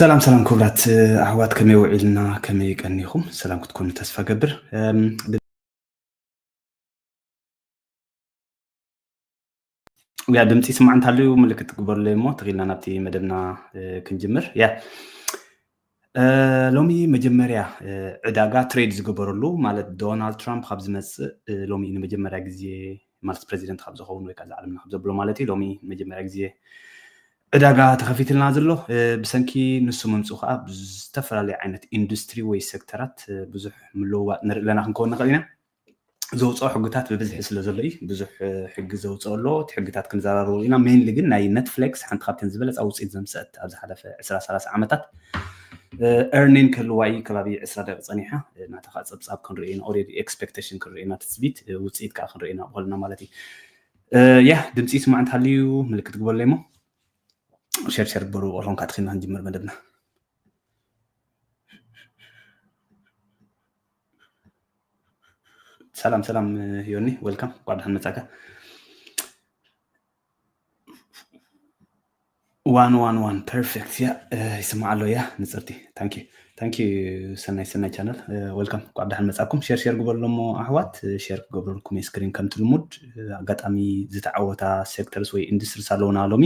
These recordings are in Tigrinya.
ሰላም ሰላም ክቡራት ኣሕዋት፣ ከመይ ውዒልና፣ ከመይ ቀኒኹም? ሰላም ክትኮኑ ተስፋ ገብር። ያ ድምፂ ስማዕ እንታልዩ ምልክት ትግበሩለይ እሞ ተኺልና ናብቲ መደብና ክንጅምር። ያ ሎሚ መጀመርያ ዕዳጋ ትሬድ ዝገበረሉ፣ ማለት ዶናልድ ትራምፕ ካብ ዝመፅእ ሎሚ ንመጀመርያ ግዜ፣ ማለት ፕሬዚደንት ካብ ዝኸውን ወይ ከዓ ዓለምና ካብ ዘብሎ ማለት እዩ። ሎሚ መጀመርያ ግዜ ዕዳጋ ተኸፊትልና ዘሎ። ብሰንኪ ንሱ ምምፁ ከዓ ብዝተፈላለዩ ዓይነት ኢንዱስትሪ ወይ ሴክተራት ብዙሕ ምልውዋጥ ንርኢ ኣለና ክንከውን ንኽእል ኢና። ዘውፅኦ ሕግታት ብብዝሒ ስለ ዘሎ እዩ። ብዙሕ ሕጊ ዘውፅኦ ኣሎ። እቲ ሕግታት ክንዘራረቡ ኢና። ሜይንሊ ግን ናይ ኔትፍሊክስ ሓንቲ ካብተን ዝበለፃ ውፅኢት ዘምፀአት ኣብ ዝሓለፈ ዕስራ ሰላሳ ዓመታት ኤርኒን ክህልዋ እዩ። ከባቢ ዕስራ ደቂቕ ፀኒሓ ናታ ከዓ ፀብፃብ ክንርኢ ኢና። ኦልሬዲ ኤክስፔክቴሽን ክንርኢ ኢና፣ ትፅቢት ውፅኢት ከዓ ክንርኢ ኢና ብኮልና ማለት እዩ። ያ ድምፂ ይስማዕ እንተሃልዩ ምልክት ግበሩለይ እሞ ሸር ሸር ግበሩ። ቆልሆን ካትኪና ክንጅምር መደብና። ሰላም ሰላም ዮኒ፣ ዌልካም፣ እንኳዕ ደሓን መጻካ። ዋን ዋን ዋን ፐርፌክት። ያ ይስማዕ ኣሎ። ያ ንጽርቲ። ታንኪ ታንኪ። ሰናይ ሰናይ ቻነል፣ ዌልካም፣ እንኳዕ ደሓን መጻኩም። ሼር ሼር ግበርሎሞ ኣሕዋት፣ ሼር ክገብረልኩም ስክሪን ከምቲ ልሙድ። ኣጋጣሚ ዝተዓወታ ሴክተርስ ወይ ኢንዱስትሪስ ኣለውና ሎሚ፣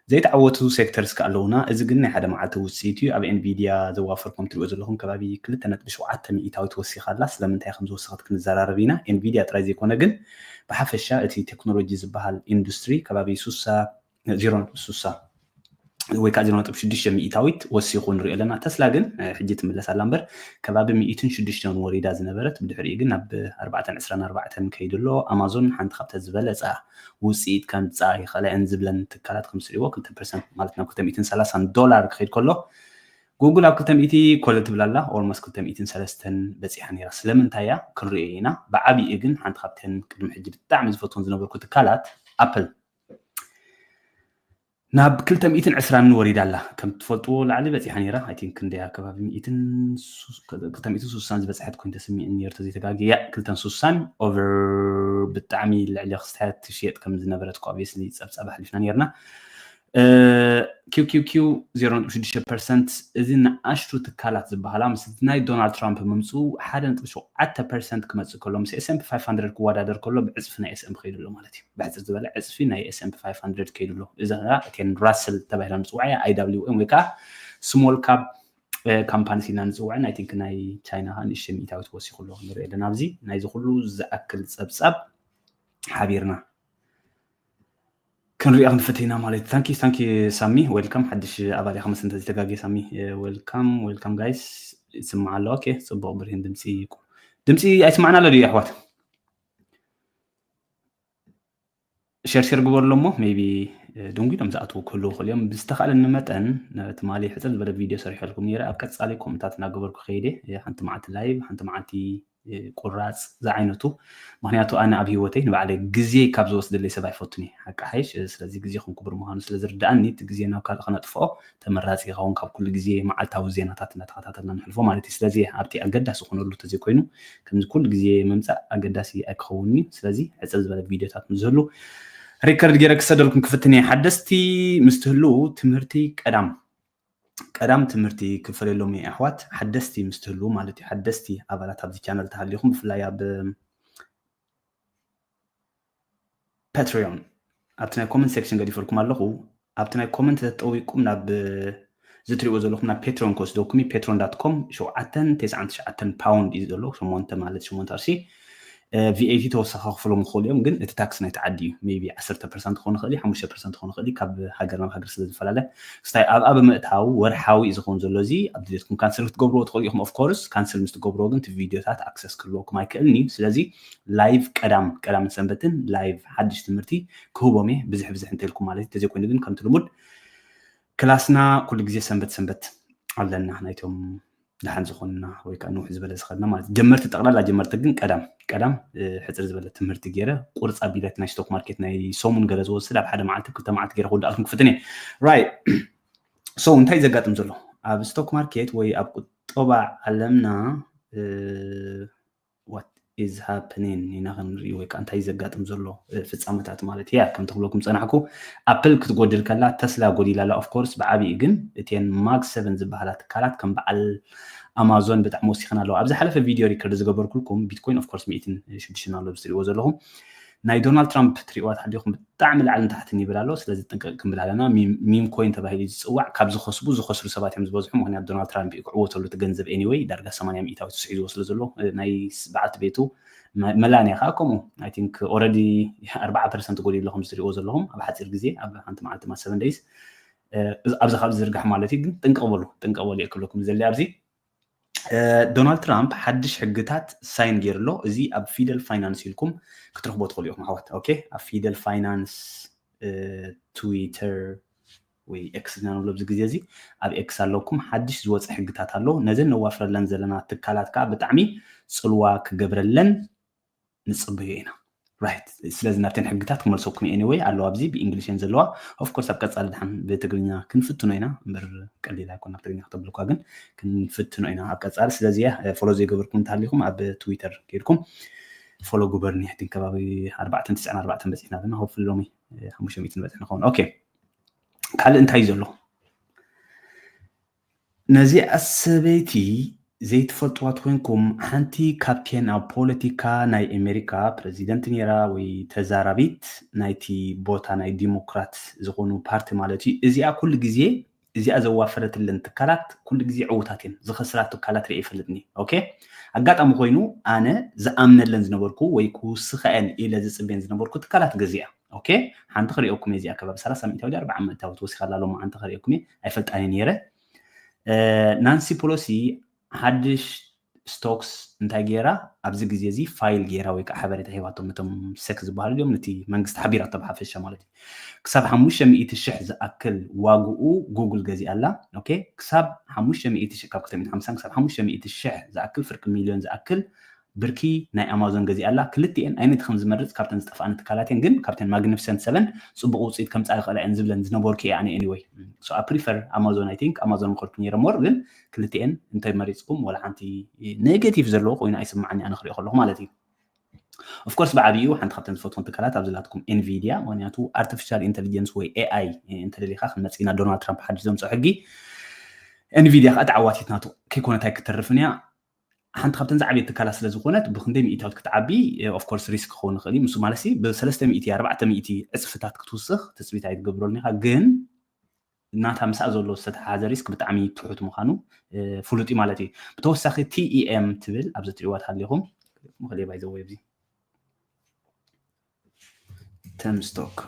ዘይተዓወቱ ሴክተርስ ከ ኣለውና። እዚ ግን ናይ ሓደ መዓልቲ ውፅኢት እዩ። ኣብ ኤንቪድያ ዘዋፈርኩም ትሪኦ ዘለኹም ከባቢ ክልተ ነጥቢ ሸውዓተ ሚእታዊት ወሲኻ ኣላ። ስለምንታይ ከም ዝወሰኸት ክንዘራረብ ኢና። ኤንቪድያ ጥራይ ዘይኮነ ግን ብሓፈሻ እቲ ቴክኖሎጂ ዝበሃል ኢንዱስትሪ ከባቢ ሱሳ፣ ዜሮ ነጥቢ ሱሳ ወይ ከዓ ዜሮ ነጥቢ ሽዱሽተ ሚእታዊት ወሲኹ ንሪኦ ኣለና። ተስላ ግን ሕጂ ትምለስ ኣላ እምበር ከባቢ ሚእትን ሽዱሽተን ወሪዳ ዝነበረት ብድሕሪኡ ግን ናብ ኣርባዕተን ዕስራን ኣርባዕተን ከይዱ ኣሎ። ኣማዞን ሓንቲ ካብተ ዝበለፃ ውፅኢት ከምፃ ይኽእላ እየን ዝብለን ትካላት ከም ስሪዎ ክልተ ፐርሰንት ማለት ናብ ክልተ ሚእትን ሰላሳን ዶላር ክኸይድ ከሎ ጉግል ኣብ ክልተ ሚእቲ ኮለ ትብል ኣላ። ኦልሞስት ክልተ ሚእትን ሰለስተን በፂሓ ነይራ። ስለምንታይ እያ ክንሪኦ ኢና። ብዓብይኡ ግን ሓንቲ ካብተን ቅድሚ ሕጂ ብጣዕሚ ዝፈትወን ዝነበርኩ ትካላት ኣፕል ናብ ክልተ ሚእትን ዕስራን ወሪዳ ኣላ። ከም ትፈልጥዎ ላዕሊ በፂሓ ነይራ። ኣይ ቲንክ ክንደያ ከባቢ ሚእትን ሱስ-፣ ክልተ ሚእትን ሱሳን ዝበፅሐት ኮይኑ ተሰሚዕኒ ነይሩ ተዘይተጋግየ። ያ ክልተን ሱሳን ኦቨር ብጣዕሚ ልዕሊ ክስታያት ትሽየጥ ከም ዝነበረት እኮ ኦብቪየስሊ ፀብፃብ ኣሕሊፍና ነይርና። ኪው ኪው ኪው ዜሮ ነጥቢ ሽዱሽተ ፐርሰንት፣ እዚ ንኣሽቱ ትካላት ዝበሃላ ምስ ናይ ዶናልድ ትራምፕ ምምፅኡ ሓደ ነጥቢ ሸውዓተ ፐርሰንት ክመፅእ ከሎ ምስ ኤስ ኤን ፒ ፋይቭ ሃንድረድ ክወዳደር ከሎ ብዕፅፊ ናይ ኤስ ኤን ፒ ከይዱ ኣሎ ማለት እዩ። ብሕፅር ዝበለ ዕፅፊ ናይ ኤስ ኤን ፒ ፋይቭ ሃንድረድ ከይዱ ኣሎ። እዚ ከዓ እተን ራስል ተባሂላ ንፅውዓያ ኣይ ዳብሊው ኤም ወይ ከዓ ስሞል ካፕ ካምፓኒስ ኢልና ንፅውዐን። ኣይ ቲንክ ናይ ቻይና ከዓ ንእሽተይ ሚእታዊት ወሲኹ ኣሎ ንርኢ ኣለና። ኣብዚ ናይዚ ኩሉ ዝኣክል ፀብፃብ ሓቢርና ክንሪኦ ክንፍትን ኢና ማለት እዩ። ታንኪ ታንኪ ሳሚ፣ ዌልካም። ሓድሽ ኣባል ኢኻ መሰል እንተዘይተጋግየ ሳሚ። ዌልካም ዌልካም ጋይስ። ይስማዕ ኣሎ። ኦኬ፣ ፅቡቕ ብርሂን ድምፂ ይቁ-፣ ድምፂ ኣይስማዕና ኣሎ ድዩ ኣሕዋት? ሸር ሸር ግበርሎ እሞ ሜይቢ ደንጉ ኢሎም ዝኣትዉ ክህልዉ ይኽእሉ እዮም። ብዝተኻእለኒ መጠን ትማሊ ሕፅር ዝበለ ቪድዮ ሰሪሐልኩም ነይረ። ኣብ ቀፃሊ ከምኡታት እናገበርኩ ከይደ፣ ሓንቲ መዓልቲ ላይቭ፣ ሓንቲ መዓልቲ ቁራፅ ዝዓይነቱ። ምክንያቱ ኣነ ኣብ ሂወተይ ንባዕለይ ግዜ ካብ ዝወስደለይ ሰብ ኣይፈቱን እየ፣ ሓቂ ሓይሽ። ስለዚ ግዜኹም ክቡር ምዃኑ ስለ ዝርድኣኒ እቲ ግዜ ናብ ካልእ ክነጥፍኦ ተመራፂ ይኸውን። ካብ ኩሉ ግዜ መዓልታዊ ዜናታት እናተኸታተልና ንሕልፎ ማለት እዩ። ስለዚ ኣብቲ ኣገዳሲ ዝኾነሉ ተዘይኮይኑ ከምዚ ኩሉ ግዜ ምምፃእ ኣገዳሲ ኣይክኸውን እዩ። ስለዚ ሕፅር ዝበለ ቪድዮታት ምስ ዝህሉ ሪከርድ ገይረ ክሰደልኩም ክፍትን እየ። ሓደስቲ ምስ ትህልዉ ትምህርቲ ቀዳም ቀዳም ትምህርቲ ክፈለሎም እየ ኣሕዋት፣ ሓደስቲ ምስ ትህልዉ ማለት እዩ። ሓደስቲ ኣባላት ኣብዚ ቻነል ተሃሊኹም ብፍላይ ኣብ ፓትሪዮን ኣብቲ ናይ ኮመንት ሴክሽን ገዲፈልኩም ኣለኹ። ኣብቲ ናይ ኮመንት ተጠዊቅኩም ናብ ዝትሪእዎ ዘለኹም ናብ ፔትሮን ክወስደኩም እዩ። ፔትሮን ዳት ኮም ሸውዓተን ተስዓን ትሽዓተን ፓውንድ እዩ ዘሎ፣ ሸሞንተ ማለት ሸሞንተ ቅርሺ። ቪኤቲ ተወሳኺ ክፍሎም ይኽእሉ እዮም፣ ግን እቲ ታክስ ናይቲ ዓዲ እዩ። ሜይቢ ዓሰርተ ፐርሰንት ክኾን ይኽእል እዩ፣ ሓሙሽተ ፐርሰንት ክኾን ይኽእል እዩ፣ ካብ ሃገር ናብ ሃገር ስለ ዝፈላለ። ስታይ ኣብኣ ብምእታው ወርሓዊ እዩ ዝኸውን ዘሎ። እዚ ኣብ ድሌትኩም ካንስል ክትገብርዎ ትኽእሉ ኢኹም። ኦፍ ኮርስ ካንስል ምስ ትገብርዎ ግን እቲ ቪድዮታት ኣክሰስ ክህልወኩም ኣይክእልን እዩ። ስለዚ ላይቭ ቀዳም ቀዳምን ሰንበትን ላይቭ ሓድሽ ትምህርቲ ክህቦም እየ፣ ብዝሕ ብዝሕ እንተልኩም ማለት እዩ። ተዘይኮይኑ ግን ከምቲ ልሙድ ክላስና ኩሉ ግዜ ሰንበት ሰንበት ኣለና፣ ናይቶም ደሓን ዝኾንና ወይ ከዓ ንውሕ ዝበለ ዝኸድና ማለት እዩ። ጀመርቲ ጠቕላላ ጀመርቲ ግን ቀዳም ቀዳም ሕፅር ዝበለ ትምህርቲ ገይረ ቁርፅ ኣቢለ ናይ ስቶክ ማርኬት ናይ ሰሙን ገለ ዝወስድ ኣብ ሓደ መዓልቲ ክልተ መዓልቲ ገይረ ክውዳእልኩም ክፍትን እየ። ራይ ሶ እንታይ ዘጋጥም ዘሎ ኣብ ስቶክ ማርኬት ወይ ኣብ ቁጠባ ዓለምና? What is happening ኢና ክንርኢ ወይ ከዓ እንታይ ዘጋጥም ዘሎ ፍፃመታት ማለት እያ። ከምቲ ክብለኩም ፀናሕኩ ኣፕል ክትጎድል ከላ ተስላ ጎዲላ ኣላ። Of course ብዓብዩ ግን እቲን ማግ ሰቨን ዝበሃላ ትካላት ከም በዓል ኣማዞን ብጣዕሚ ወሲኽን ኣለዋ። ኣብ ዝሓለፈ ቪድዮ ሪከርድ ዝገበርኩልኩም ቢትኮይን of course ሚእትን ሽዱሽተን ኣሎ ዝትሪእዎ ዘለኹም ናይ ዶናልድ ትራምፕ ትሪእዋ ተሃሊኹም ብጣዕሚ ላዕልን ታሕትን ይብል ኣሎ። ስለዚ ጥንቅቕ ክንብል ኣለና። ሚም ኮይን ተባሂሉ ዝፅዋዕ ካብ ዝኸስቡ ዝኸስሩ ሰባት እዮም ዝበዝሑ። ምክንያቱ ዶናልድ ትራምፕ እዩ ክዕወተሉ እቲ ገንዘብ anyway ዳርጋ ሰማንያ ሚእታዊት ስሒዝዎ ስለ ዘሎ ናይ በዓልቲ ቤቱ መላንያ ከዓ ከምኡ I think already ኣርባዓ ፐርሰንት ጎዲሉ ከም ዝትሪእዎ ዘለኹም ኣብ ሓፂር ግዜ ኣብ ሓንቲ መዓልቲ ማ ሰቨን ደይስ ኣብዚ ካብ ዝዝርጋሕ ማለት እዩ። ግን ጥንቅቕ በሉ ጥንቅቕ በሉ እየ ክብለኩም ዘለ ኣብዚ ዶናልድ ትራምፕ ሓድሽ ሕግታት ሳይን ገይሩ ኣሎ። እዚ ኣብ ፊደል ፋይናንስ ኢልኩም ክትረኽቦ ትኽእሉ ኢኹም ኣሕዋት። ኦኬ ኣብ ፊደል ፋይናንስ ትዊተር ወይ ኤክስ ኢና ንብሎ ኣብዚ ግዜ እዚ ኣብ ኤክስ ኣለኩም ሓድሽ ዝወፀ ሕግታት ኣሎ። ነዘን ነዋፍረለን ዘለና ትካላት ከዓ ብጣዕሚ ፅልዋ ክገብረለን ንፅበዮ ኢና። ራይት ስለዚ ናብተን ሕግታት ክመልሰኩም anyway ኣለዋ ኣብዚ ብእንግሊሽ እየን ዘለዋ። Of course ኣብ ቀፃሊ ድሓን ብትግርኛ ክንፍትኖ ኢና እምበር ቀሊል ኣይኮን ናብ ትግርኛ ክተብልኳ ግን ክንፍትኖ ኢና ኣብ ቀፃሊ። ስለዚ ፎሎ ዘይገበርኩም እንተሃሊኹም ኣብ ትዊተር ከይድኩም ፎሎ ግበርኒ። I think ከባቢ ኣርባዕተን ትስዓን ኣርባዕተን በፂሕና ኣለና። Hopefully ሎሚ ሓሙሽተ ሚእቲ ንበፅሕ ንኸውን። ኦኬ ካልእ እንታይ እዩ ዘሎ? ነዚኣ ሰበይቲ ዘይትፈልጥዋ ተኮይንኩም ሓንቲ ካብተን ኣብ ፖለቲካ ናይ ኣሜሪካ ፕረዚደንት ነይራ ወይ ተዛራቢት ናይቲ ቦታ ናይ ዲሞክራት ዝኾኑ ፓርቲ ማለት እዩ። እዚኣ ኩሉ ግዜ እዚኣ ዘዋፈረትለን ትካላት ኩሉ ግዜ ዕዉታት እየን። ዝኸስራ ትካላት ርአ ይፈልጥኒ። ኦኬ ኣጋጣሚ ኮይኑ ኣነ ዝኣምነለን ዝነበርኩ ወይ ክውስኸአን ኢለ ዝፅበን ዝነበርኩ ትካላት ገዚኣ። ኦኬ ሓንቲ ክሪኦኩም እየ እዚኣ ከባቢ ሰላሳ ሚእታዊ ኣርባዓ ሚእታዊ ተወሲኻላ ሎማዓንቲ ክሪኦኩም እየ ኣይፈልጣን እየ ነይረ። ናንሲ ፖሎሲ ሓድሽ ስቶክስ እንታይ ገይራ ኣብዚ ግዜ እዚ ፋይል ገይራ ወይ ከዓ ሓበሬታ ሂባቶም ነቶም ሴክ ዝበሃሉ እዮም ነቲ መንግስቲ ሓቢራቶ ብሓፈሻ ማለት እዩ። ክሳብ ሓሙሽተ ሚእቲ ሽሕ ዝኣክል ዋግኡ ጉግል ገዚኣ ኣላ። ኦኬ ክሳብ ሓሙሽተ ሚእቲ ሽሕ ካብ ክልተ ሚእቲ ሓምሳ ክሳብ ሓሙሽተ ሚእቲ ሽሕ ዝኣክል ፍርቂ ሚልዮን ዝኣክል ብርኪ ናይ ኣማዞን ገዚኣ ኣላ። ክልቲኤን ኣይነቲ ከም ዝመርፅ ካብተን ዝጠፍኣኒ ትካላት እየን ግን ካብተን ማግኒፊሰንት ሰቨን ፅቡቅ ውፅኢት ከምፃ ይኽእላ እየን ዝብለን ዝነበርኩ እየ ኣነ anyway so I prefer ኣማዞን I think ኣማዞን ምኸድኩ ነይረ more ግን ክልቲኤን እንተመሪፅኩም ዋላ ሓንቲ ኔጌቲቭ ዘለዎ ኮይኑ ኣይስማዓኒ ኣነ ክሪኦ ከለኹ ማለት እዩ። Of course ብዓብዩ ሓንቲ ካብተን ዝፈትወን ትካላት ኣብዚ ላትኩም ኤንቪድያ ምክንያቱ ኣርቲፊሻል ኢንቴሊጀንስ ወይ ኤኣይ እንተደሊካ ክንመፅእ ኢና ዶናልድ ትራምፕ ሓድሽ ዘምፅኦ ሕጊ ኤንቪድያ ከዓ ተዓዋቲት ናቱ ከይኮነት ኣይክተርፍን እያ። ሓንቲ ካብተን ዝዓበየት ትካላት ስለ ዝኾነት ብክንደይ ሚእታዊት ክትዓቢ of course ሪስክ ክኸውን ይኽእል እዩ። ምስ ማለት ሲ ብሰለስተ ሚእቲ ኣርባዕተ ሚእቲ ዕፅፍታት ክትውስኽ ትፅቢት ኣይትገብረሉን ኢኻ ግን ናታ ምስኣ ዘሎ ዝተተሓሓዘ ሪስክ ብጣዕሚ ትሑት ምዃኑ ፍሉጥ እዩ ማለት እዩ። ብተወሳኺ ቲኢኤም ትብል ኣብዚ ትሪእዋ ተሃሊኹም ምኽእል ባይዘወይ ኣብዚ ተምስቶክ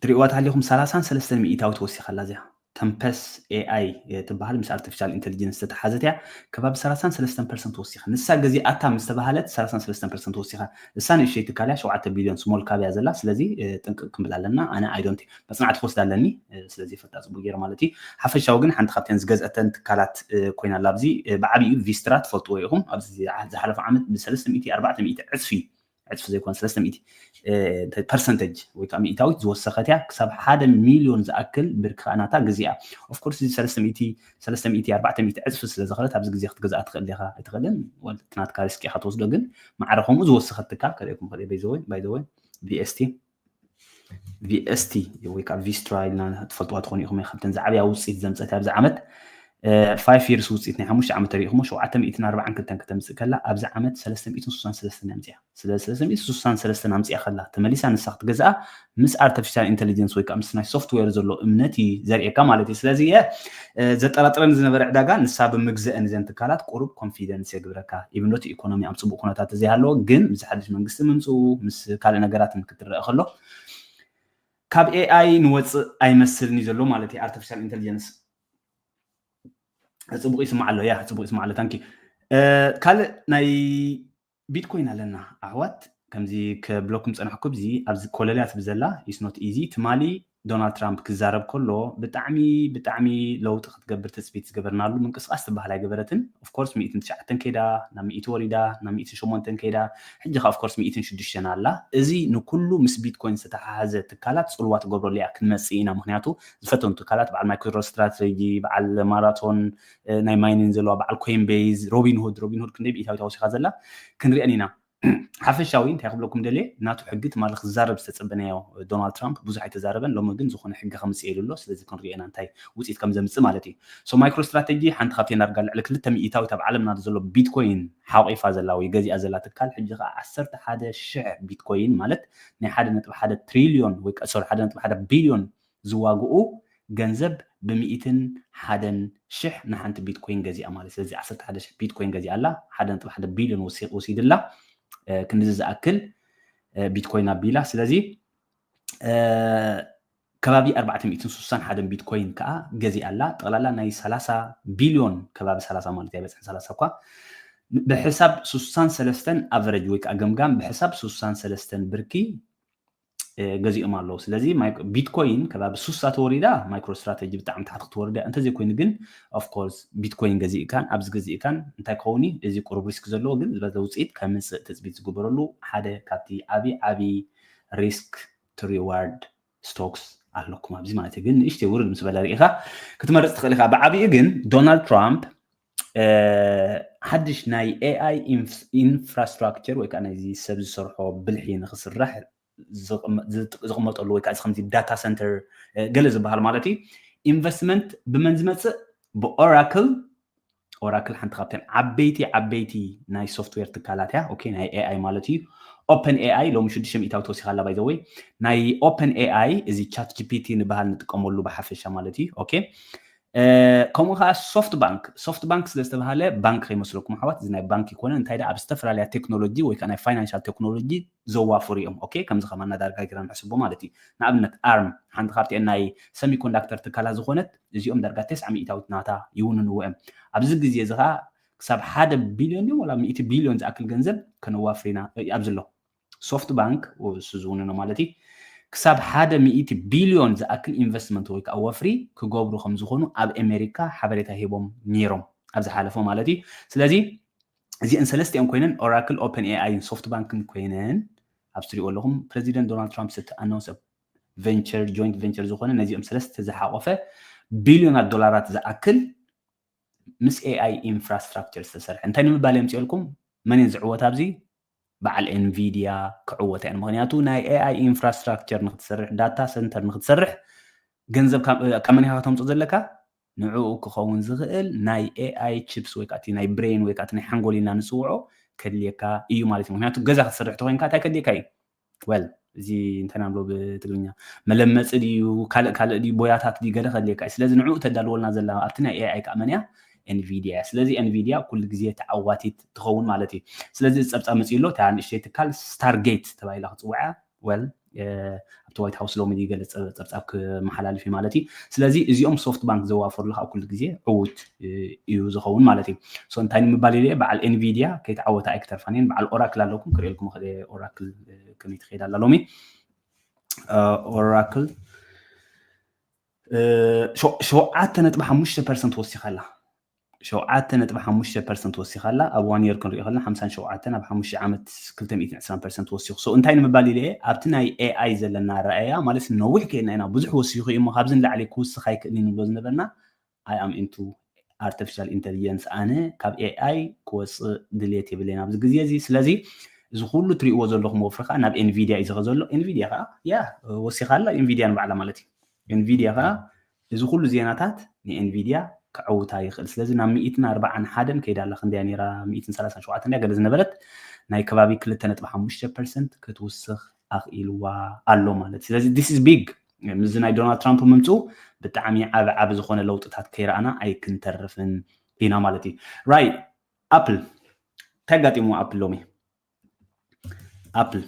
ትሪእዋ ተሃሊኹም ሰላሳን ሰለስተን ሚእታዊ ተወሲኻላ እዚኣ ተምፐስ ኤኣይ ትበሃል ምስ ኣርቲፊሻል ኢንቴሊጀንስ ዝተተሓዘት እያ። ከባቢ ሰላሳን ሰለስተን ፐርሰንት ወሲኻ ንሳ ገዚኣታ ምስ ተባሃለት ሰላሳን ሰለስተን ፐርሰንት ወሲኻ እሳ ንእሽተይ ትካል እያ ሸውዓተ ቢልዮን ስሞል ካፕ እያ ዘላ። ስለዚ ጥንቅቕ ክንብል ኣለና። ኣነ I don't መፅናዕቲ ክወስድ ኣለኒ። ስለዚ ይፈልጣ ፅቡቅ ገይረ ማለት እዩ። ሓፈሻዊ ግን ሓንቲ ካብተን ዝገዝአተን ትካላት ኮይና ኣላ። ኣብዚ ብዓብዩ ቪስትራ ትፈልጥዎ ኢኹም። ኣብዚ ዝሓለፈ ዓመት ብሰለስተ ሚእቲ ኣርባዕተ ሚእቲ ዕፅፊ ዕፅፊ ዘይኮነ ሰለስተ ሚእቲ ፐርሰንተጅ ወይ ከዓ ሚእታዊት ዝወሰኸት እያ። ክሳብ ሓደ ሚልዮን ዝኣክል ብርኪ ከዓ ናታ ግዜ እያ። Of course እዚ ሰለስተ ሚእቲ ሰለስተ ሚእቲ ኣርባዕተ ሚእቲ ዕፅፊ ስለ ዝኸለት ኣብዚ ግዜ ክትገዝኣ ትኽእል ዲኻ ኣይትኽእልን እቲ ናትካ ሪስክ ኢኻ ትወስዶ። ግን ማዕረ ከምኡ ዝወሰኸት ትካል ከርእየኩም ክእል ባይዘወይ ባይዘወይ ቪኤስቲ ቪኤስቲ ወይ ከዓ ቪስትራ ኢልና ትፈልጥዋ ትኾኑ ኢኹም። ካብተን ዝዓብያ ውፅኢት ዘምፀት ኣብዚ ዓመት ፋይቭ ይርስ ውፅኢት ናይ ሓሙሽተ ዓመት ተሪእኹሞ ሸውዓተ ሚእትን ኣርባዓን ክልተን ከተምፅእ ከላ ኣብዚ ዓመት ሰለስተ ሚእትን ስሳን ሰለስተን ኣምፅያ። ስለ ሰለስተ ሚእትን ስሳን ሰለስተን ኣምፅያ ከላ ተመሊሳ ንሳ ክትገዝኣ ምስ ኣርቲፊሻል ኢንቴሊጀንስ ወይ ከዓ ምስ ናይ ሶፍትዌር ዘሎ እምነት እዩ ዘርእየካ ማለት እዩ። ስለዚ እየ ዘጠራጥረኒ ዝነበረ ዕዳጋ ንሳ ብምግዘአን እዘን ትካላት ቁሩብ ኮንፊደንስ የግብረካ። ኢብን ዶቲ ኢኮኖሚ ኣብ ፅቡቅ ኩነታት ዘይሃለዎ ግን ምስ ሓድሽ መንግስቲ ምምፅኡ ምስ ካልእ ነገራትን ክትረአ ከሎ ካብ ኤኣይ ንወፅእ ኣይመስልን እዩ ዘሎ ማለት እዩ። ኣርቲፊሻል ኢንቴሊጀንስ ፅቡቅ ይስማዕ ኣሎ ያ ፅቡቅ ይስማዕ ኣሎ ታንኪ ካልእ ናይ ቢትኮይን ኣለና ኣሕዋት ከምዚ ክብለኩም ፀናሕኩ ዚ ኣብዚ ኮለልያ ትብዘላ ኢስኖት ኢዚ ትማሊ ዶናልድ ትራምፕ ክዛረብ ከሎ ብጣዕሚ ብጣዕሚ ለውጢ ክትገብር ትፅቢት ዝገበርናሉ ምንቅስቃስ ትበሃል ኣይገበረትን። ኦፍኮርስ ሚእትን ትሽዓተን ከይዳ ናብ ሚእቲ ወሪዳ ናብ ሚእትን ሸሞንተን ከይዳ ሕጂ ከዓ ኦፍኮርስ ሚእትን ሽዱሽተን ኣላ። እዚ ንኩሉ ምስ ቢትኮይን ዝተተሓሓዘ ትካላት ፅልዋ ትገብረሉ እያ። ክንመፅእ ኢና፣ ምክንያቱ ዝፈተኑ ትካላት በዓል ማይክሮ ስትራተጂ፣ በዓል ማራቶን፣ ናይ ማይኒን ዘለዋ በዓል ኮይን ቤዝ፣ ሮቢንሁድ ሮቢንሁድ ክንደይ ብኢታዊት ወሲኻ ዘላ ክንሪአን ኢና። ሓፈሻዊ እንታይ ክብለኩም ደልየ፣ ናቱ ሕጊ ትማሊ ክዛረብ ዝተጸበናዮ ዶናልድ ትራምፕ ብዙሕ ኣይተዛረበን። ሎሚ ግን ዝኾነ ሕጊ ከምጽእ ኢሉ ኣሎ። ስለዚ ክንሪኦ ኢና እንታይ ውጽኢት ከም ዘምጽእ ማለት እዩ። ሶ ማይክሮ ስትራተጂ ሓንቲ ካብተን ዳርጋ ልዕሊ ክልተ ሚእታዊት ኣብ ዓለምና ዘሎ ቢትኮይን ሓቂፋ ዘላ ወይ ገዚኣ ዘላ ትካል ሕጂ ከዓ ዓሰርተ ሓደ ሽሕ ቢትኮይን ማለት ናይ ሓደ ነጥቢ ሓደ ትሪልዮን ወይ ሶሪ ሓደ ነጥቢ ሓደ ቢልዮን ዝዋግኡ ገንዘብ ብሚእትን ሓደን ሽሕ ንሓንቲ ቢትኮይን ገዚኣ ማለት። ስለዚ ዓሰርተ ሓደ ሽሕ ቢትኮይን ገዚኣ ኣላ፣ ሓደ ነጥቢ ሓደ ቢልዮን ወሲድላ ክንድዚ ዝኣክል ቢትኮይን ኣቢላ። ስለዚ ከባቢ ኣርባዕተ ሚእትን ስሳን ሓደን ቢትኮይን ከዓ ገዚኣ ኣላ። ጠቕላላ ናይ ሰላሳ ቢልዮን ከባቢ ሰላሳ ማለት ኣይበፅሕን ሰላሳ እኳ ብሕሳብ ስሳን ሰለስተን ኣቨረጅ ወይ ከዓ ገምጋም ብሕሳብ ስሳን ሰለስተን ብርኪ ገዚኦም ኣለዉ። ስለዚ ቢትኮይን ከባቢ ሱሳ ተወሪዳ ማይክሮ ስትራተጂ ብጣዕሚ ታሕቲ ክትወርድ እያ። እንተዘይኮይኑ ግን ኦፍኮርስ ቢትኮይን ገዚእካን ኣብዚ ገዚእካን እንታይ ክኸውን እዩ? እዚ ቁሩብ ሪስክ ዘለዎ ግን ዝበለ ውፅኢት ከምፅእ ትፅቢት ዝግበረሉ ሓደ ካብቲ ዓብዪ ዓብዪ ሪስክ ቱ ሪዋርድ ስቶክስ ኣለኩም ኣብዚ ማለት እዩ። ግን ንእሽተይ ውርድ ምስ በለ ርኢኻ ክትመርፅ ትኽእል ኢኻ። ብዓብዩ ግን ዶናልድ ትራምፕ ሓድሽ ናይ ኤኣይ ኢንፍራስትራክቸር ወይ ከዓ ናይዚ ሰብ ዝሰርሖ ብልሒ ንክስራሕ ዝቕመጠሉ ወይ ከዓ ከምዚ ዳታ ሰንተር ገለ ዝበሃል ማለት እዩ ኢንቨስትመንት ብመን ዝመፅእ ብኦራክል ኦራክል ሓንቲ ካብተን ዓበይቲ ዓበይቲ ናይ ሶፍትዌር ትካላት እያ ኦኬ ናይ ኤኣይ ማለት እዩ ኦፐን ኤኣይ ሎሚ ሽዱሽተ ሚእታዊ ተወሲኻ ኣላ ባይዘወይ ናይ ኦፐን ኤኣይ እዚ ቻት ጂፒቲ ንበሃል ንጥቀመሉ ብሓፈሻ ማለት እዩ ኦኬ ከምኡ ከዓ ሶፍት ባንክ ሶፍት ባንክ ስለ ዝተባሃለ ባንክ ከይመስለኩም ኣሕዋት እዚ ናይ ባንክ ይኮነ እንታይ ደኣ ኣብ ዝተፈላለያ ቴክኖሎጂ ወይ ከዓ ናይ ፋይናንሻል ቴክኖሎጂ ዘዋፍሩ እዮም ኦኬ ከምዚ ከማና ዳርጋ ጌራ ንሕስቦ ማለት እዩ ንኣብነት ኣርም ሓንቲ ካብቲአን ናይ ሰሚኮንዳክተር ትካላት ዝኾነት እዚኦም ዳርጋ ተስዓ ሚእታዊት ናታ ይውንንዎ እዮም ኣብዚ ግዜ እዚ ከዓ ክሳብ ሓደ ቢልዮን ድዮም ወላ ሚእቲ ቢልዮን ዝኣክል ገንዘብ ከነዋፍር ኢና ኣብዚ ኣሎ ሶፍት ባንክ እሱ ዝውንኖ ማለት እዩ ክሳብ ሓደ ሚእቲ ቢልዮን ዝኣክል ኢንቨስትመንት ወይ ከዓ ወፍሪ ክገብሩ ከም ዝኾኑ ኣብ ኣሜሪካ ሓበሬታ ሂቦም ነይሮም ኣብ ዝሓለፈ ማለት እዩ ስለዚ እዚአን ሰለስቲአን ኮይነን ኦራክል ኦፐን ኤኣይን ሶፍት ባንክን ኮይነን ኣብ ትሪኦ ኣለኹም ፕሬዚደንት ዶናልድ ትራምፕ ስቲ ኣናውንስ ቨንቸር ጆይንት ቨንቸር ዝኾነ ነዚኦም ሰለስተ ዝሓቆፈ ቢልዮናት ዶላራት ዝኣክል ምስ ኤኣይ ኢንፍራስትራክቸር ዝተሰርሐ እንታይ ንምባል የምፅኦልኩም መን ዝዕወት ኣብዚ በዓል ኤንቪድያ ክዕወት እየን ምክንያቱ ናይ ኤኣይ ኢንፍራስትራክቸር ንክትሰርሕ ዳታ ሰንተር ንክትሰርሕ ገንዘብ ካብ መን ኢኻ ከተምፅኦ ዘለካ ንዕኡ ክኸውን ዝኽእል ናይ ኤኣይ ቺፕስ ወይ ከዓ ናይ ብሬን ወይ ከዓ ናይ ሓንጎል ኢልና ንፅውዖ ከድልየካ እዩ ማለት እዩ ምክንያቱ ገዛ ክትሰርሕ ተኮይንካ እንታይ ከድልየካ እዩ well እዚ እንታይ ናብሎ ብትግርኛ መለመፂ ድዩ ካልእ ካልእ ድዩ ቦያታት ድዩ ገለ ከድልየካ እዩ ስለዚ ንዕኡ ተዳልወልና ዘላ ኣብቲ ናይ ኤኣይ ከዓ መን እያ ኤንቪድያ እያ ስለዚ ኤንቪድያ ኩሉ ግዜ ተዓዋቲት ትኸውን ማለት እዩ ስለዚ እዚ ፀብፃብ መፅኡ ኣሎ እታ ንእሽተይ ትካል ስታርጌት ተባሂላ ክፅውዓ well ኣብቲ ዋይት ሃውስ ሎሚ ገለ ፀብፃብ ክመሓላልፍ እዩ ማለት እዩ ስለዚ እዚኦም ሶፍት ባንክ ዘዋፈሩሉ ካብ ኩሉ ግዜ ዕዉት እዩ ዝኸውን ማለት እዩ እንታይ ንምባል ኢለ በዓል ኤንቪድያ ከይተዓወታ ኣይክተርፋን እየን በዓል ኦራክል ኣለኩም ክርእልኩም ክእል ኦራክል ከመይ ትኸይድ ኣላ ሎሚ ኦራክል ሸውዓተ ነጥቢ ሓሙሽተ ፐርሰንት ወሲኻ ኣላ ሸውዓተ ነጥቢ ሓሙሽተ ፐርሰንት ወሲኻ ኣላ ኣብ ዋን የር ክንሪኦ ከለና ሓምሳን ሸውዓተን ኣብ ሓሙሽተ ዓመት ክልተ ሚእትን ዕስራን ፐርሰንት ወሲኹ so እንታይ ንምባል ኢለ ኣብቲ ናይ ኤኣይ ዘለና ረኣያ ማለት ነዊሕ ከይድና ኢና ብዙሕ ወሲኹ እዩ እሞ ካብዚ ንላዕሊ ክውስኽ ኣይክእልን ንብሎ ዝነበርና I am into artificial intelligence ኣነ ካብ ኤኣይ ክወፅእ ድልየት የብለይን ኣብዚ ግዜ እዚ ስለዚ እዚ ኩሉ ትሪእዎ ዘለኹም ወፍሪ ከዓ ናብ ኤንቪድያ እዩ ዝኸ ዘሎ ኤንቪድያ ከዓ ያ ወሲኻ ኣላ ኤንቪድያ ንባዕላ ማለት እዩ ኤንቪድያ ከዓ እዚ ኩሉ ዜናታት ንኤንቪድያ ከዐውታ ይኽእል ስለዚ ናብ ሚእትን ኣርባዓን ሓደን ከይዳ ኣላ ክንደያ ነይራ ሚእትን ሰላሳን ሸውዓተን ድያ ገለ ዝነበረት ናይ ከባቢ ክልተ ነጥቢ ሓሙሽተ ፐርሰንት ክትውስኽ ኣኽኢልዋ ኣሎ ማለት ስለዚ this is big ምዚ ናይ ዶናልድ ትራምፕ ምምፅኡ ብጣዕሚ ዓቢ ዓቢ ዝኾነ ለውጥታት ከይረኣና ኣይክንተርፍን ኢና ማለት እዩ right ኣፕል እንታይ ኣጋጢምዎ ኣፕል ሎሚ ኣፕል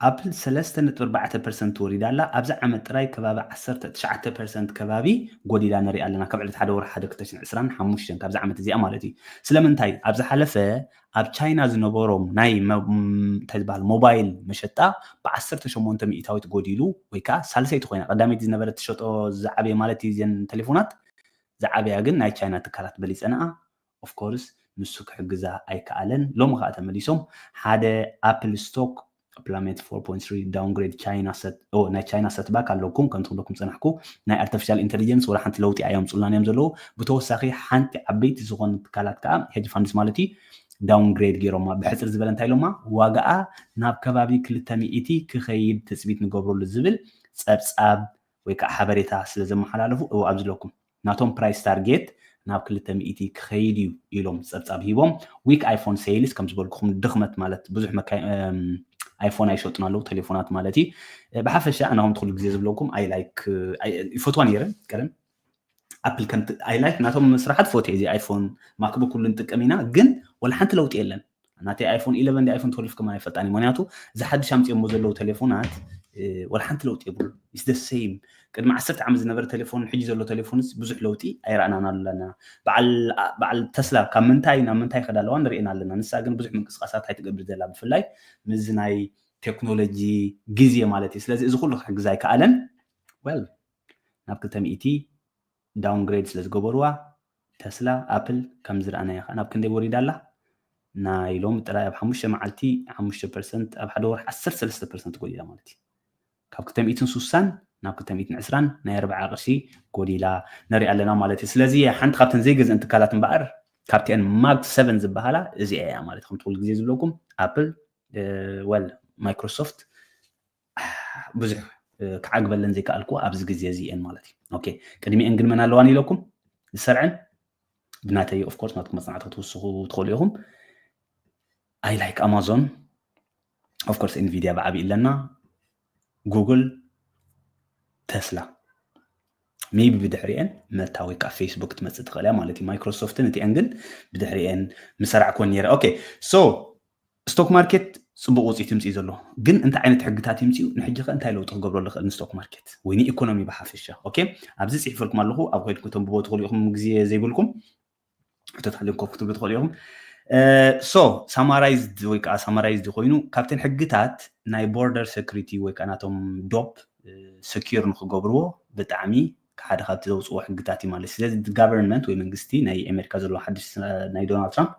ኣፕል ሰለስተ ነጥቢ ኣርባዕተ ፐርሰንት ወሪዳ ኣላ። ኣብዚ ዓመት ጥራይ ከባቢ ዓሰርተ ትሽዓተ ፐርሰንት ከባቢ ጎዲላ ንርኢ ኣለና። ካብ ዕለት ሓደ ወርሒ ሓደ ክልተ ሽሕን ዕስራን ሓሙሽተን ካብዚ ዓመት እዚኣ ማለት እዩ። ስለምንታይ? ኣብ ዝሓለፈ ኣብ ቻይና ዝነበሮም ናይ መ- ም- እንታይ ዝበሃል ሞባይል መሸጣ ብዓሰርተ ሸሞንተ ሚእታዊት ጎዲሉ፣ ወይ ከዓ ሳልሰይቲ ኮይና፣ ቀዳመይቲ ዝነበረት ትሸጦ ዝዓበየ ማለት እዩ እዘን ቴሌፎናት ዝዓበያ ግን ናይ ቻይና ትካላት በሊፀንኣ። ኦፍኮርስ ንሱ ክሕግዛ ኣይከኣለን። ሎሚ ከዓ ተመሊሶም ሓደ ኣፕል ስቶክ ፕላሜት ፎር ፖይንት ስሪ ዳውንግሬድ ቻይና ሰት ናይ ቻይና ሰትባክ ኣለኩም። ከም ትብለኩም ፀናሕኩ ናይ ኣርቲፊሻል ኢንቴሊጀንስ ወላ ሓንቲ ለውጢ ኣየምፁልናን እዮም ዘለዉ። ብተወሳኺ ሓንቲ ዓበይቲ ዝኾኑ ትካላት ከዓ ሄጅ ፋንድስ ማለት እዩ ዳውንግሬድ ገይሮማ። ብሕፅር ዝበለ እንታይ ኢሎማ? ዋጋኣ ናብ ከባቢ ክልተ ሚእቲ ክኸይድ ትፅቢት ንገብረሉ ዝብል ፀብፃብ ወይ ከዓ ሓበሬታ ስለ ዘመሓላለፉ እው ኣብዚ ኣለኩም ናቶም ፕራይስ ታርጌት ናብ ክልተ ሚእቲ ክኸይድ እዩ ኢሎም ፀብፃብ ሂቦም። ዊክ ኣይፎን ሴልስ ከም ዝበልኩኹም ድኽመት ማለት ብዙሕ መካይ ኣይፎን ኣይሸጡን ኣለዉ ቴሌፎናት ማለት እዩ። ብሓፈሻ ኣነ ከምቲ ኩሉ ግዜ ዝብለኩም ኣይ ላይክ ይፈትዋ ነይረ ቀደም ኣፕል ከምቲ ኣይ ላይክ ናቶም ስራሓት ፎቶ እዚ ኣይፎን ማክቡክ ኩሉ ንጥቀም ኢና ግን ወላ ሓንቲ ለውጢ የለን። ናተይ ኣይፎን ኢለቨን ዲ ኣይፎን ትወልፍ ከማን ኣይፈልጣን እዩ ምክንያቱ እዚ ሓድሽ ኣምፅኦሞ ዘለዉ ቴሌፎናት ወላ ሓንቲ ለውጢ የብሉ። ኢስ ደ ሴም ቅድሚ ዓሰርተ ዓመት ዝነበረ ቴሌፎን ሕጂ ዘሎ ቴሌፎንስ ብዙሕ ለውጢ ኣይረኣናን ኣለና። በዓል ተስላ ካብ ምንታይ ናብ ምንታይ ይኸዳ ኣለዋ ንርእየን ኣለና። ንሳ ግን ብዙሕ ምንቅስቃሳት ኣይትገብር ዘላ ብፍላይ ምዚ ናይ ቴክኖሎጂ ግዜ ማለት እዩ። ስለዚ እዚ ኩሉ ክሕግዝ ኣይከኣለን። ወል ናብ ክልተ ሚእቲ ዳውንግሬድ ስለ ዝገበርዋ ተስላ ኣፕል ከም ዝረኣናዮ ከዓ ናብ ክንደይ ወሪዳ ኣላ? ናይ ሎሚ ጥራይ ኣብ ሓሙሽተ መዓልቲ ሓሙሽተ ፐርሰንት ኣብ ሓደ ወርሒ ዓሰርተ ሰለስተ ፐርሰንት ጎዲላ ማለት እዩ። ካብ ክልተ ሚእትን ስሳን ናብ ክልተ ሚእትን ዕስራን ናይ ኣርብዓ ቅርሺ ጎዲላ ንርኢ ኣለና ማለት እዩ። ስለዚ ሓንቲ ካብተን ዘይገዝእን ትካላት እምበኣር ካብቲአን ማግ ሰቨን ዝበሃላ እዚኣ እያ ማለት ከም ትኩሉ ግዜ ዝብለኩም ኣፕል ወል ማይክሮሶፍት ብዙሕ ክዓግበለን ዘይከኣልኩ ኣብዚ ግዜ እዚ እየን ማለት እዩ። ኦኬ ቅድሚአን ግን መን ኣለዋን ኢለኩም ዝሰርዐን ብናተይ ኦፍኮርስ ናትኩም መፅናዕቲ ክትውስኹ ትኽእሉ ኢኹም። ኣይ ላይክ ኣማዞን ኦፍኮርስ ኢንቪድያ ብዓብዪ ኣለና ጉግል ተስላ ሜቢ ብድሕሪአን መታ ወይ ከዓ ፌስቡክ ትመፅእ ትኽእል እያ ማለት እዩ። ማይክሮሶፍትን እቲአን ግን ብድሕሪአን ምሰራዕክወን ነይረ። ኦኬ ሶ ስቶክ ማርኬት ፅቡቅ ውፅኢት ይምፅእ ዘሎ ግን እንታይ ዓይነት ሕግታት ይምፅኡ ንሕጂ ከ እንታይ ለውጢ ክገብረሉ ይኽእል ንስቶክ ማርኬት ወይ ንኢኮኖሚ ብሓፈሻ? ኦኬ ኣብዚ ፅሒፈልኩም ኣለኹ ኣብ ኮይድኩም ተንብቦ ትኽእሉ ኢኹም ግዜ ዘይብልኩም ሕቶታት ኮፍ ክትብሉ ትኽእሉ ኢኹም። ሶ ሳማራይዝድ ወይ ከዓ ሳማራይዝድ ኮይኑ ካብተን ሕግታት ናይ ቦርደር ሴኩሪቲ ወይ ከዓ ናቶም ዶብ ሰኪር ንክገብርዎ ብጣዕሚ ሓደ ካብቲ ዘውፅዎ ሕግታት እዩ ማለት ስለዚ ጋቨርንመንት ወይ መንግስቲ ናይ ኣሜሪካ ዘለዎ ሓድሽ ናይ ዶናልድ ትራምፕ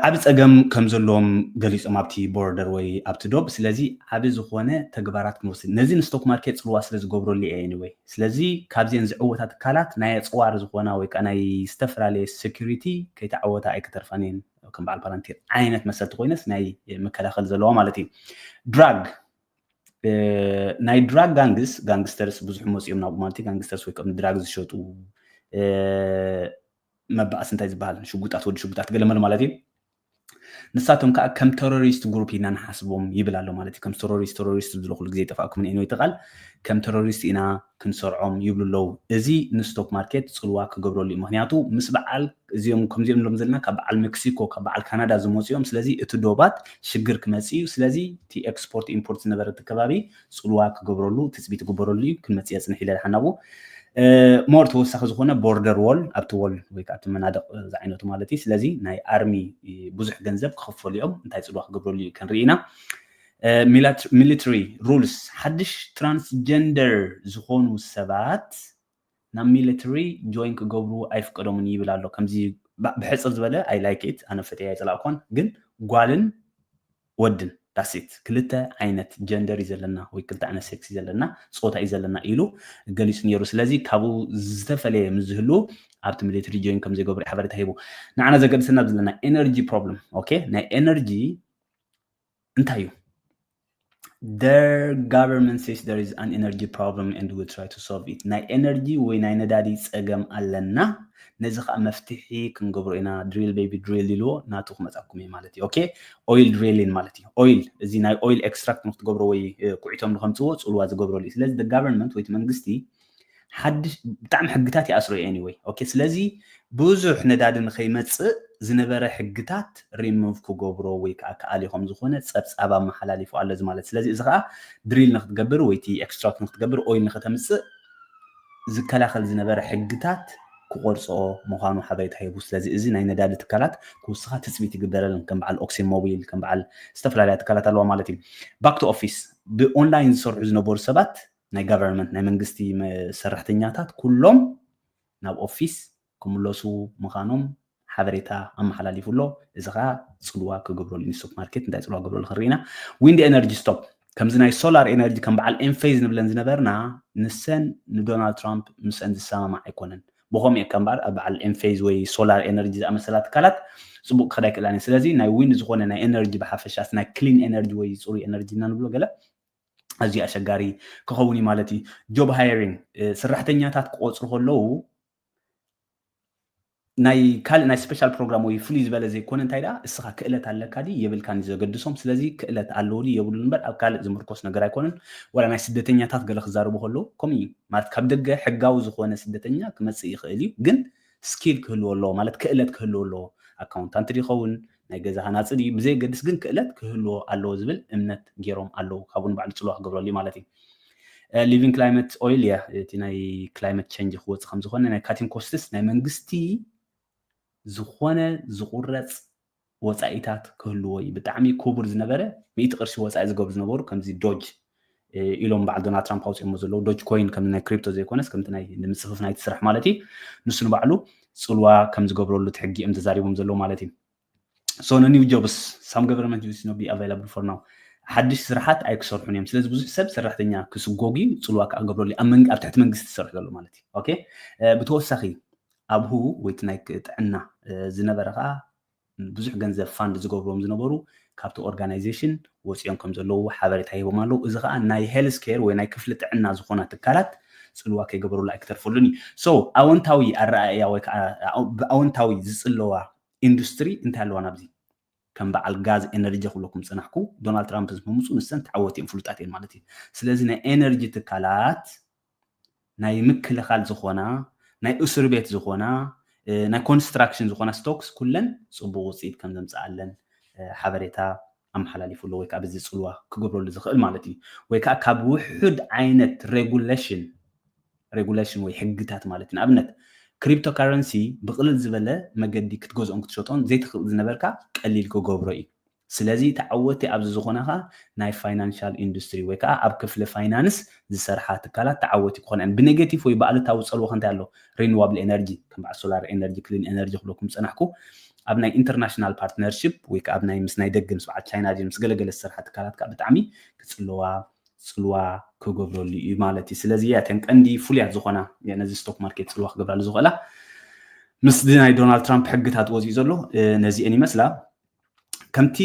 ዓብ ጸገም ከም ዘለዎም ገሊጾም ኣብቲ ቦርደር ወይ ኣብቲ ዶብ ስለዚ ዓብ ዝኾነ ተግባራት ክንወስድ ነዚ ንስቶክ ማርኬት ጽልዋ ስለ ዝገብረሉ እየ anyway ስለዚ ካብዚአን ዝዕወታ ትካላት ናይ ኣጽዋር ዝኾና ወይ ከዓ ናይ ዝተፈላለየ security ከይተዓወታ ኣይክተርፋን እየን ከም በዓል ፓላንቲር ዓይነት መሰልቲ ኮይነስ ናይ መከላኸል ዘለዋ ማለት እዩ drug ናይ drug gangs gangsters ብዙሕ መፅኦም ናብኡ ማለት gangsters ወይ ከም drug ዝሸጡ መባእሲ እንታይ ዝበሃል ሽጉጣት ወዲ ሽጉጣት ገለመለ ማለት እዩ ንሳቶም ከዓ ከም terrorist group ኢና ንሓስቦም ይብል ኣሎ ማለት እዩ ከም terrorist terrorist ዝብሎ ኩሉ ግዜ ይጠፋእኩም anyway እቲ ቃል ከም terrorist ኢና ክንሰርዖም ይብሉ ኣለዉ እዚ ንስቶክ ማርኬት ፅልዋ ክገብረሉ እዩ ምክንያቱ ምስ በዓል እዚኦም ከምዚኦም ንብሎም ዘለና ካብ በዓል ሜክሲኮ ካብ በዓል ካናዳ ዝመፁ እዮም ስለዚ እቲ ዶባት ሽግር ክመፅእ እዩ ስለዚ እቲ export import ዝነበረ እቲ ከባቢ ፅልዋ ክገብረሉ ትፅቢት ክግበረሉ እዩ ክንመፅእ የፅንሕ ኢለ ድሓናቡ more ተወሳኺ ዝኾነ border wall ኣብቲ wall ወይ ከዓ እቲ መናድቕ ዝዓይነቱ ማለት እዩ ስለዚ ናይ ኣርሚ ብዙሕ ገንዘብ ክኽፈሉ እዮም እንታይ ፅልዋ ክገብረሉ እዩ ክንርኢ ኢና military rules ሓድሽ transgender ዝኾኑ ሰባት ናብ military join ክገብሩ ኣይፍቀዶምን ይብል ኣሎ ከምዚ ብሕፅር ዝበለ I like it ኣነ ፈትየ ኣይፀላእኳን ግን ጓልን ወድን that's it ክልተ ዓይነት gender እዩ ዘለና ወይ ክልተ ዓይነት sex እዩ ዘለና ፆታ እዩ ዘለና ኢሉ ገሊፁ ነይሩ ስለዚ ካብኡ ዝተፈለየ ምስ ዝህሉ ኣብቲ military join ከም ዘይገብሩ ሓበሬታ ሂቡ ንዓና ዘገድሰና ዘለና energy problem okay ናይ energy እንታይ እዩ the government says there is an energy problem and we try to solve it ናይ energy ወይ ናይ ነዳዲ ፀገም ኣለና ነዚ ከዓ መፍትሒ ክንገብሮ ኢና drill baby drill ኢልዎ ናቱ ክመፃኩም እዩ ማለት እዩ okay oil drilling ማለት እዩ oil እዚ ናይ oil extract ንክትገብሮ ወይ ኩዒቶም ንከምፅዎ ፅልዋ ዝገብረሉ እዩ ስለዚ government ወይ መንግስቲ ሓድሽ ብጣዕሚ ሕግታት ይኣስሮ እዩ። Anyway okay፣ ስለዚ ብዙሕ ነዳዲ ንኸይመፅእ ዝነበረ ሕግታት remove ክገብሮ ወይ ከዓ ክኣሊ ከም ዝኾነ ፀብፃብ ኣመሓላሊፉ ኣሎ እዚ ማለት። ስለዚ እዚ ከዓ ድሪል ንክትገብር ወይ እቲ ኤክስትራክት ንክትገብር ኦይል ንክተምፅእ ዝከላኸል ዝነበረ ሕግታት ክቆርፅኦ ምዃኑ ሓበሬታ ሂቡ። ስለዚ እዚ ናይ ነዳዲ ትካላት ክውስኻ ትፅቢት ይግበረለን፣ ከም በዓል ኦክሲን ሞቢል፣ ከም በዓል ዝተፈላለያ ትካላት ኣለዋ ማለት እዩ። Back to office፣ ብኦንላይን ዝሰርሑ ዝነበሩ ሰባት ናይ ጋቨርንመንት ናይ መንግስቲ ሰራሕተኛታት ኩሎም ናብ ኦፊስ ክምለሱ ምዃኖም ሓበሬታ ኣመሓላሊፉ ኣሎ። እዚ ከዓ ፅልዋ ክገብረሉ፣ ስቶክ ማርኬት እንታይ ፅልዋ ክገብረሉ ክንርኢ ኢና። ዊንድ ኤነርጂ ስቶፕ፣ ከምዚ ናይ ሶላር ኤነርጂ ከም በዓል ኤንፌዝ ንብለን ዝነበርና፣ ንሰን ንዶናልድ ትራምፕ ምስአን ዝሰማማዕ ኣይኮነን። ብኸምኡ እየ ከም በዓል ኣብ በዓል ኤንፌዝ ወይ ሶላር ኤነርጂ ዝኣመሰላ ትካላት ፅቡቅ ክኸዳ ኣይክእላን እየ። ስለዚ ናይ ዊንድ ዝኾነ ናይ ኤነርጂ ብሓፈሻስ ናይ ክሊን ኤነርጂ ወይ ፅሩይ ኤነርጂ እና ንብሎ ገለ ኣዝዩ ኣሸጋሪ ክኸውን እዩ ማለት እዩ። ጆብ ሃይሪንግ፣ ሰራሕተኛታት ክቆፅሩ ከለዉ ናይ ካልእ ናይ ስፔሻል ፕሮግራም ወይ ፍሉይ ዝበለ ዘይኮነ፣ እንታይ ደኣ እስኻ ክእለት ኣለካ ድዩ የብልካን እዩ ዘገድሶም። ስለዚ ክእለት ኣለዎ ድዩ የብሉን እምበር ኣብ ካልእ ዝምርኮስ ነገር ኣይኮነን። ዋላ ናይ ስደተኛታት ገለ ክዛረቡ ከለዉ ከምኡ እዩ ማለት፣ ካብ ደገ ሕጋዊ ዝኾነ ስደተኛ ክመጽእ ይኽእል እዩ፣ ግን ስኪል ክህልዎ ኣለዎ ማለት ክእለት ክህልዎ ኣለዎ። ኣካውንታንት ድዩ ይኸውን፣ ናይ ገዛ ሃናጺ ድዩ ብዘየገድስ ግን ክእለት ክህልዎ ኣለዎ ዝብል እምነት ገይሮም ኣለዉ። ካብኡ ንባዕሉ ጽልዋ ክገብረሉ እዩ ማለት እዩ። ሊቪንግ ክላይመት ኦይል እያ እቲ ናይ ክላይመት ቸንጅ ክወፅእ ከም ዝኾነ፣ ናይ ካቲንግ ኮስትስ ናይ መንግስቲ ዝኾነ ዝቁረፅ ወፃኢታት ክህልዎ እዩ። ብጣዕሚ ክቡር ዝነበረ ሚእቲ ቅርሺ ወፃኢ ዝገብሩ ዝነበሩ ከምዚ ዶጅ ኢሎም በዓል ዶናልድ ትራምፕ ኣውፅኦሞ ዘለዉ ዶጅ ኮይን ከም ናይ ክሪፕቶ ዘይኮነስ ከምቲ ናይ ንምፅፍፍ ናይቲ ስራሕ ማለት እዩ። ንሱ ንባዕሉ ፅልዋ ከም ዝገብረሉ እቲ ሕጊ እዮም ተዛሪቦም ዘለዉ ማለት እዩ። So no new jobs, some government jobs no be available for now። ሓድሽ ስራሓት ኣይክሰርሑን እዮም። ስለዚ ብዙሕ ሰብ ሰራሕተኛ ክስጎግ እዩ፣ ፅልዋ ከዓ ክገብረሉ እዩ። ኣብ መንግ- ኣብ ትሕቲ መንግስቲ ዝሰርሕ ዘሎ ማለት እዩ። ኦኬ፣ ብተወሳኺ ኣብ who ወይ እቲ ናይ ክ- ጥዕና ዝነበረ ከዓ ብዙሕ ገንዘብ ፋንድ ዝገብርዎም ዝነበሩ ካብቲ ኦርጋናይዜሽን ወፂኦም ከም ዘለዉ ሓበሬታ ሂቦም ኣለዉ። እዚ ከዓ ናይ ሄልስ ኬር ወይ ናይ ክፍሊ ጥዕና ዝኾና ትካላት ፅልዋ ከይገበሩላ ኣይክተርፈሉን እዩ። So ኣወንታዊ ኣረኣእያ ወይ ከዓ ብኣወንታዊ ዝፅለዋ ኢንዱስትሪ እንታይ ኣለዋ ናብዚ ከም በዓል ጋዝ ኤነርጂ ክብለኩም ዝፀናሕኩ ዶናልድ ትራምፕ ምስ ምምፁ ንሰን ተዓወት እዮም ፍሉጣት እዮም ማለት እዩ። ስለዚ ናይ ኤነርጂ ትካላት ናይ ምክልኻል ዝኾና ናይ እስር ቤት ዝኾና ናይ ኮንስትራክሽን ዝኾና ስቶክስ ኩለን ፅቡቅ ውፅኢት ከም ዘምፅኣለን ሓበሬታ ኣመሓላሊፉ ኣሎ ወይ ከዓ በዚ ፅልዋ ክገብረሉ ዝኽእል ማለት እዩ። ወይ ከዓ ካብ ውሑድ ዓይነት ሬጉሌሽን ሬጉሌሽን ወይ ሕግታት ማለት እዩ። ንኣብነት ክሪፕቶ ካረንሲ ብቅልል ዝበለ መገዲ ክትገዝኦን ክትሸጦን ዘይትኽእል ዝነበርካ ቀሊል ክገብሮ እዩ። ስለዚ ተዓወቲ ኣብዚ ዝኾነ ከዓ ናይ ፋይናንሻል ኢንዱስትሪ ወይ ከዓ ኣብ ክፍሊ ፋይናንስ ዝሰርሓ ትካላት ተዓወቲ ክኾና እየን። ብኔጌቲቭ ወይ ብኣሉታዊ ፀልዎ ከ እንታይ ኣሎ? ሪኒዋብል ኤነርጂ ከም በዓል ሶላር ኤነርጂ ክሊን ኤነርጂ ክብለኩም ዝፀናሕኩ ኣብ ናይ ኢንተርናሽናል ፓርትነርሽፕ ወይ ከዓ ኣብ ናይ ምስ ናይ ደገ ምስ በዓል ቻይና ድዩ ምስ ገለገለ ዝሰርሓ ትካላት ከዓ ብጣዕሚ ክፅልዋ ፅልዋ ክገብረሉ እዩ ማለት እዩ። ስለዚ እያ እተን ቀንዲ ፍሉያት ዝኾና ነዚ ስቶክ ማርኬት ፅልዋ ክገብራሉ ዝኽእላ ምስዚ ናይ ዶናልድ ትራምፕ ሕግታት ወፂኡ ዘሎ ነዚአን ይመስላ። ከምቲ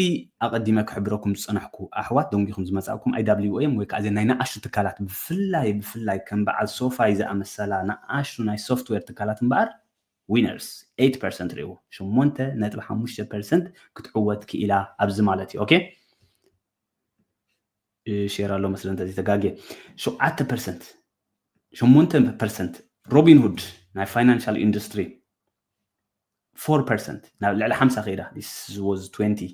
ኣቐዲመ ክሕብረኩም ዝፀናሕኩ ኣሕዋት ደንጊኹም ዝመፃእኩም ኣይ ዳብሊው ኤም ወይ ከዓ እዘን ናይ ንኣሽቱ ትካላት ብፍላይ ብፍላይ ከም በዓል ሶፋይ ዝኣመሰላ ንኣሽቱ ናይ ሶፍትዌር ትካላት እምበኣር ዊነርስ ኤይት ፐርሰንት ርእይዎ ሸሞንተ ነጥቢ ሓሙሽተ ፐርሰንት ክትዕወት ክኢላ ኣብዚ ማለት እዩ። ኦኬ ሼር ኣሎ መስለ እንተዘይተጋግየ ሸውዓተ ፐርሰንት ሸሞንተ ፐርሰንት ሮቢንሁድ ናይ ፋይናንሻል ኢንዱስትሪ ፎር ፐርሰንት ናብ ልዕሊ ሓምሳ ከይዳ was twenty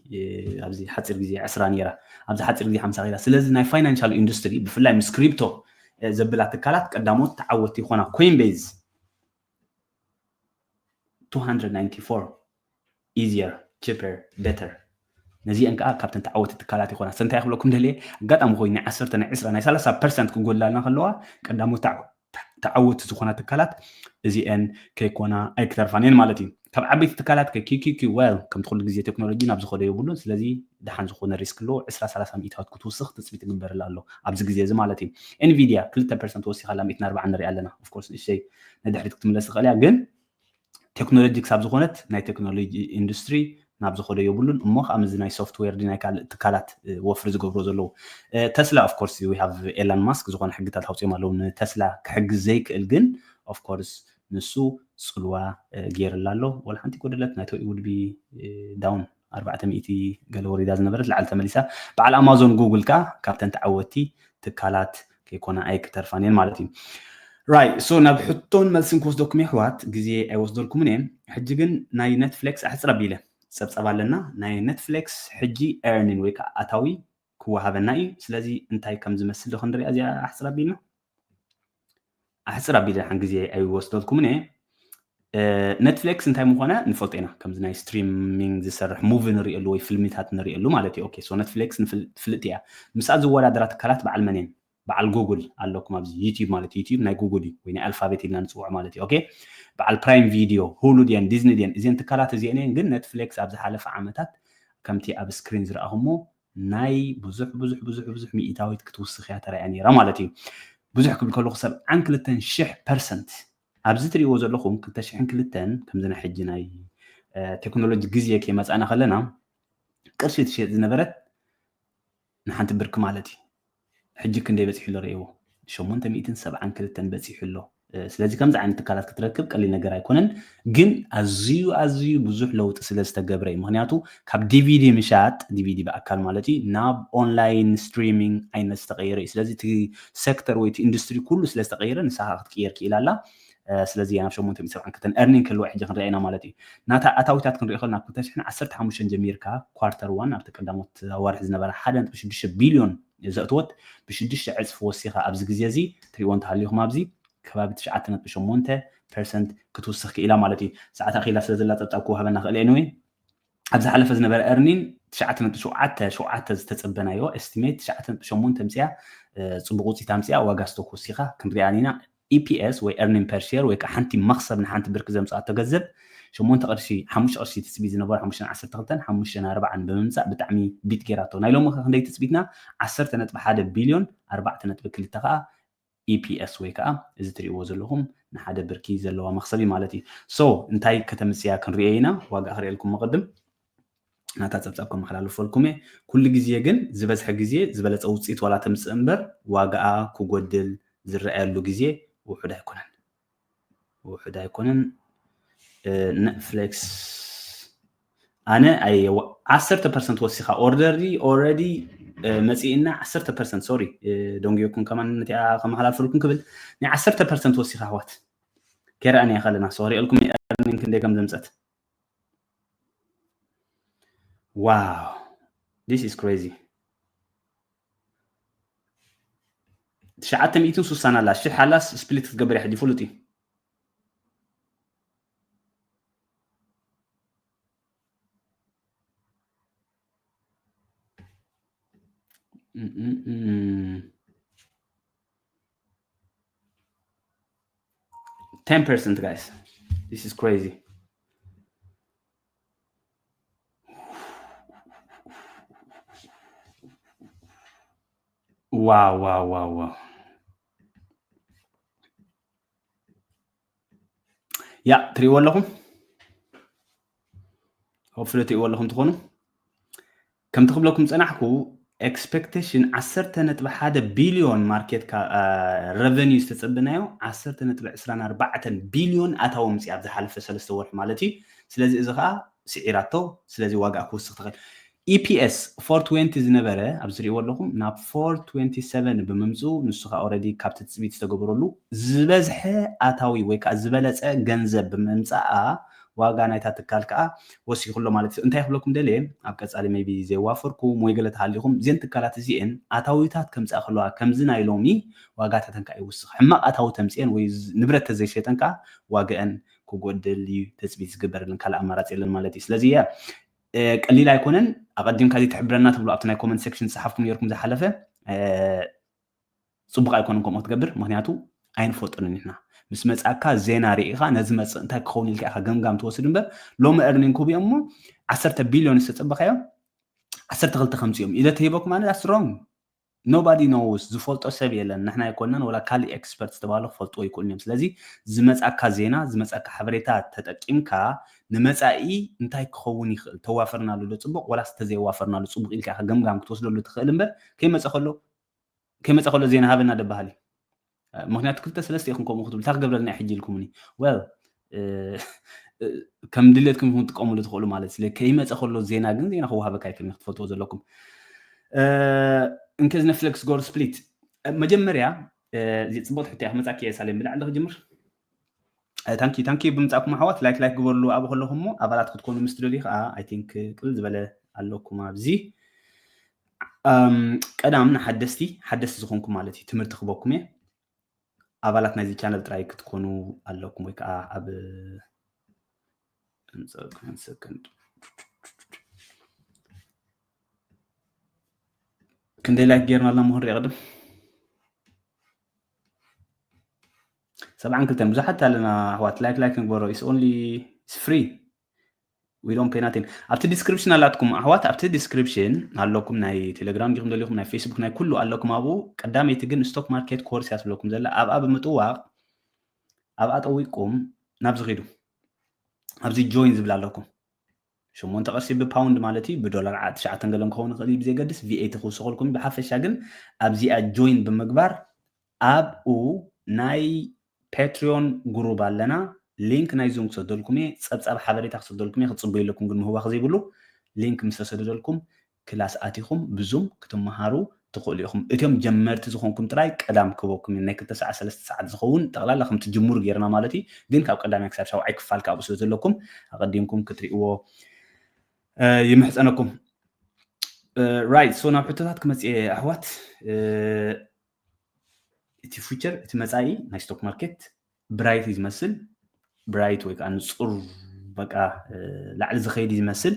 ኣብዚ ሓፂር ግዜ ዕስራ ነይራ ኣብዚ ሓፂር ግዜ ሓምሳ ከይዳ። ስለዚ ናይ ፋይናንሻል ኢንዱስትሪ ብፍላይ ምስ ክሪፕቶ ዘብላ ትካላት ቀዳሞት ተዓወቲ ይኾና። ኮይንቤዝ two hundred ninety-four easier cheaper better ነዚአን ከዓ ካብተን ተዓወቲ ትካላት ይኾና። ሰንታይ ክብለኩም ደልየ ኣጋጣሚ ኮይኑ ናይ ዓሰርተ ናይ ዕስራ ናይ ሰላሳ ፐርሰንት ክጎላልና ከለዋ ቀዳሞት ተዓወቲ ዝኾና ትካላት እዚአን ከይኮና ኣይክተርፋን እየን ማለት እዩ። ካብ ዓበይቲ ትካላት ከ ኪኪኪ well ከምቲ ኩሉ ግዜ ቴክኖሎጂ ናብ ዝኸዶ የብሉን። ስለዚ ደሓን ዝኾነ ሪስክ ኣለዎ። ዕስራ ሰላሳ ሚእታዎት ክትውስኽ ትፅቢት ይግበረላ ኣሎ ኣብዚ ግዜ እዚ ማለት እዩ። ኤንቪድያ ክልተ ፐርሰንት ወሲኻ ኣላ ሚእትን ኣርባዓን ንሪኣ ኣለና። ኦፍኮርስ ንእሽተይ ንድሕሪት ክትምለስ ትኽእል እያ ግን ቴክኖሎጂ ክሳብ ዝኾነት ናይ ቴክኖሎጂ ኢንዱስትሪ ናብ ዝኸዶ የብሉን እሞ ከዓ ምስዚ ናይ ሶፍትዌር ናይ ካልእ ትካላት ወፍሪ ዝገብሮ ዘለዉ ተስላ of course we have ኤላን ማስክ ዝኾነ ሕግታት ኣውፅኦም ኣለዉ ንተስላ ክሕግዝ ዘይክእል ግን of course ንሱ ፅልዋ ገይርላ ኣሎ ወላ ሓንቲ ጎደለት ናይቶ would be down ኣርባዕተ ሚእቲ ገለ ወሪዳ ዝነበረት ላዕሊ ተመሊሳ በዓል ኣማዞን ጉግል ከዓ ካብተን ተዓወቲ ትካላት ከይኮና ኣይክተርፋን እየን ማለት እዩ። Right, so ናብ ሕቶን መልስን ክወስደኩም የሕዋት፣ ግዜ ኣይወስደልኩምን እየ። ሕጂ ግን ናይ ኔትፍሊክስ ኣሕፅር ኣቢለ ፀብፀብ ኣለና። ናይ ኔትፍሊክስ ሕጂ ኤርኒን ወይ ከዓ ኣታዊ ክወሃበና እዩ። ስለዚ እንታይ ከም ዝመስል ዶ ክንሪኣ እዚኣ ኣሕፅር ኣቢልና? ኣሕፅር ኣቢለ ሓን ግዜ ኣይወስደልኩምን እየ። ኔትፍሊክስ እንታይ ምኾነ ንፈልጦ ኢና። ከምዚ ናይ ስትሪሚንግ ዝሰርሕ ሙቪ ንሪእሉ ወይ ፊልሚታት ንሪእሉ ማለት እዩ። ኦኬ፣ ሶ ኔትፍሊክስ ንፍል- ትፍልጥ እያ። ምስኣ ዝወዳደራ ትካላት በዓል መን እየን? በዓል ጉግል ኣለኩም ኣብዚ ዩቲዩብ ማለት እዩ። ዩቲዩብ ናይ ጉግል እዩ ወይ ናይ ኣልፋቤት ኢልና ንፅውዖ ማለት እዩ። ኦኬ፣ በዓል ፕራይም ቪዲዮ፣ ሁሉ ድየን፣ ዲዝኒ ድየን፣ እዚን ትካላት እዚአን እየን። ግን ኔትፍሊክስ ኣብ ዝሓለፈ ዓመታት ከምቲ ኣብ ስክሪን ዝረኣኹሞ ናይ ብዙሕ ብዙሕ ብዙሕ ብዙሕ ሚእታዊት ክትውስኽ እያ ተራእያ ነይራ ማለት እዩ። ብዙሕ ክብል ከለኹ ሰብዓን ክልተን ሽሕ ፐርሰንት ኣብዚ ትሪእዎ ዘለኹም ክልተ ሽሕን ክልተን ከምዚ ናይ ሕጂ ናይ ቴክኖሎጂ ግዜ ከይመፃእና ከለና ቅርሺ ትሸጥ ዝነበረት ንሓንቲ ብርኪ ማለት እዩ። ሕጂ ክንደይ በፂሑ ኣሎ ርእይዎ፣ ሸሞንተ ሚእትን ሰብዓን ክልተን በፂሑ ኣሎ። ስለዚ ከምዚ ዓይነት ትካላት ክትረክብ ቀሊል ነገር ኣይኮነን፣ ግን ኣዝዩ ኣዝዩ ብዙሕ ለውጢ ስለ ዝተገብረ እዩ። ምክንያቱ ካብ ዲቪዲ ምሻጥ፣ ዲቪዲ ብኣካል ማለት እዩ፣ ናብ ኦንላይን ስትሪሚንግ ዓይነት ዝተቀየረ እዩ። ስለዚ እቲ ሴክተር ወይ እቲ ኢንዱስትሪ ኩሉ ስለ ዝተቀየረ ንሳ ከዓ ክትቅየር ክኢላ ኣላ። ስለዚ ናብ ሸሞንተ ሚእትን ሰብዓን ክልተን ኤርኒንግ ክህልዋ ሕጂ ክንሪኣ ኢና ማለት እዩ። ናታ ኣታዊታት ክንሪኦ ከለና ክልተ ሽሕን ዓሰርተ ሓሙሽተን ጀሚርካ ኳርተር ዋን ኣብቲ ቀዳሞት ኣዋርሒ ዝነበረ ሓደ ነጥቢ ሽዱሽተ ቢልዮን ዘእትወት ብሽዱሽተ ዕፅፊ ወሲኻ ኣብዚ ግዜ እዚ ትሪእዎ እንተሃሊኹም ኣብዚ ከባቢ ትሽዓተ ነጥቢ ሸሞንተ ፐርሰንት ክትውስኽ ክኢላ ማለት እዩ። ሰዓት ኣኺላ ስለ ዘላ ፀብፃብ ክወሃበና ክእል እየ። Anyway፣ ኣብ ዝሓለፈ ዝነበረ ኤርኒን ትሽዓተ ነጥቢ ሸውዓተ ሸውዓተ ዝተፀበናዮ ኤስቲሜት ትሽዓተ ነጥቢ ሸሞንተ ኣምፅያ፣ ፅቡቅ ውፅኢት ኣምፅያ ዋጋ ስቶክ ወሲኻ ክንሪኣን ኢና። ኢፒኤስ ወይ ኤርኒን ፐር ሼር ወይ ከዓ ሓንቲ መኽሰብ ንሓንቲ ብርኪ ዘምፅኣቶ ገንዘብ ሸሞንተ ቅርሺ ሓሙሽተ ቅርሺ ትፅቢት ዝነበሮ ሓሙሽተ ዓሰርተ ክልተን ሓሙሽተ ኣርባዓን ብምምፃእ ብጣዕሚ ቢት ገይራቶ። ናይ ሎሚ ከ ክንደይ ትፅቢትና? ዓሰርተ ነጥቢ ሓደ ቢልዮን ኣርባዕተ ነጥቢ ክልተ ከዓ ኢፒኤስ ወይ ከዓ እዚ ትሪእዎ ዘለኹም ንሓደ ብርኪ ዘለዋ መኽሰብ እዩ ማለት እዩ። ሶ እንታይ ከተምፅያ ክንሪኦ ኢና። ዋጋ ክሪኤልኩም መቅድም ናታ ፀብፃብ ከመሓላልፈልኩም እየ። ኩሉ ግዜ ግን ዝበዝሐ ግዜ ዝበለፀ ውፅኢት ዋላ ተምፅእ እምበር ዋጋኣ ክጎድል ዝረኣየሉ ግዜ ውሑድ ኣይኮነን፣ ውሑድ ኣይኮነን። ኔትፍሊክስ ኣነ ኣየ ዓሰርተ ፐርሰንት ወሲኻ ኦርደሪ ኦረዲ መፂእና ዓሰርተ ፐርሰንት ሶሪ ደንጉየኩም ከማን ነቲኣ ከመሓላልፈልኩም ክብል ናይ ዓሰርተ ፐርሰንት ወሲኻ ኣሕዋት ከይረኣና ከለና ሶ ሪእልኩም ኤርኒንግ ክንደይ ከም ዘምፀት። Wow, this is crazy። ትሽዓተ ሚእትን ስሳን ኣላ ሽሕ ኣላስ ስፕሊት ክትገብር እያ ሕጂ ፍሉጥ እዩ። Ten percent, guys. This is crazy. Wow, wow, wow, wow. ያ ትሪእዎ ኣለኹም። ሆፕፍሊ ትሪእዎ ኣለኹም ትኾኑ። ከምቲ ክብለኩም ዝፀናሕኩ ኤክስፔክቴሽን ዓሰርተ ነጥቢ ሓደ ቢልዮን ማርኬት ሬቨኒው ዝተፀበናዮ ዓሰርተ ነጥቢ ዕስራን ኣርባዕተን ቢልዮን ኣታዊ ምፅእ ኣብ ዝሓለፈ ሰለስተ ወርሒ ማለት እዩ። ስለዚ እዚ ከዓ ስዒራቶ። ስለዚ ዋጋ ክውስኽ ትኽእል። ኢፒኤስ ፎር ትዌንቲ ዝነበረ ኣብዚ ሪእዎ ኣለኹም ናብ ፎር ትዌንቲ ሰቨን ብምምፅኡ ንሱ ከዓ ኦረዲ ካብ ትፅቢት ዝተገበረሉ ዝበዝሐ ኣታዊ ወይ ከዓ ዝበለፀ ገንዘብ ብምምፃኣ ዋጋ ናይታ ትካል ከዓ ወሲኹ ኣሎ ማለት እዩ። እንታይ ክብለኩም ደልየ ኣብ ቀፃሊ ሜቢ ዘየዋፈርኩም ወይ ገለ ተሃሊኹም እዚን ትካላት እዚኤን ኣታዊታት ከምፅኣ ከለዋ ከምዚ ናይ ሎሚ ዋጋታተን ከዓ ይውስኽ። ሕማቕ ኣታዊ ተምፅኤን ወይ ንብረት ተዘይሸጠን ከዓ ዋጋአን ክጎድል እዩ ተፅቢት ዝግበረለን ካልእ ኣማራፂ የለን ማለት እዩ። ስለዚ እያ ቀሊል ኣይኮነን። ኣቐዲምካ ዘይትሕብረና ትብሉ ኣብቲ ናይ ኮመንት ሴክሽን ዝፀሓፍኩም ነርኩም ዝሓለፈ ፅቡቅ ኣይኮነን ከምኡ ክትገብር፣ ምክንያቱ ኣይንፈልጦን ንሕና። ምስ መፃካ ዜና ርኢኻ ነዚ መፅእ እንታይ ክኸውን ኢልካ ኢኻ ገምጋም ትወስድ እምበር ሎሚ ኤርኒንግ ክህቡ እዮም እሞ ዓሰርተ ቢልዮን ዝተፀበኻዮ ዓሰርተ ክልተ ከምፅኦም ኢለ ተሂበኩም ኣነ that's wrong። Nobody knows፣ ዝፈልጦ ሰብ የለን። ንሕና ኣይኮናን ወላ ካልእ ኤክስፐርት ዝተባህሉ ክፈልጥዎ ይክእሉን እዮም። ስለዚ ዝመፃካ ዜና ዝመፃካ ሓበሬታ ተጠቂምካ ንመፃኢ እንታይ ክኸውን ይኽእል ተዋፈርናሉ ዶ ፅቡቅ ወላስ ተዘይዋፈርናሉ ፅቡቅ ኢልካ ኢኻ ገምጋም ክትወስደሉ ትኽእል እምበር ከይመፀ ከሎ ከይመፀ ከሎ ዜና ሃበና ደባሃል እዩ። ምክንያቱ ክልተ ሰለስተ ኢኹም ከምኡ ክትብል እንታይ ክገብረልና ሕጂ ኢልኩምኒ well ከም ድሌትኩም ኢኹም ትጥቀምሉ ትኽእሉ ማለት ስለ ከይመፀ ከሎ ዜና ግን ዜና ክወሃበካ ኣይክእልን ክትፈልጥዎ ዘለኩም። እንከዚ ኔትፍሊክስ ጎር ስፕሊት መጀመርያ እዚ ጽቡቅ ትሕቲ እያ ክመጻኪ እየ ሳሌም። ብላዕሊ ክጅምር። ታንኪ ታንኪ ብምጻኩም ኣሕዋት፣ ላይክ ላይክ ግበርሉ። ኣብ ከለኹም እሞ ኣባላት ክትኮኑ ምስ ትደልዩ ከዓ፣ I think ቅልል ዝበለ ኣለኩም ኣብዚ። ቀዳም ንሓደስቲ ሓደስቲ ዝኾንኩም ማለት እዩ፣ ትምህርቲ ክበኩም እየ። ኣባላት ናይዚ ቻነል ጥራይ ክትኮኑ ኣለኩም፣ ወይ ከዓ ኣብ ክንደይ ላይክ ጌርና ኣላ ምሁር ይቐድም። ሰብዓን ክልተን ብዙሓት ኣለና ኣሕዋት፣ ላይክ ላይክ ንግበሮ። It's only free, we don't pay nothing። ኣብቲ ዲስክሪፕሽን ኣላትኩም ኣሕዋት፣ ኣብቲ ዲስክሪፕሽን ኣለኩም። ናይ ቴሌግራም ዲኹም ደሊኹም፣ ናይ ፌስቡክ፣ ናይ ኩሉ ኣለኩም ኣብኡ። ቀዳመይቲ ግን ስቶክ ማርኬት ኮርስ እያ ትብለኩም ዘላ። ኣብኣ ብምጥዋቕ ኣብኣ ጠዊቅኩም ናብዚ ኺዱ፣ ኣብዚ ጆይን ዝብል ኣለኩም። ሸሞንተ ቅርሺ ብፓውንድ ማለት እዩ፣ ብዶላር ዓ- ትሽዓተን ገለን ክኸውን ይኽእል እዩ፣ ብዘይገድስ ቪኤቲ ክውስኸልኩም። ብሓፈሻ ግን ኣብዚኣ ጆይን ብምግባር ኣብኡ ናይ ፓትሪዮን ግሩብ ኣለና። ሊንክ ናይ ዙም ክሰደልኩም እየ፣ ጸብጻብ ሓበሬታ ክሰደልኩም እየ። ክጽበዩ ኣለኩም ግን ምህዋኽ ዘይብሉ፣ ሊንክ ምስ ተሰደደልኩም ክላስ ኣቲኹም ብዙም ክትመሃሩ ትኽእሉ ኢኹም። እቶም ጀመርቲ ዝኾንኩም ጥራይ ቀዳም ክበኩም እዩ። ናይ ክልተ ሰዓት ሰለስተ ሰዓት ዝኸውን ጠቕላላ ከም ትጅምሩ ጌርና ማለት እዩ። ግን ካብ ቀዳማይ ክሳብ ሻውዓይ ክፋል ካብኡ ስለ ዘለኩም ኣቐዲምኩም ክትሪእዎ ይምሕጸነኩም። ራይት፣ ሶ ናብ ሕቶታት ክመጽእ እየ ኣሕዋት። እቲ ፊውቸር፣ እቲ መጻኢ ናይ ስቶክ ማርኬት ብራይት እዩ ዝመስል። ብራይት ወይ ከዓ ንጹር፣ በቃ ላዕሊ ዝኸይድ እዩ ዝመስል።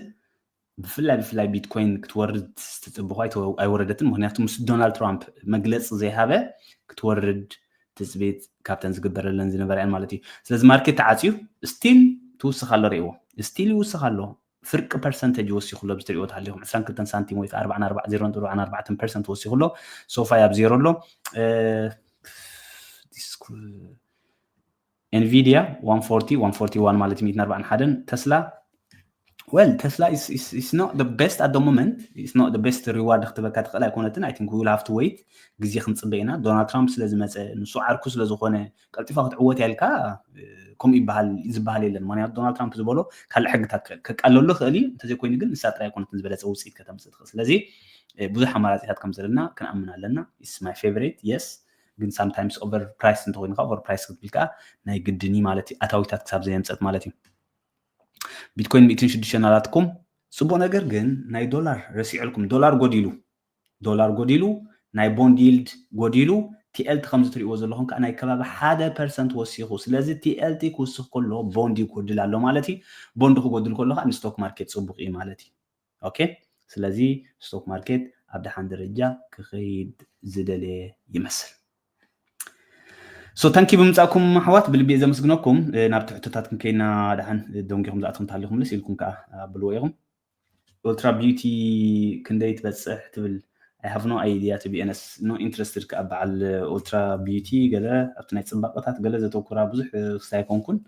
ብፍላይ ብፍላይ ቢትኮይን ክትወርድ ትጽብኹ ኣይተ- ኣይወረደትን። ምክንያቱ ምስ ዶናልድ ትራምፕ መግለፂ ዘይሃበ ክትወርድ ትጽቢት ካብተን ዝግበረለን ዝነበረ እየን ማለት እዩ። ስለዚ ማርኬት ተዓፅዩ፣ ስቲል ትውስኽ ኣሎ። ርእይዎ፣ ስቲል ይውስኽ ኣሎ። ፍርቂ ፐርሰንተጅ ወሲኹ ኣሎ። ብትሪእዎ ተሃሊኹም ዕስራን ክልተን ሳንቲም ወይ ከዓ ኣርባዓን ኣርባዕን ዜሮ ነጥቢ ኣርባዓን ኣርባዕተን ፐርሰንት ወሲኹ ኣሎ። ሶፋይ ኣብ ዜሮ ኣሎ። ኤንቪዲያ ዋን ፎርቲ፣ ዋን ፎርቲ ዋን ማለት ሚእትን ኣርባዓን ሓደን፣ ተስላ፣ well, ተስላ is not the best at the moment, it's not the best reward ክትበካ ትኽእል ኣይኮነትን። I think we will have to wait፣ ግዜ ክንጽበ ኢና። ዶናልድ ትራምፕ ስለ ዝመጸ፣ ንሱ ዓርኩ ስለ ዝኾነ፣ ቀልጢፋ ክትዕወት ያልካ ከምኡ ይበሃል ዝበሃል የለን። ምክንያቱ ዶናልድ ትራምፕ ዝበሎ ካልእ ሕግታት ከቃለሉ ይኽእል እዩ፣ እንተዘይኮይኑ ግን ንሳ ጥራይ ኣይኮነትን ዝበለጸ ውፅኢት ከተምፅእ ትኽእል። ስለዚ ብዙሕ ኣማራፂታት ከም ዘለና ክንኣምን ኣለና። It's my favorite, yes። ግን ሳምታይምስ ኦቨር ፕራይስ እንተኮይኑ ከዓ፣ ኦቨር ፕራይስ ክትብል ከዓ ናይ ግድን እዩ ማለት እዩ፣ ኣታዊታት ክሳብ ዘየምፀት ማለት እዩ። ቢትኮይን ሚእትን ሽዱሽተን ኣላትኩም። ፅቡቅ ነገር ግን ናይ ዶላር ረሲዕልኩም፣ ዶላር ጎዲሉ፣ ዶላር ጎዲሉ፣ ናይ ቦንድ ይልድ ጎዲሉ። ቲኤልቲ ከምዚ ትሪእዎ ዘለኹም ከዓ ናይ ከባቢ ሓደ ፐርሰንት ወሲኹ። ስለዚ ቲኤልቲ ክውስኽ ከሎ ቦንድ ይጎድል ኣሎ ማለት እዩ። ቦንድ ክጎድል ከሎ ከዓ ንስቶክ ማርኬት ፅቡቅ እዩ ማለት እዩ። ኦኬ፣ ስለዚ ስቶክ ማርኬት ኣብ ደሓን ደረጃ ክኸይድ ዝደለየ ይመስል። ሶ ታንኪ ብምጻእኩም ኣሕዋት ብልቢ እየ ዘመስግነኩም። ናብቲ ሕቶታት ክንከይና ደሓን ደንጊኹም ዝኣትኹም ተሃሊኹም ልስ ኢልኩም ከዓ ኣብልዎ ኢኹም። ኡልትራ ቢዩቲ ክንደይ ትበጽሕ ትብል? I have no idea, to be honest, no interested ከዓ በዓል ኡልትራ ቢዩቲ። ገለ ኣብቲ ናይ ጽባቐታት ገለ ዘተኩራ ብዙሕ ክስታይ ኣይኮንኩን።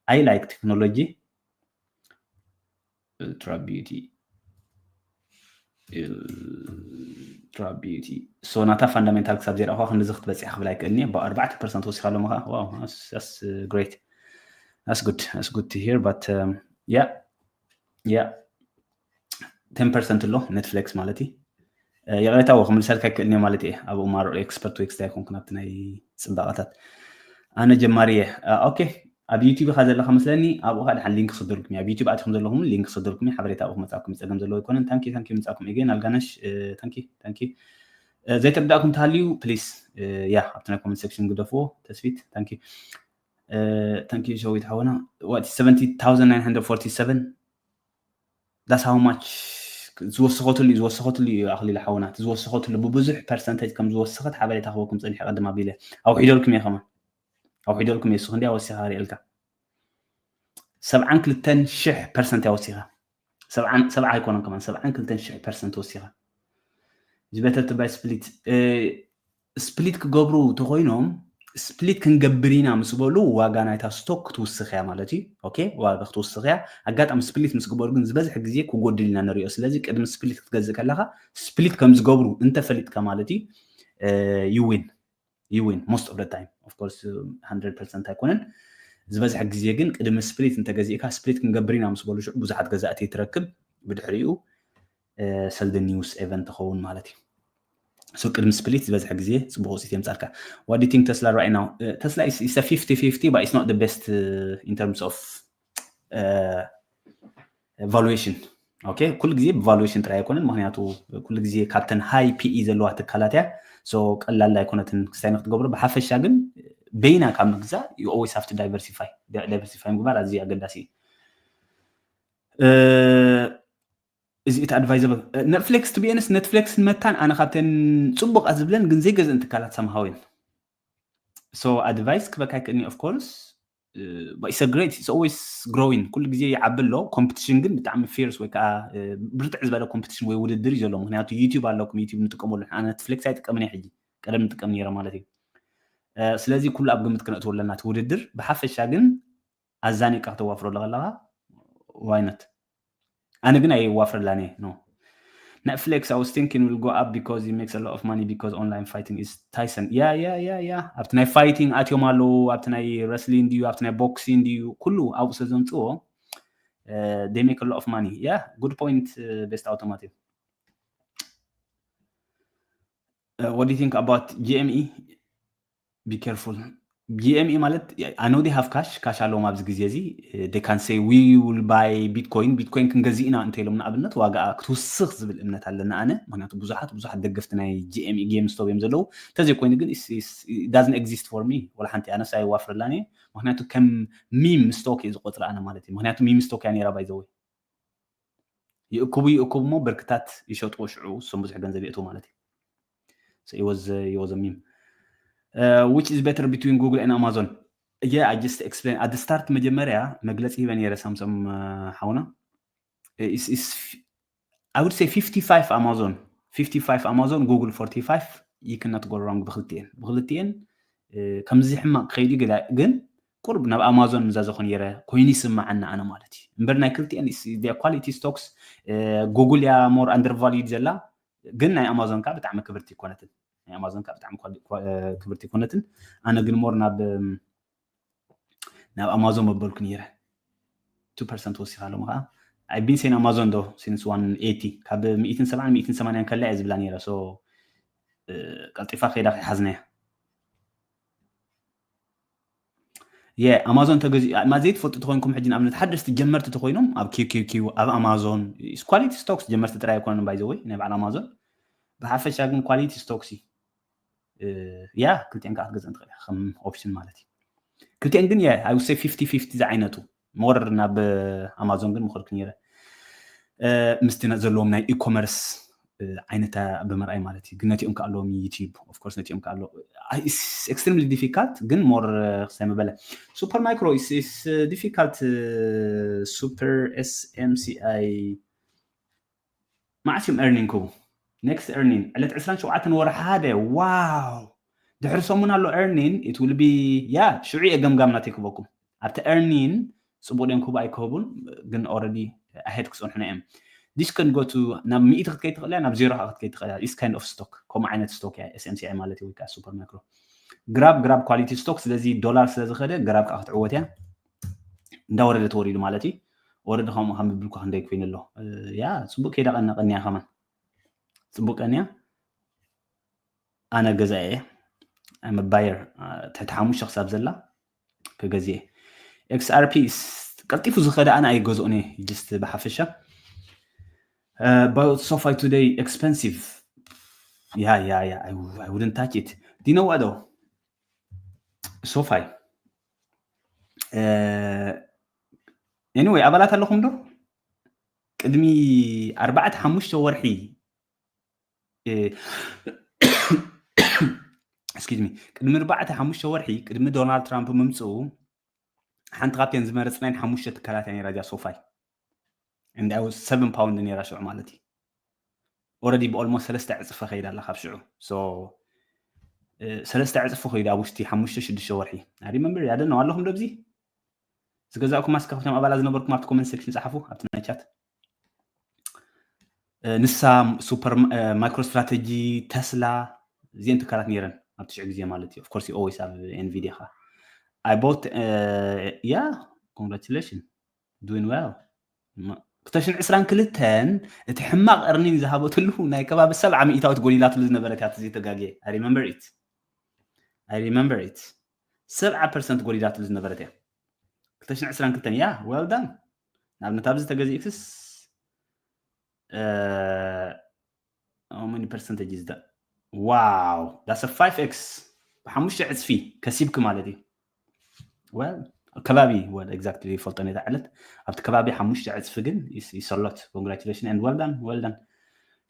I like technology። ኡልትራ ቢዩቲ፣ ኡልትራ ቢዩቲ። ሶ ናታ ፋንዳሜንታል ክሳብ ዘይረኣኹዋ ክንድዚ ክትበጽሕ ክብል ኣይክእልን እየ። ብ ኣርባዕተ ፐርሰንት ወሲኻ ኣለኹ ከዓ። Wow, that's great, that's good, that's good to hear, but yeah, yeah, ቴን ፐርሰንት ኣሎ ኔትፍሊክስ ማለት እዩ። ይቕሬታ፣ ክምልሰልካ ኣይክእልን እየ ማለት እየ። ኣብኡ ማሮ ኤክስፐርት ወይ ክስታይ ኣይኮንኩን ኣብቲ ናይ ጽባቐታት። ኣነ ጀማሪ እየ። ኦኬ፣ ኣብ ዩቲዩብ ኢኻ ዘለኻ መስለኒ። ኣብኡ ከዓ ደሓን ሊንክ ክስደልኩም እየ። ኣብ ዩቲዩብ ኣቲኹም ዘለኹም ሊንክ ክስደልኩም እየ። ሓበሬታ ኣብኡ ክመጻኩም እዩ፣ ጸገም ዘለዎ ኣይኮነን። ታንኪ ታንኪ ምጻኩም። ኤጌን ኣልጋነሽ፣ ታንኪ ታንኪ። ዘይተረዳእኩም ተሃልዩ ፕሊስ፣ ያ፣ ኣብቲ ናይ ኮመንት ሴክሽን ግደፍዎ። ተስፊት፣ ታንኪ። ታንኪ ሸዊት ሓወና። What, seventy thousand nine hundred forty-seven? That's how much ዝወሰኸትሉ እዩ፣ ዝወሰኸትሉ እዩ። ኣኽሊል ሓውና፣ እቲ ዝወሰኸትሉ ብብዙሕ ፐርሰንቴጅ ከም ዝወሰኸት ሓበሬታ ክበኩም ጸኒሐ ቀድም ኣቢለ። ኣውሒደልኩም እየ ከማን፣ ኣውሒደልኩም እየ። እሱ ክንደይ ወሲኻ ርእየልካ? ሰብዓን ክልተን ሽሕ ፐርሰንት እያ ወሲኻ። ሰብዓን፣ ሰብዓ ኣይኮነን ከማን፣ ሰብዓን ክልተን ሽሕ ፐርሰንት ወሲኻ። It's better to buy split። ስፕሊት ክገብሩ ተኮይኖም፣ ስፕሊት ክንገብር ኢና ምስ በሉ ዋጋ ናይታ ስቶክ ክትውስኽ እያ ማለት እዩ። ኦኬ፣ ዋጋ ክትውስኽ እያ። ኣጋጣሚ ስፕሊት ምስ ግበሩ ግን ዝበዝሕ ግዜ ክጎድል ኢና ንሪኦ። ስለዚ ቅድሚ ስፕሊት ክትገዝእ ከለኻ ስፕሊት ከም ዝገብሩ እንተፈሊጥካ ማለት እዩ፣ you win, you win most of the time, of course፣ hundred percent ኣይኮነን። ዝበዝሕ ግዜ ግን ቅድሚ ስፕሊት እንተገዚእካ፣ ስፕሊት ክንገብር ኢና ምስ በሉ ሽዑ ብዙሓት ገዛእቲ ትረክብ። ብድሕሪኡ ሰልድ ኒውስ ኤቨንት ትኸውን ማለት እዩ። So ቅድሚ split ዝበዝሐ ግዜ ፅቡቅ ውፅኢት የምፃልካ። What do you think Tesla right now? Tesla is, is a fifty fifty, but it's not the best, uh, in terms of, uh, valuation. Okay, ኩሉ ግዜ ብ valuation ጥራይ ኣይኮነን፣ ምክንያቱ ኩሉ ግዜ ካብተን high P E ዘለዋ ትካላት እያ። So ቀላል ኣይኮነትን ክስታይ ንክትገብሮ። ብሓፈሻ ግን በይና ካብ ምግዛእ you always have to diversify. Diversify ምግባር ኣዝዩ ኣገዳሲ እዩ። Is it advisable? Netflix, to be honest, Netflix ን Meta ን ኣነ ካብተን ፅቡቅ ዝብለን ግን ዘይገዝእን ትካላት somehow እየን። So advice ክበካ ይክእልኒ, of course, but it's a great, it's always growing፣ ኩሉ ግዜ ይዓቢ ኣሎ። Competition ግን ብጣዕሚ fierce ወይ ከዓ ብርትዕ ዝበለ competition ወይ ውድድር እዩ ዘሎ። ምክንያቱ YouTube ኣለኩም፣ YouTube ንጥቀመሉ። ኣነ Netflix ኣይጥቀምን እየ ሕጂ፣ ቀደም ንጥቀም ነይረ ማለት እዩ። ስለዚ ኩሉ ኣብ ግምት ክነእትዎ ኣለና እቲ ውድድር። ብሓፈሻ ግን ኣዛኒካ ክተዋፍረሉ ከለካ why not? ኣነ ግን ኣይዋፍረላን እየ። No, Netflix, I was thinking, will go up because it makes a lot of money because online fighting is Tyson. Yeah, yeah, yeah, yeah. ኣብቲ ናይ fighting ኣትዮም ኣለዉ፣ ኣብቲ ናይ wrestling ድዩ፣ ኣብቲ ናይ boxing ድዩ፣ ኩሉ ኣብኡ ስለ ዘምፅዎ they make a lot of money. Yeah, good point, best automotive. What do you think about G M E? Be careful. G M E ማለት I know they have cash፣ cash ኣለዎም ኣብዚ ግዜ እዚ። They can say we will buy Bitcoin፣ Bitcoin ክንገዝእ ኢና እንተኢሎም ንኣብነት ዋጋኣ ክትውስኽ ዝብል እምነት ኣለና ኣነ። ምክንያቱ ብዙሓት ብዙሓት ደገፍቲ ናይ G M E፣ GameStop እዮም ዘለዉ። እንተዘይኮይኑ ግን doesn't exist for me። ወላ ሓንቲ ኣነስ ኣይዋፍረላን እየ። ምክንያቱ ከም meme stock እየ ዝቆፅራ ኣነ ማለት እዩ። ምክንያቱ meme stock እያ ነይራ by the way። ይእክቡ ይእክቡ እሞ ብርክታት ይሸጥዎ ሽዑ እሶም ብዙሕ ገንዘብ የእትዉ ማለት እዩ። So it was, uh, it was a meme. Uh, which is better between Google and Amazon? Yeah, I just explained at the start. መጀመርያ መግለፂ ሂበ ነይረ ሳምሶም ሓውና። I would say fifty-five Amazon, fifty-five Amazon, Google forty-five. You cannot go wrong ብክልቲኤን። ብክልቲኤን ከምዚ ሕማቅ ክኸይድ ገላ ግን ቁርብ ናብ ኣማዞን ምዛዘኹ ነይረ ኮይኑ ይስምዓኒ ኣነ ማለት እዩ። እምበር ናይ ክልቲኤን quality stocks፣ Google እያ more undervalued ዘላ፣ ግን ናይ ኣማዞን ከዓ ብጣዕሚ ክብርቲ ይኮነትን። ናይ ኣማዞን ከዓ ብጣዕሚ ክብርቲ ይኮነትን። ኣነ ግን more ናብ ናብ ኣማዞን መበልኩ ነይረ። Two percent ወሲኻ ኣለሞ ከዓ። I've been saying ኣማዞን ዶ since one eighty፣ ካብ ሚእትን ሰብዓን ሚእትን ሰማንያን ከላ እየ ዝብላ ነይረ። So ቀልጢፋ ከይዳ ከይሓዝናያ። የ ኣማዞን ተገዚ ማ ዘይትፈልጡ ተኮይንኩም፣ ሕጂ ንኣብነት ሓደስቲ ጀመርቲ ተኮይኖም ኣብ ኪው ኪው ኪው፣ ኣብ ኣማዞን፣ quality stocks ጀመርቲ ጥራይ ኣይኮነን by the way ናይ በዓል ኣማዞን። ብሓፈሻ ግን quality stocks እዩ። ያ ክልቲኤን ከዓ ክትገዝእን ትኽእል ኢኻ ከም ኦፕሽን ማለት እዩ። ክልቲኤን ግን የ I would say fifty fifty ዝዓይነቱ more ናብ ኣማዞን ግን ምኸድኩ ነይረ። ምስቲ ዘለዎም ናይ e-commerce ዓይነት ብምርኣይ ማለት እዩ። ግን ነቲኦም ከዓ ኣለዎም YouTube፣ of course ነቲኦም ከዓ ኣለዎ። It's extremely difficult ግን more ክሳይ መበለ Super Micro is difficult። Super S M C I መዓስ እዮም earning ክቡ? Next earning ዕለት ዕስራን ሸውዓተን ወርሒ ሓደ። ዋው፣ ድሕሪ ሰሙን ኣሎ earning። It will be, ያ ሽዑ እየ ገምጋም ናተይ ክበኩም ኣብቲ earning። ፅቡቅ ድዮም ክህቡ ኣይክህቡን ግን already ahead ክፀንሑና እዮም። This can go to ናብ ሚእቲ ክትከይድ ትኽእል እያ፣ ናብ ዜሮ ከዓ ክትከይድ ትኽእል እያ። This kind of stock ከምኡ ዓይነት stock እያ S M C I ማለት እዩ ወይ ከዓ Super Micro። Grab Grab quality stock። ስለዚ ዶላር ስለዝኸደ Grab ከዓ ክትዕወት እያ። እንዳወረደ ተወሪዱ ማለት እዩ። ወረደ ከምኡ ከም ብልኩ ክንደይ ኮይኑ ኣሎ። ያ ፅቡቅ ከይዳ ቀና ቀንያ ከማን ፅቡቅ ቀንያ። ኣነ ገዛ እየ I'm a buyer። ትሕቲ ሓሙሽተ ክሳብ ዘላ ክገዝእ እየ። X R P ቀልጢፉ ዝኸደ ኣነ ኣይገዝኦን እየ። Just ብሓፈሻ bought SoFi today, expensive። ያ ያ ያ I wouldn't touch it። Do you know what though? SoFi anyway ኣባላት ኣለኹም ዶ? ቅድሚ ኣርባዕተ ሓሙሽተ ወርሒ፣ excuse me፣ ቅድሚ ኣርባዕተ ሓሙሽተ ወርሒ ቅድሚ ዶናልድ ትራምፕ ምምፅኡ ሓንቲ ካብተን ዝመረፅናይን ሓሙሽተ ትካላት እያ ነይራ እዚኣ SoFi። And I was seven pound ነይራ ሽዑ ማለት እዩ። Already ብ almost ሰለስተ ዕፅፈ ከይዳ ኣላ ካብ ሽዑ። So ሰለስተ ዕፅፊ ከይዱ ኣብ ውሽጢ ሓሙሽተ ሽዱሽተ ወርሒ። I remember፣ I don't know፣ ኣለኹም ዶ ኣብዚ? ዝገዛእኩም ማስካ ካብቶም ኣባላት ዝነበርኩም ኣብቲ comment section ጸሓፉ ኣብቲ ናይ ቻት። ንሳ፣ ሱፐር፣ ማይክሮ ስትራተጂ፣ ተስላ፣ እዚአን ትካላት ነይረን ኣብቲ ሽዑ ግዜ ማለት እዩ። Of course you always have Nvidia ኻ። I bought, yeah, congratulations, doing well. ክልተ ሽሕን ዕስራን ክልተን እቲ ሕማቕ earning ዝሃበትሉ ናይ ከባቢ ሰብዓ ሚእታዊት ጎዲላትሉ ዝነበረት እያ። ተዘይተጋግየ I remember it I remember it ሰብዓ percent ጎዲላትሉ ዝነበረት እያ። ክልተ ሽሕን ዕስራን ክልተን እያ። Well done። ንኣብነት ኣብዚ ተገዚእክስ how many percentage is that? Wow, that's a five x። ብሓሙሽተ ዕፅፊ ከሲብክ ማለት እዩ። Well ከባቢ well exactly ይፈልጦ ነታ ዕለት ኣብቲ ከባቢ ሓሙሽተ ዕፅፊ ግን is a lot። Congratulations and well done, well done።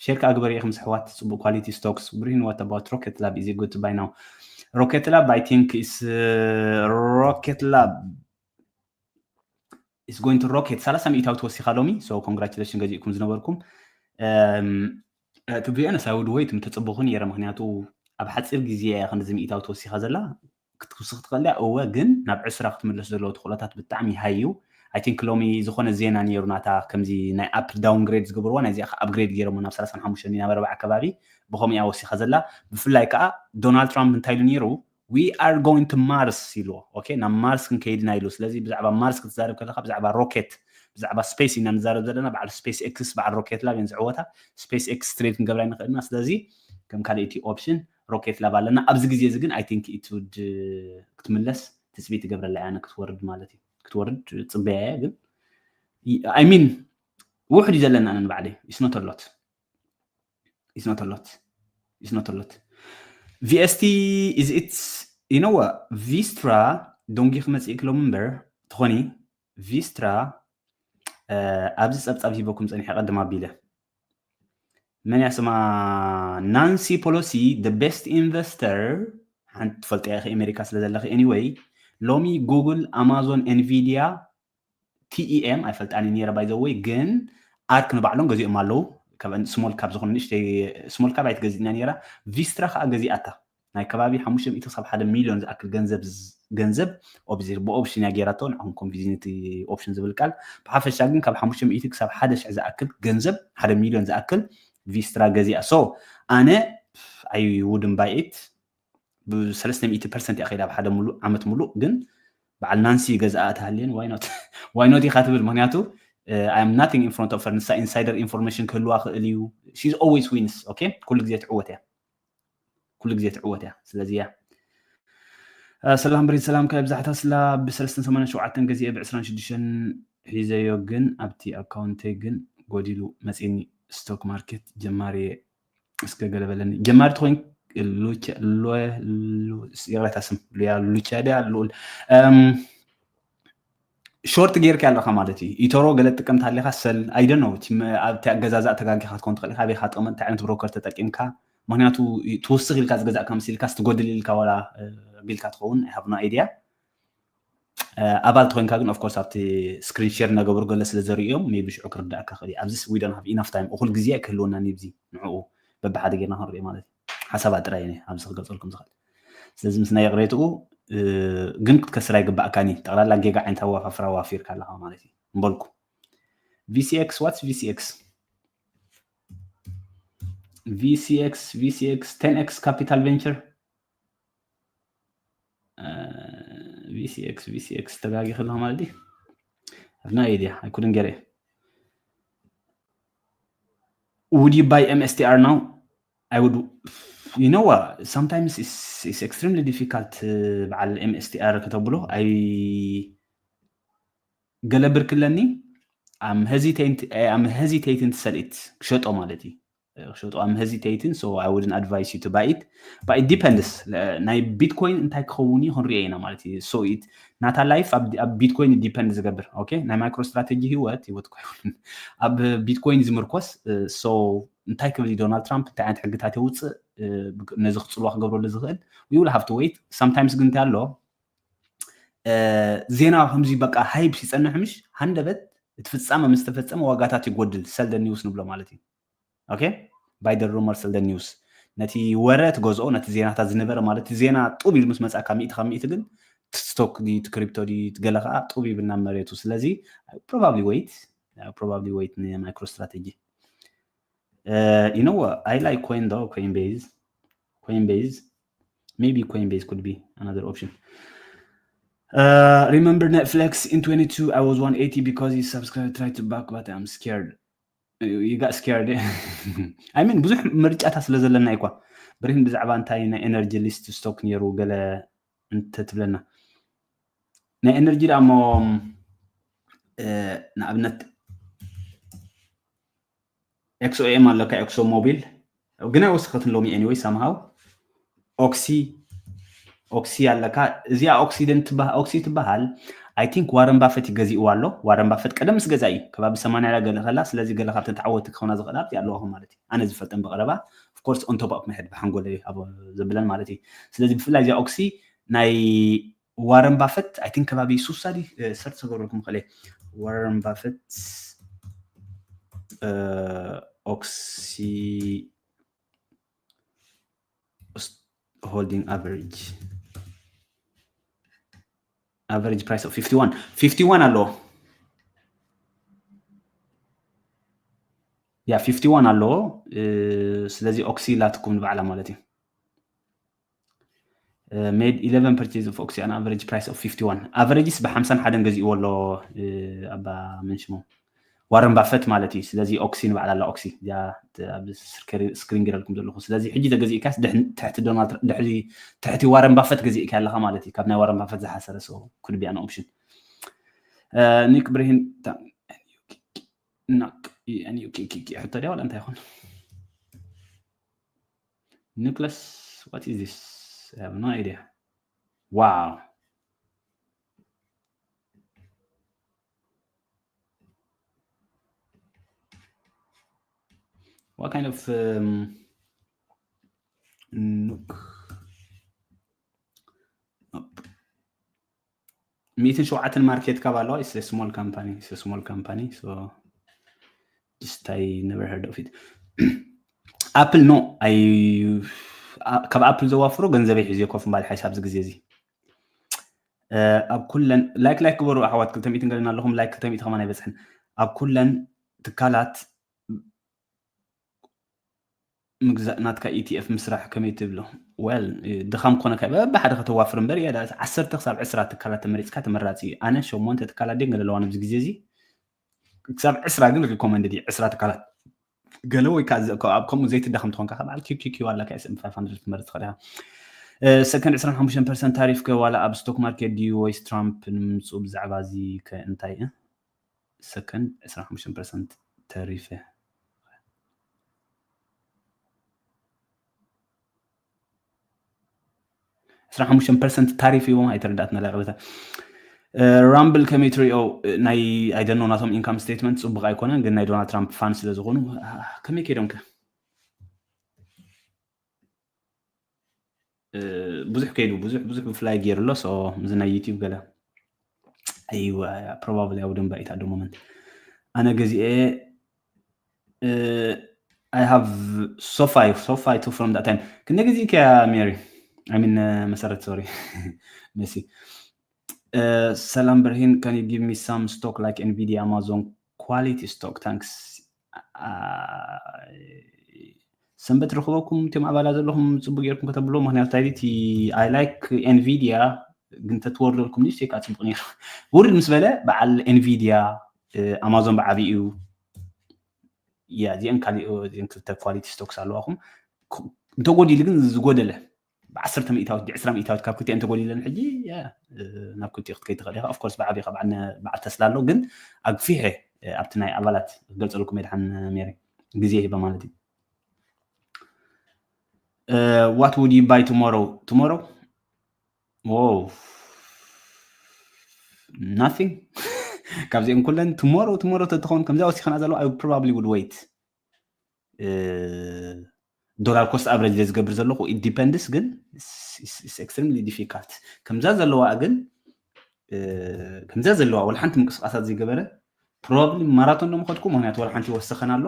Share ከዓ ግበሩ ኢኹም ኣሕዋት። ፅቡቅ quality stocks። ብሪን what about Rocket Lab? Is it good to buy now? Rocket Lab I think is Rocket Lab is going to rocket። ሰላሳ ሚእታዊት ወሲኻ ሎሚ። So congratulations ገዚእኩም ዝነበርኩም። To be honest I would wait። ምተፅበኹ ነይረ፣ ምክንያቱ ኣብ ሓፂር ግዜ እያ ክንድዚ ሚእታዊት ወሲኻ ዘላ። ክትውስኽ ትኽእል እያ እወ፣ ግን ናብ ዕስራ ክትምለስ ዘለዎ ተኽእሎታት ብጣዕሚ high እዩ። I think ሎሚ ዝኾነ ዜና ነይሩ ናታ ከምዚ ናይ Apple downgrade ዝገበርዋ፣ ናይዚኣ ከዓ upgrade ገይሮሞ ናብ ሰላሳን ሓሙሽተን ናብ ኣርባዓ ከባቢ። ብኸምኡ እያ ወሲኻ ዘላ። ብፍላይ ከዓ ዶናልድ ትራምፕ እንታይ ኢሉ ነይሩ? We are going to Mars ኢልዎ። Okay ናብ ማርስ ክንከይድ ኢና ኢሉ። ስለዚ ብዛዕባ ማርስ ክትዛረብ ከለካ ብዛዕባ ሮኬት ብዛዕባ space ኢና ንዛረብ ዘለና። በዓል SpaceX በዓል Rocket Lab እየን ዝዕወታ። SpaceX trade ክንገብራ ንኽእል ኢና። ስለዚ ከም ካልእ እቲ option Rocket Lab ኣለና። ኣብዚ ግዜ እዚ ግን I think it would ክትምለስ ትፅቢት ትገብረላ እያ ክትወርድ ማለት እዩ። ክትወርድ ፅበያ እያ ግን I mean ውሕድ እዩ ዘለና ኣነ ንባዕለይ it's not a lot it's not a lot it's not a lot። VST is it you know Vistra ደንጉየ ክመፅእ ክሎም እምበር ትኾኒ Vistra ኣብዚ ፀብፃብ ሂበኩም ፀኒሐ ቀድም ኣቢለ መን እያ ስማ ናንሲ ፖሎሲ the best investor ሓንቲ ትፈልጥያ ኢኺ ኣሜሪካ ስለ ዘለኺ anyway ሎሚ ጉግል ኣማዞን ኤንቪድያ ቲኢኤም ኣይፈልጣን ነይረ by the way ግን ኣርክ ንባዕሎም ገዚኦም ኣለዉ small cap ዝኾኑ ንእሽተይ small cap ኣይትገዝእና ነይራ ቪስትራ ከዓ ገዚኣታ ናይ ከባቢ ሓሙሽተ ሚእቲ ክሳብ ሓደ ሚልዮን ዝኣክል ገንዘብ ገንዘብ ብኦፕሽን እያ ገይራቶ ንዓኹም ኮንቪዝኒቲ ኦፕሽን ዝብል ቃል ብሓፈሻ ግን ካብ ሓሙሽተ ሚእቲ ክሳብ ሓደ ሽሕ ዝኣክል ገንዘብ ሓደ ሚልዮን ዝኣክል ቪስትራ ገዚኣ so ኣነ I wouldn't buy it ብሰለስተ ሚእቲ ፐርሰንት እያ ከይዳ ኣብ ሓደ ሙሉእ ዓመት ሙሉእ ግን በዓል ናንሲ ገዝኣ ተሃልየን why not why not ኢኻ ትብል ምክንያቱ I am nothing in front of her ንሳ insider information ክህልዋ ክእል እዩ she's always wins okay ኩሉ ግዜ ትዕወት እያ ኩሉ ግዜ ትዕወት እያ ስለዚ እያ ሰላም ብሪድ ሰላም ካብ ብዛሕታ ስላ ብ ሰለስተ ሰማንያ ሸውዓተ ገዚአ ብ ዕስራን ሽዱሽተን ሒዘዮ ግን ኣብቲ ኣካውንተይ ግን ጎዲሉ መፂኒ stock market ጀማሪ እስከ ገለ በለኒ ጀማሪ ትኮይን ይቅሬታ ስም ሉያ ሉቻ ድያ ልኡል short ጌርካ ኣለካ ማለት እዩ ኢቶሮ ገለ ትጥቀም ታሊካ ሰል I don't know ኣብቲ ኣገዛዛእ ተጋጊካ ትኮን ትክእል ኢካ ኣበይ ካጥቀመ እንታይ ዓይነት broker ተጠቂምካ ምክንያቱ ትውስክ ኢልካ ዝገዛእካ መሲልካ ትጎድል ኢልካ ዋላ ቢልካ ትኸውን I have no idea ኣባል ተኮይንካ ግን of course ኣብቲ screen share እናገበሩ ገለ ስለ ዘርእዮም maybe ሽዑ ክርዳእካ ክእል ኣብዚ we don't have enough time እኩል ግዜ ክህልወና ንብዚ ንዕኡ በብሓደ ጌርና ክንሪኦ ማለት እዩ ሓሳባት ጥራይ ኣብዚ ክገልፀልኩም ዝኽእል ስለዚ ምስ ናይ ይቕሬትኡ ግን ክትከስር ኣይግባእካን እዩ ጠቕላላ ጌጋ ዓይነት ኣዋፋፍራ ዋፊርካ ኣለካ ማለት እዩ እምበልኩ VCX what's VCX VCX VCX ten X capital venture VCX VCX ተጋጊ ከለኹ ማለት እዩ have no idea I couldn't get it would you buy MSTR now I would you know what sometimes it's, it's extremely difficult በዓል MSTR ከተብሎ I ገለ ብርክ ኣለኒ I'm hesitant I'm hesitant to sell it ክሸጦ ማለት እዩ ክሸጦ I'm hesitating so I wouldn't advise you to buy it but it depends ናይ ቢትኮይን እንታይ ክኸውን እዩ ክንሪኦ ኢና ማለት እዩ so it ናታ life ኣብ ቢትኮይን depend ዝገብር okay ናይ micro strategy ህይወት ህይወት ኮይን ኣብ ቢትኮይን ዝምርኮስ so እንታይ ክብል ዶናልድ ትራምፕ እንታይ ዓይነት ሕግታት የውፅእ ነዚ ክፅልዋ ክገብረሉ ዝኽእል we will have to wait sometimes ግን እንታይ ኣሎ ዜና ከምዚ በቃ hype ይፀንሕ ምሽ ሃንደበት እቲ ፍፃመ ምስ ተፈፀመ ዋጋታት ይጎድል sell the news ንብሎ ማለት እዩ okay buy the rumor sell the news ነቲ ወረ ትገዝኦ ነቲ ዜናታት ዝነበረ ማለት እቲ ዜና ጡብ ኢሉ ምስ መፃካ ሚእቲ ካብ ሚእቲ ግን stock ድዩ ክሪፕቶ ድዩ ገለ ከዓ ጡብ ይብል ናብ መሬቱ ስለዚ probably wait probably wait ን micro strategy you know what I like coin though coinbase coinbase maybe coinbase could be another option Uh, remember Netflix in twenty-two, I was one eighty because he subscribed, tried to back, but I'm scared. You got scared. I mean, ብዙሕ ምርጫታት ስለ ዘለና እኳ ብርሂን ብዛዕባ እንታይ ናይ ኤነርጂ ሊስት ስቶክ ነይሩ ገለ እንተትብለና ናይ ኤነርጂ ደኣ እሞ ንኣብነት ኤክስኦኤም ኣለካ፣ ኤክሶ ሞቢል ግን ኣይወሰኸትን ሎሚ። Anyway somehow ኦክሲ ኦክሲ ኣለካ። እዚኣ ኦክሲደንት ኦክሲ ትበሃል። I think ዋረን ባፈት ይገዚእዋ ኣሎ። ዋረን ባፈት ቀደም ምስ ገዛ እዩ ከባቢ ሰማንያ ገለ ከላ። ስለዚ ገለ ካብተን ተዓወቲ ክኾና ዝኽእላ ኣብዚኣ ኣለዋኹም ማለት እዩ። ኣነ ዝፈልጠን ብቐረባ of course on top of my head ብሓንጎለይ ኣብ ዘብለን ማለት እዩ። ስለዚ ብፍላይ እዚኣ ኦክሲ ናይ ዋረን ባፈት I think ከባቢ ሱሳ ዲ ሰርች ክገብረልኩም ክእለ። ዋረን ባፈት ኦክሲ holding average average price of fifty-one fifty-one ኣለዎ። ያ fifty-one ኣለዎ። ስለዚ ኦክሲ ላትኩም ንባዕላ ማለት እዩ። Made eleven purchase of Oxy an average price of fifty-one. Averages ብሓምሳን ሓደን ገዚእዎ ኣሎ። ኣባ መን ሽሙ ዋረን ባፈት ማለት እዩ። ስለዚ ኦክሲ ንባዕላ ኣላ ኦክሲ እዚኣ ኣብ ስክሪን ገይረልኩም ዘለኹ። ስለዚ ሕጂ ተገዚእካስ ትሕቲ ዶናልድ ትራምፕ ድሕሪ ትሕቲ ዋረን ባፈት ገዚእካ ኣለኻ ማለት እዩ። ካብ ናይ ዋረን ባፈት ዝሓሰረ ሰው ኩድ ቢኣን ኦፕሽን ኒክ ብርሂን ሕቶ ድያ ዋላ እንታይ ይኹን? Nucleus, what is this? I have no idea. Wow. What kind of um, nuke? ሚእትን ሸውዓተን ማርኬት ካፕ ኣለዋ። It's a small company. It's a small company. So just I never heard of it. ኣፕል ኖ ኣይ ካብ ኣፕል ዘዋፍሮ ገንዘበይ ሒዘ ኮፍ ምባል ሓይሳብ እዚ ግዜ እዚ ኣብ ኩለን ላይክ ላይክ ግበሩ ኣሕዋት። ክልተ ሚእትን ገለን ኣለኹም ላይክ ክልተ ሚእቲ ከማን ኣይበፅሕን። ኣብ ኩለን ትካላት ምግዛእ ናትካ ኢቲኤፍ ምስራሕ ከመይ ትብሎ? Well ድኻም ኮነካ በብሓደ ከተዋፍር እምበር እያ ዓሰርተ ክሳብ ዕስራ ትካላት ተመሪፅካ ተመራፂ እዩ። ኣነ ሸሞንተ ትካላት ድየ ገለለዋ ኣብዚ ግዜ እዚ ክሳብ ዕስራ ግን ሪኮመንድድ እዩ። ዕስራ ትካላት ገለ ወይ ከዓ ኣብ ከምኡ ዘይትዳኸም ትኾንካ ካብ በዓል ኪኪኪ ዋላ ከ S&P five hundred ክትመርፅ ትኽእል ኢኻ። ሰከንድ ዕስራን ሓሙሽተን ፐርሰንት ታሪፍ ከ ዋላ ኣብ ስቶክ ማርኬት ድዩ ወይስ ትራምፕ ንምምፅኡ ብዛዕባ እዚ ከ እንታይ ሰከንድ ዕስራን ሓሙሽተን ፐርሰንት ተሪፈ ዕስራን ሓሙሽተን ፐርሰንት ታሪፍ ሂቦም ኣይተረዳእትና ላቅበታ ራምብል ከመይ ትሪኦ ናይ ኣይደኖ ናቶም ኢንካም ስቴትመንት ፅቡቅ ኣይኮነን ግን ናይ ዶናልድ ትራምፕ ፋን ስለ ዝኾኑ ከመይ ከይዶም ከ ብዙሕ ከይዱ ብዙሕ ብዙሕ ብፍላይ ገይሩ ኣሎ ሶ ምዚ ናይ ዩቲብ ገለ ኣይዋ ፕሮባብሊ ኣብ ደንባ ኢታ ዶ ሞመንት ኣነ ገዚኤ I have SoFi SoFi two from that time ክንደ ግዜ ከያ ሜሪ I mean መሰረት sorry መሲ ሰላም ብርሂን can you give me some stock like Nvidia Amazon quality stock thanks ሰንበት ረኽበኩም እቶም ኣባላት ዘለኹም ፅቡቅ ጌርኩም ከተብሎ ምክንያቱ ታይቲ I like Nvidia ግን ተትወርደልኩም ኒሽ ሴካ ፅቡቅ ነይሩ ውርድ ምስ በለ በዓል Nvidia ኣማዞን ብዓብይኡ ያ እዚአን ካሊእ እዚአን ክልተ ኳሊቲ ስቶክስ ኣለዋኹም እንተጎዲሉ ግን ዝጎደለ ብዓሰርተ ሚእታዊት ብዕስራ ሚእታዊት ካብ ክልቲአን እንተጎዲለን ሕጂ ናብ ክልቲኡ ክትከይ ትኽእል ኢኻ ኦፍኮርስ ብዓብኻ በዓል ተስላ ኣሎ ግን ኣግፊሐ ኣብቲ ናይ ኣባላት ክገልፀልኩም የድሓን ሜሪ ግዜ ሂበ ማለት እዩ what would you buy tomorrow tomorrow wow nothing ካብዚኦም ኩለን tomorrow tomorrow ተትኸውን ከምዚኣ ወሲኸና ዘለዋ I probably would wait dollar cost average ዝገብር ዘለኹ it depends ግን extremely difficult ከምዛ ዘለዋ ግን ከምዛ ዘለዋ ወላ ሓንቲ ምንቅስቃሳት ዘይገበረ probably ማራቶን ዶ ምኸድኩ ምክንያቱ ወላ ሓንቲ ይወሰኸን ኣሎ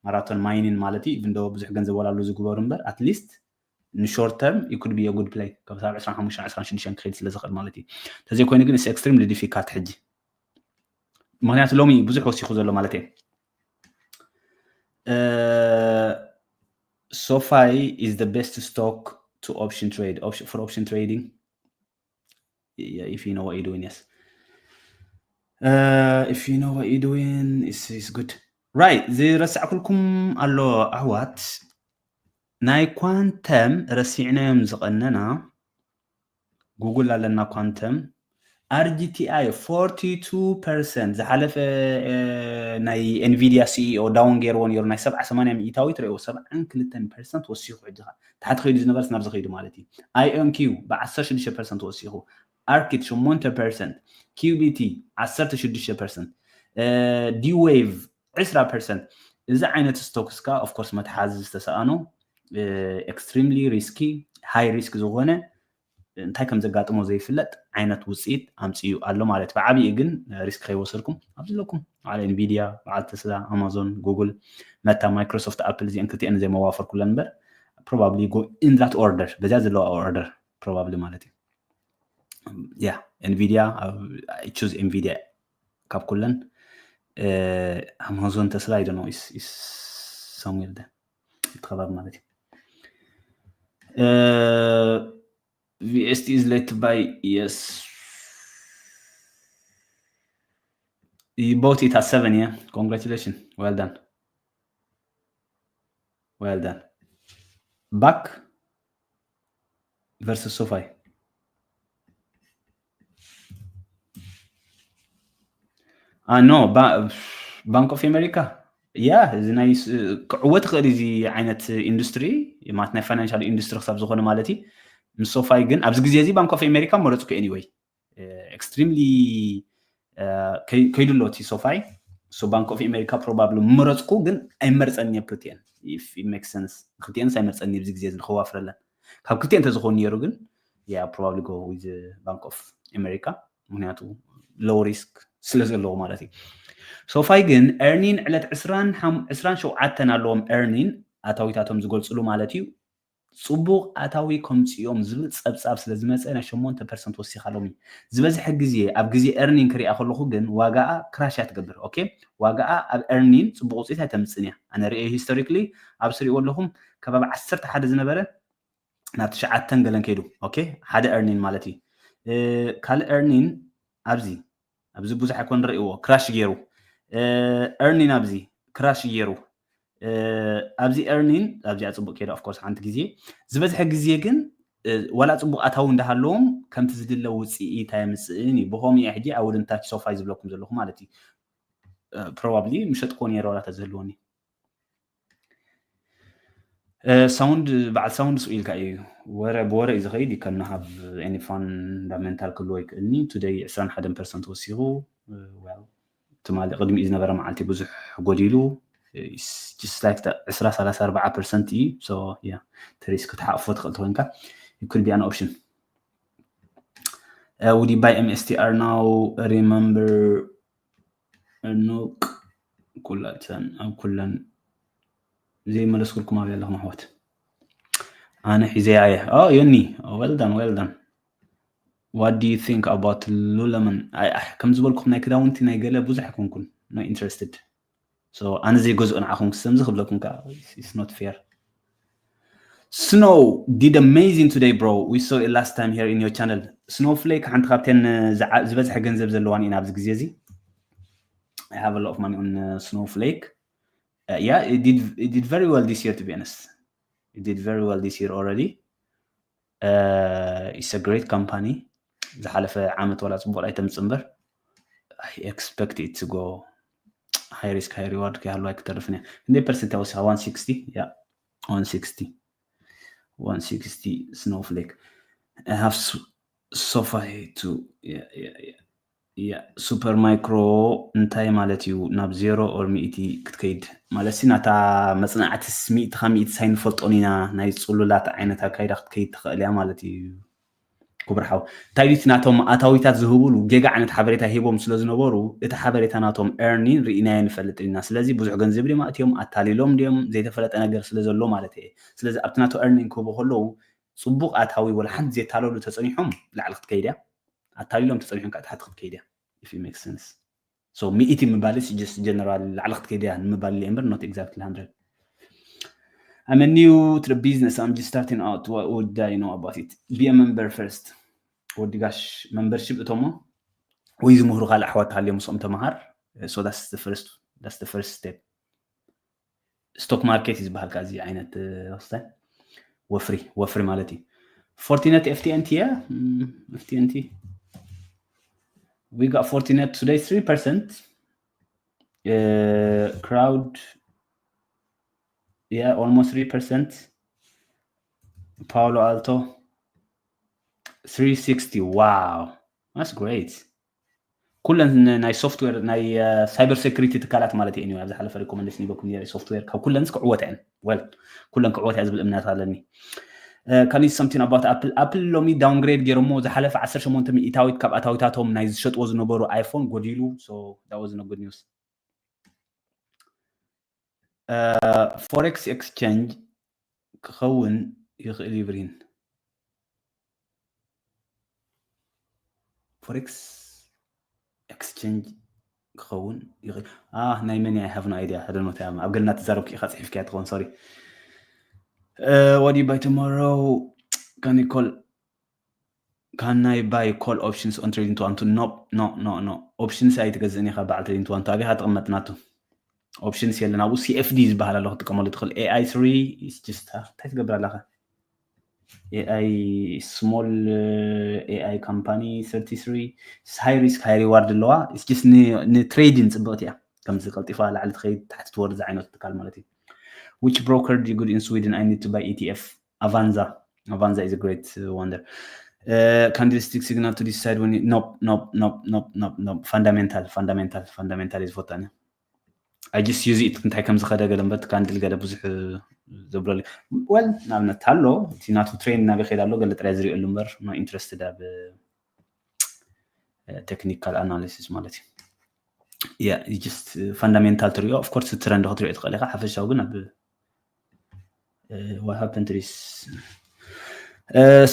ማራቶን ማይኒን ማለት እዩ even though ብዙሕ ገንዘብ ወላ ኣሎ ዝግበሩ እምበር at least ን short term it could be a good play ካብ ሳብ ዕስራን ሓሙሽተን ዕስራን ሽዱሽተን ክኸይድ ስለ ዝኽእል ማለት እዩ ተዘይኮይኑ ግን extremely difficult ሕጂ ምክንያቱ ሎሚ ብዙሕ ወሲኹ ዘሎ ማለት እየ SoFi is the best stock to option trade option, for option trading if you know what you're doing, yes. Uh, if you know what you're doing, it's, it's good. Right, ዝረሳዕኩልኩም ኣሎ ኣሕዋት። ናይ ኳንተም ረሲዕናዮም ዝቐነና። ጉግል ኣለና ኳንተም። ኣርጂቲኣይ ፎርቲ ቱ ፐርሰንት ዝሓለፈ፣ እ፣ ናይ ኤንቪድያ ሲኢኦ ዳውን ገይርዎ ነይሩ። ናይ ሰብዓ ሰማንያ ሚእታዊ ትርእይዎ፣ ሰብዓን ክልተን ፐርሰንት ወሲኹ። ሕጂ ኸዓ ታሕቲ ከይዱ ዝነበርስ ናብዚ ከይዱ ማለት እዩ። ኣይኦንኪዩ ብዓሰርተ ሽዱሽተ ፐርሰንት ወሲኹ። ኣርኪት ሸሞንተ ፐርሰንት፣ ኪዩቢቲ ዓሰርተ ሽዱሽተ ፐርሰንት፣ እ፣ ዲዌቭ ዕስራ ፐርሰንት። እዚ ዓይነት ስቶክስ ከኣ ኦፍኮርስ መትሓዚ ዝተሰኣኖ፣ እ፣ ኤክስትሪምሊ ሪስኪ፣ ሃይ ሪስክ ዝኾነ፣ እንታይ ከም ዘጋጥሞ ዘይፍለጥ ዓይነት ውፅኢት ኣምፅኡ ኣሎ ማለት። ብዓብይኡ ግን ሪስክ ከይወሰድኩም ኣብ ዘለኩም፣ በዓል ኤንቪድያ፣ በዓል ተስላ፣ ኣማዞን፣ ጉግል፣ መታ፣ ማይክሮሶፍት፣ ኣፕል፣ እዚአን ክልቲአን ዘይመዋፈርኩለን እምበር፣ probably go in that order፣ በዚያ ዘለዋ ኦርደር probably ማለት እዩ። ያ፣ ኤንቪድያ፣ I choose ኤንቪድያ ካብ ኩለን። እ፣ ኣማዞን፣ ተስላ፣ I don't know፣ is somewhere there፣ እቲ ከባቢ ማለት እዩ። እ፣ ቪኤስቲ is late to buy, yes. You bought it at seven, yeah? Congratulations. Well done. Well done. ባክ ቨርሰስ ሶፋይ። አ፣ ኖ፣ ባ-፣ ባንክ ኦፍ ኣሜሪካ። ያ፣ እዚ ናይ ስ-፣ ክዕወት ይኽእል እዚ ዓይነት ኢንዱስትሪ፣ ማለት ናይ ፋይናንሻል ኢንዱስትሪ ክሳብ ዝኾነ ማለት እዩ። ምስ ሶፋይ ግን ኣብዚ ግዜ እዚ ባንክ ኦፍ ኣሜሪካ መረፅኩ። ኤኒወይ፣ ኤክስትሪምሊ፣ እ፣ ከይ-፣ ከይዱ ኣሎ እቲ ሶፋይ። ሶ ባንክ ኦፍ ኣሜሪካ ፕሮባብሊ መረፅኩ፣ ግን ኣይመርፀን እየ ክልቲአን። If it makes sense፣ ክልቲአንስ ኣይመርፀን ኣብዚ ግዜ እዚ ንኸዋፍረለን። ካብ ክልቲአን እንተዝኾን ነይሩ ግን፣ ያ፣ ፕሮባብሊ ጎ ዊዝ ባንክ ኦፍ ኣሜሪካ፣ ምክንያቱ ሎው ሪስክ ስለ ዘለዎ ማለት እዩ። ሶፋይ ግን ኤርኒን ዕለት ዕስራን ሓም-፣ ዕስራን ሸውዓተን ኣለዎም ኤርኒን ኣታዊታቶም ዝገልፅሉ ማለት እዩ። ፅቡቕ ኣታዊ ከምፅኦም ዝብል ፀብፃብ ስለ ዝመፀ ናይ ሸሞንተ ፐርሰንት ወሲኻሎም እዩ። ዝበዝሐ ግዜ ኣብ ግዜ ኤርኒን ክሪኣ ከለኹ ግን ዋጋኣ ክራሽ እያ ትገብር። ኦኬ፣ ዋጋኣ ኣብ ኤርኒን ፅቡቕ ውፅኢት ኣይተምፅን እያ። ኣነ ሪኤ ሂስቶሪክሊ ኣብ ስሪእዎ ኣለኹም ከባቢ ዓሰርተ ሓደ ዝነበረ ናብ ትሽዓተን ገለን ከይዱ። ኦኬ፣ ሓደ ኤርኒን ማለት እዩ። እ፣ ካልእ ኤርኒን ኣብዚ፣ ኣብዚ ብዙሕ ኣይኮን ርእይዎ፣ ክራሽ ገይሩ። እ፣ ኤርኒን ኣብዚ ክራሽ ገይሩ። እ፣ ኣብዚ ኤርኒን ኣብዚኣ ጽቡቕ ከይዱ፣ of course፣ ሓንቲ ግዜ። ዝበዝሐ ግዜ ግን፣ እ፣ ዋላ ጽቡቕ ኣታዊ እንዳሃለዎም ከምቲ ዝድለ ውጽኢት ኣየምጽእን እዩ። ብኸምኡ እየ ሕጂ I wouldn't touch ሶፋይ ዝብለኩም ዘለኹ ማለት እዩ። እ፣ ፕሮባብሊ ምሸጥክዎ ነይረ ዋላ ተዝህልወኒ። እ፣ ሳውንድ፣ በዓል ሳውንድ ስቕ ኢልካ እዩ። ወረ ብወረ እዩ ዝኸይድ፣ ይከና ካብ ኤኒ ፋንዳሜንታል ክህልዎ ይክእልኒ። ቱደይ ዕስራን ሓደን ፐርሰንት ወሲኹ። እ፣ ዌል፣ ትማሊ ቅድሚኡ ዝነበረ መዓልቲ ብዙሕ ጎዲሉ። እ፣ it's just like ዕስራ፣ ሰላሳ፣ ኣርባዓ ፐርሰንት እዩ። So, yeah፣ እቲ ሪስክ ክትሓቕፎ ትኽእል ተኾይንካ፣ it could be an option። Uh, would you buy M S T R now? Remember፣ ኖቅ ኩላተን ኣብ ኩለን ዘይመለስኩልኩም ኣብያ ኣለኹም ኣሕዋት። ኣነ ሒዘያ እየ። ኦ፣ ዮኒ፣ well done, well done. What do you think about ሉለመን? ኣይ፣ ኣይ፣ ከም ዝበልኩም ናይ ክዳውንቲ ናይ ገለ ብዙሕ ኣይኮንኩን፣ not interested። So ኣነ ዘይገዝኦ ንዓኹም ክሰምዚ ክብለኩም ከኣ it's not fair። Snow did amazing today, bro. We saw it last time here in your channel. Snowflake ሓንቲ ካብተን ዝዓ-፣ ዝበዝሐ ገንዘብ ዘለዋን ኢና ኣብዚ ግዜ እዚ። I have a lot of money on, uh, Snowflake. Uh, yeah, it did, it did very well this year, to be honest. It did very well this year already. Uh, it's a great company. ዝሓለፈ ዓመት ዋላ ጽቡቕ ኣይተምጽእ እምበር፣ I expect it to go high risk, high reward ከይሃለዋ ኣይክተርፍን እያ። ክንደይ ፐርሰንት እያ ወሲኻ? One sixty? Yeah, one sixty. One sixty Snowflake. I have s-, SoFi too. Yeah, yeah, yeah. Yeah, Super Micro እንታይ ማለት እዩ? ናብ ዜሮ ኦር ሚእቲ ክትከይድ ማለት ሲ፣ ናታ መጽናዕትስ ሚእቲ ካብ ሚእቲ ሳይንፈልጦን ኢና፣ ናይ ጽሉላት ዓይነት ኣካይዳ ክትከይድ ትኽእል እያ ማለት እዩ። ክቡር ሓው፣ እንታይ ድዩ እቲ ናቶም ኣታዊታት ዝህቡሉ ጌጋ ዓይነት ሓበሬታ ሂቦም ስለ ዝነበሩ፣ እቲ ሓበሬታ ናቶም ኤርኒን ርኢናዮ ንፈልጥ ኢና። ስለዚ ብዙሕ ገንዘብ ድዮም ኣእትዮም፣ ኣታሊሎም ድዮም፣ ዘይተፈለጠ ነገር ስለ ዘሎ ማለት እየ። ስለዚ ኣብቲ ናቶ ኤርኒን ክህቡ ከለዉ፣ ጽቡቕ ኣታዊ ወላ ሓንቲ ዘየታለሉ ተጸኒሖም ላዕሊ ክትከይድ እያ፣ ኣታሊሎም ተጸኒሖም ከዓ ታሕቲ ክትከይድ እያ። If it makes sense። So ሚእቲ ምባል is just general ላዕሊ ክትከይድ እያ ንምባል እየ እምበር not exactly hundred። I'm a new to the business, I'm just starting out, what would I know about it? Be a member first. ወዲ ጋሽ membership እቶሞ ወይ ዝምህሩ ካልእ ኣሕዋት ሃልዮም ምስኦም ተመሃር። So that's the first step። Stock market እዩ ዝበሃል እዚ ዓይነት ወስተ ወፍሪ ወፍሪ ማለት እዩ። Fortinet FTNT yeah, FTNT we got Fortinet today three percent. Crowd yeah, almost three percent. Palo Alto three sixty wow, that's great. ኩለን ናይ software ናይ cyber security ትካላት ማለት እዩ። ኣብ ዝሓለፈ recommendation ይበኩም ነረ software ካብ ኩለን ክዕወታ እየን። Well ኩለን ክዕወታ እያ ዝብል እምነት ኣለኒ። Can you something about Apple? Apple ሎሚ downgrade ገይሮሞ ዝሓለፈ ዓሰርተ ሸሞንተ ሚእታዊት ካብ ኣታዊታቶም ናይ ዝሸጥዎ ዝነበሩ iPhone ጎዲሉ። So that was no good news. Forex exchange ክኸውን ይኽእል እዩ ብሪን። Forex exchange ክኸውን ይኽእል። Ah, ናይ መን እያ? I have no idea። I don't know። ኣብ ገለና ትዛረብኪ ኢኻ ጽሒፍኪያ ትኸውን። Sorry። What do you buy tomorrow? Can you call Can I buy call options on trading two one two? Nope, no, no, no. Options ኣይትገዝእን ኢኻ በዓል trading two one two ኣበይ ኢኻ ትቕመጥ ናቱ? Options የለን ኣብኡ። CFD ዝበሃል ኣሎ ክትጥቀመሉ ትኽእል። AI three is just እንታይ ትገብር ኣለኻ? AI small AI company thirty three high risk high reward ኣለዋ። It's just ን trading ጽብቕቲ እያ። ከምዚ ቀልጢፋ ላዕሊ ትኸይድ ታሕቲ ትወርድ ዝዓይነቱ ትካል ማለት እዩ። Which broker do you good in Sweden? I need to buy ETF. Avanza. Avanza is a great wonder. Candlestick signal to decide when you, nope, nope, nope, nope, nope, nope. Fundamental, fundamental, fundamental is ዝፈትኒ። I just use it እንታይ ከም ዝኸደ ገለ እምበር ካንድል ገለ ብዙሕ ዘብለሉ። Well ንኣብነት ኣሎ እቲ ናቱ trend ናበይ ከይድ ኣሎ ገለ ጥራይ ዝሪእሉ እምበር no interested ኣብ technical analysis ማለት እዩ። Yeah, just fundamental ትሪኦ። Of course trend ክትሪኦ ትኽእል ኢኻ። ሓፈሻዊ ግን ኣብ what happened to this